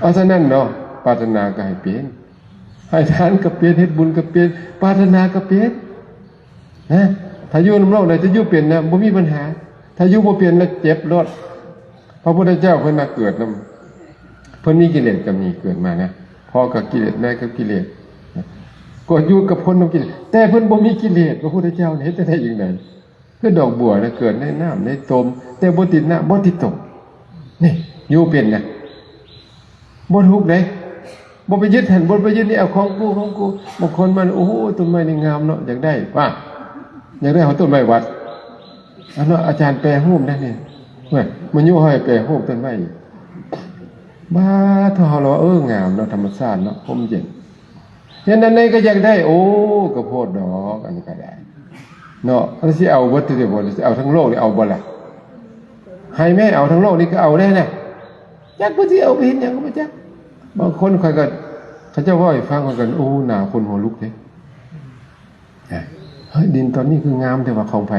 ເອົາ ສະນັ້ນເນາະ, ປາດຖະໜາກໍໃຫ້ເປັນ, ໃຫ້ທານກໍເປັນ, ເຮັດບຸນກໍເປັນ, ປາດຖະໜາກໍເປັນ. ນະ ຖ້າຢູ່ນຳໂລກໄດ້ ຈະຢູ່ເປັນນະ ບໍ່ມີບັນຫາ. ຖ້າຢູ່ບໍ່ເປັນລະເຈັບໂລດ. ພະພຸດທະເຈົ້າເພິ່ນມາເກີດນຳ ເພິ່ນມີກິເລດກໍມີເກີດມານະ ພໍກັບກິເລດ ແມ່ກັບກິເລດ ກໍຢູ່ກັບຄົນນຳກິເລດ ແຕ່ເພິ່ນບໍ່ມີກິເລດ. ພະພຸດທະເຈົ້າເຮັດຈັ່ງໃດຈັ່ງໃດ? ຄືດອກບົວນະ ເກີດໃນນ້ຳໃນຕົມ ແຕ່ບໍ່ຕິດນ້ຳບໍ່ຕິດຕົມ. ນີ້ ຢູ່ເປັນນະ. ບໍ່ທຸກເດ້ ບໍ່ໄປຍຶດຫັ້ນ ບໍ່ໄປຍຶດນີ້ ເອົາຂອງກູ ຂອງກູ. ບາງຄົນມາ ໂອ້ໂຫ ຕົ້ນໄມ້ນີ້ງາມເນາະ ຢາກໄດ້ ວ່າ ຢາກໄດ້ເອົາຕົ້ນໄມ້ວັດ. ອັນເນາະ ອາຈານແປຮູບໄດ້ນີ້ ເວີ້ຍ ມາຍຸໃຫ້ແປຮູບຕົ້ນໄມ້. ບາດ ເຮົາລະວ່າ ເອີ ງາມເນາະ ທຳມະຊາດເນາະ ຮົ່ມເຢັນ. ເຫັນອັນໃດກໍຢາກໄດ້ ໂອ້ ກໍໂພດດອກ ອັນນີ້ກໍໄດ້ເນາະ. ລະຊິເອົາເບິດເທື່ອບໍ່ ຊິເອົາທັງໂລກນີ້ເອົາບໍ່ລະ? ໃຫ້ແມ່ເອົາທັງໂລກນີ້ກໍເອົາແດ່ນະ. ຈັກເພິ່ນຊິເອົາໄປເຮັດຫຍັງກໍບໍ່ຈັກ. ບາງຄົນຂ້ອຍກໍ ເຂົາເຈົ້າເວົ້າໃຫ້ຟັງ ຂ້ອຍກໍ ໂອ້ ໜາຂົນຫົວລຸກເດ້. ເຮີ້ຍ ດິນຕອນນີ້ຄືງາມແທ້ວ່າ ຂອງໃຜ?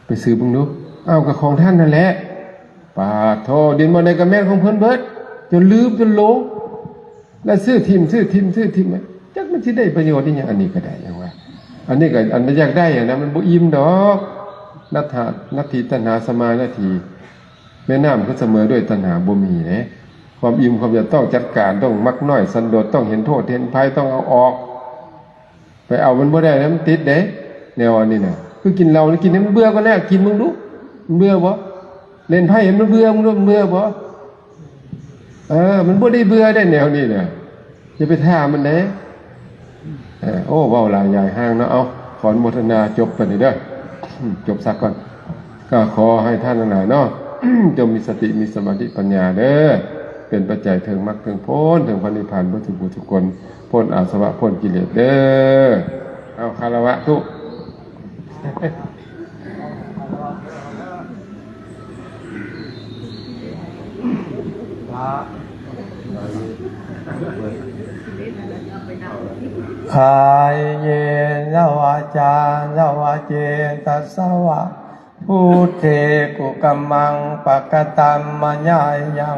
ໄປສືບເບິ່ງດູ. ອ້າວ ກໍຂອງທ່ານນັ້ນແຫຼະ. ປາດໂທ ດິນບ່ອນໃດກໍແມ່ນຂອງເພິ່ນເບິດ ຈົນລືມ ຈົນຫຼົງ. ແລ້ວຊື້ຖິ້ມ ຊື້ຖິ້ມ ຊື້ຖິ້ມ ຈັກມັນຊິໄດ້ປະໂຫຍດອີ່ຫຍັງ. ອັນນີ້ກໍໄດ້ ຫຍັງວ່າ ອັນນີ້ກໍ ອັນຢາກໄດ້ຫັ້ນນະ ມັນບໍ່ອີ່ມດອກ. ນັດຖາ ນັດຖິຕັນຫາສະມານາທີ ແມ່ນ້ຳຄືສະເໝີດ້ວຍຕັນຫາ ບໍ່ມີເດ້. ຄວາມອີ່ມ ຄວາມຢາກ ຕ້ອງຈັດການ ຕ້ອງມັກນ້ອຍສັນໂດດ ຕ້ອງເຫັນໂທດເຫັນໄພ ຕ້ອງເອົາອອກ. ໄປເອົາມັນບໍ່ໄດ້ນະ ມັນຕິດເດ້ ແນວອັນນີ້ນະ. ຄືກິນເຫຼົ້ານີ້ ກິນໃຫ້ມັນເບື່ອກ່ອນແລ້ວ ກິນເບິ່ງດູ ມັນເບື່ອບໍ່? ຫຼິ້ນໄພ້ໃຫ້ມັນເບື່ອ ເບິ່ງດູ ມັນເບື່ອບໍ່? ເອີ ມັນບໍ່ໄດ້ເບື່ອເດ້ແນວນີ້ນະ ຢ່າໄປຖ້າມັນເດ້. ເອີ ໂອ້ ເວົ້າຫຼາຍຢາຍຫ່າງເນາະ. ເອົາ ຂໍອະນຸໂມທະນາ ຈົບປານນີ້ເດີ ຈົບສັກກ່ອນ. ກໍຂໍໃຫ້ທ່ານທັງຫຼາຍເນາະ ຈົ່ງມີສະຕິ ມີສະມາທິ ປັນຍາເດີ ເປັນປັດໄຈເຖິງມັກເຖິງຜົນ ເຖິງພະນິບພານເບິດທຸກຜູ້ທຸກຄົນ ພົ້ນອາສະວະ ພົ້ນກິເລດເດີ. ເອົາ ຄາລະວະທຸ. ກາເຍນະວາຈານະວະເຈຕະສະວາ ພຸດເທກຸກຳມັງປະກະຕັມມະຍາຍັງ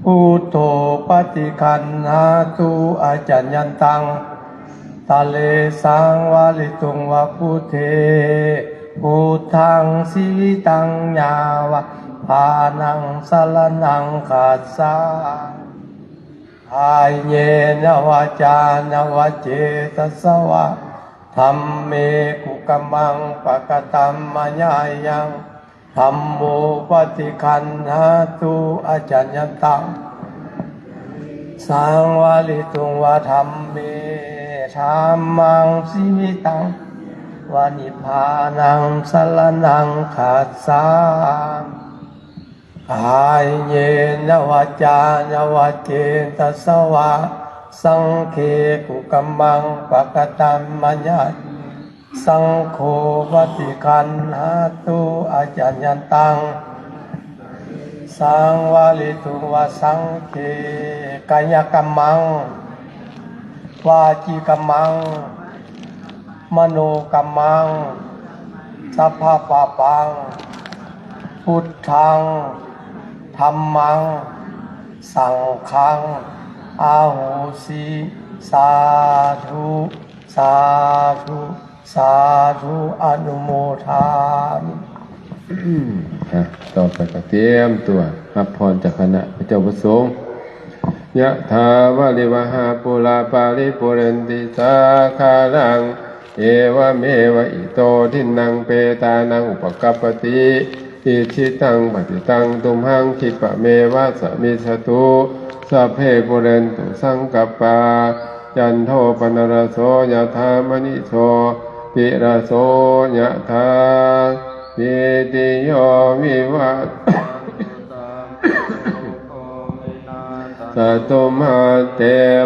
ພຸດໂທປະຕິຄັນຫາຕຸອາຈະຍັນຕັງ ຕະເລສັງວາລິຕຸງວາ ພຸດເທ ພຸດທັງຊີວິຕັງຍາວະ ພານັງສະລະນັງຄັດສາ ກາເຍນະວາຈານະວະເຈຕະສະວາ ທຳເມກຸກຳມັງປະກະຕັມມະຍາຍັງ ທຳໂມປະຕິຄັນຫາຕຸອາຈະຍັນຕັງ ສັງວາລິຕຸງວາທຳເມ ທຳມັງຊີວິຕັງວານິບພານັງສະລະນັງຄັດສາ ກາເຍນະວາຈານະວະເຈຕະສະວາ ສັງເຄກຸກຳມັງປະກະຕັມມະຍາ ສັງໂຄປະຕິຄັນຫາຕຸອາຈະຍັນຕັງ ສັງວາລິຕຸງວາສັງເຄ ກາຍະກຳມັງ ວາຈີກຳມັງ ມະໂນກຳມັງ ສັບພະປາປັງ ພຸດທັງ ທຳມັງ ສັງຄັງ ອາໂຫສິ ສາທຸ ສາທຸ ສາທຸ ອະນຸໂມທາມິ. ອ່ະ ຕໍ່ໄປກໍຕຽມຕົວຮັບພອນຈາກຄະນະພະເຈົ້າພະສົງ. ຍະຖາວາລິວະຫາປູລາ ປາລິປູເຣນຕິສາຄາລັງ ເອວະເມວະ ອິໂຕ ທິນນັງ ເປຕານັງ ອຸປະກັບປະຕິ ອິດຖິຕັງ ປັດຕິຕັງ ຕຸມຫັງ ຂິບປະເມວະ ສະມິດສະຕຸ ສັບເພ ປູເຣນຕຸ ສັງກັບປາ ຈັນໂທ ປະນະລະໂສ ຍະຖາ ມະນິ ໂຊຕິລະໂສ ຍະຖາ ສິດທິໂຍ ວິວາ ສະຕຸ ມາເຕ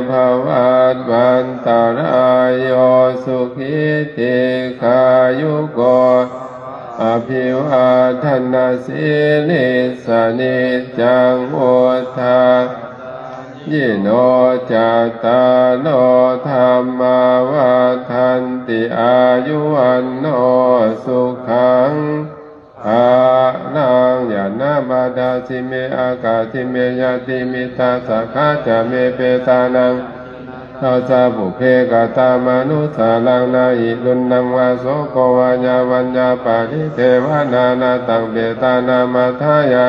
ພະວັດວັນຕະລາໂຍ ສຸຂີ ດີຄາຍຸໂກ ອະພິວາທະນະສີລິດສະ ນິດຈັງ ວຸດທາ ยิโน จัตตาโร ธัมมา วัฑฒันติ อายุ วัณโณ สุขัง พะลัง ยะ นามะ ทา สิ เม อากา สิ เม ญาติ มิตตา สักขะ จะ เม เปตานัง ทา สะ ปุ เพ กะ ตา มะ นุ สา รัง นะ หิ รุณณัง วา โส โก วา ยา วัญญา ปะ ริ เท วะ นา นะ ตัง เป ตา นามะ ทา ยา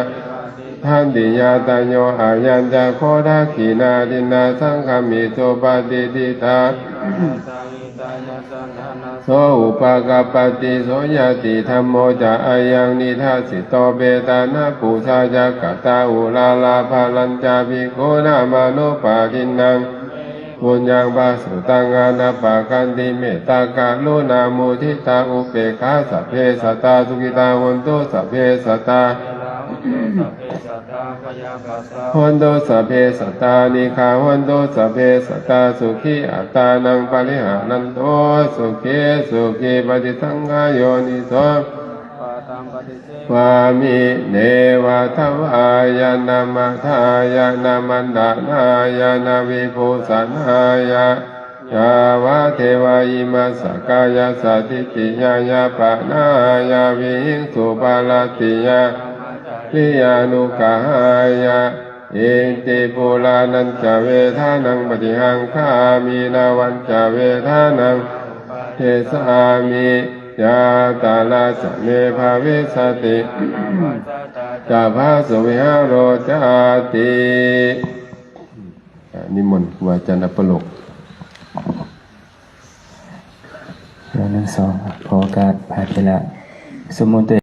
ทันติ ญา ตะ โย อา ยัญ จะ โค ทัก ขิ ณา ทิ นนา สัง ฆะ มิ สุ ปะ ติ ฏฐิ ตา โส อุปะ กัปปะ ติ โส ญาติ ธัม โม จะ อา ยัง นิ ทา สิ โต เป ตา นะ ปู ชา จะ กะ ตา อุ รา รา พะ รัญ จะ ภิก ขุ นามะ นุ ปะ ทิ นนัง เม หิ ปุญ ญัง ปะ สุ ตัง อา นะ ปะ ขัน ติ เม ตตา กะ รุ ณา มุ ทิ ตา อุ เป ก ขา สะ เพ สะ ตา สุ ขิ ตา โหน ตุ สะ เพ สะ ตา โฮ รั โหน ตุ สะ เพ สะ ตา พะ ยา ปะ สะ โหน ตุ สะ เพ สะ ตา นิ ฆา โหน ตุ สะ เพ สะ ตา สุ ขิ อัต ตา นัง ปะ ริ หะ รัน ตุ สุ ขิ สุ ขิ ปะ ฏิ สัง ขะ โย นิ โส ปะ ตัง ปะ ฏิ เส วา มิ เน วะ ถะ วายะ นะ มะ ทายะ นะ มัน ตะ นายะ นะ วิ ภู สะ นายะ ยะ วะ เท วะ อิ มะ สะ กายะ สะ ทิ ฏ ฐิ ยะ ยะ ปะ นะ ยะ วิ หิง สุ ปะ รัต ติ ยะ ริ ยา นุ กะ หายะ อิ ติ ปุ ระ ณัญ จะ เว ทะ นัง ปะ ฏิ หัง ขา มิ นะ วัน จะ เว ทะ นัง เท สา มิ ยะ ตะ ระ จะ เม ภะ วิ สะ ติ จะ ภะ สุ วิ หะ โร จา ติ ນິມົນ ຄູອາຈານ ອັບປະໂລກ ໜຶ່ງ ສອງ ຂໍໂອກາດ ພະເຖລະ ສົມມຸດຕົວ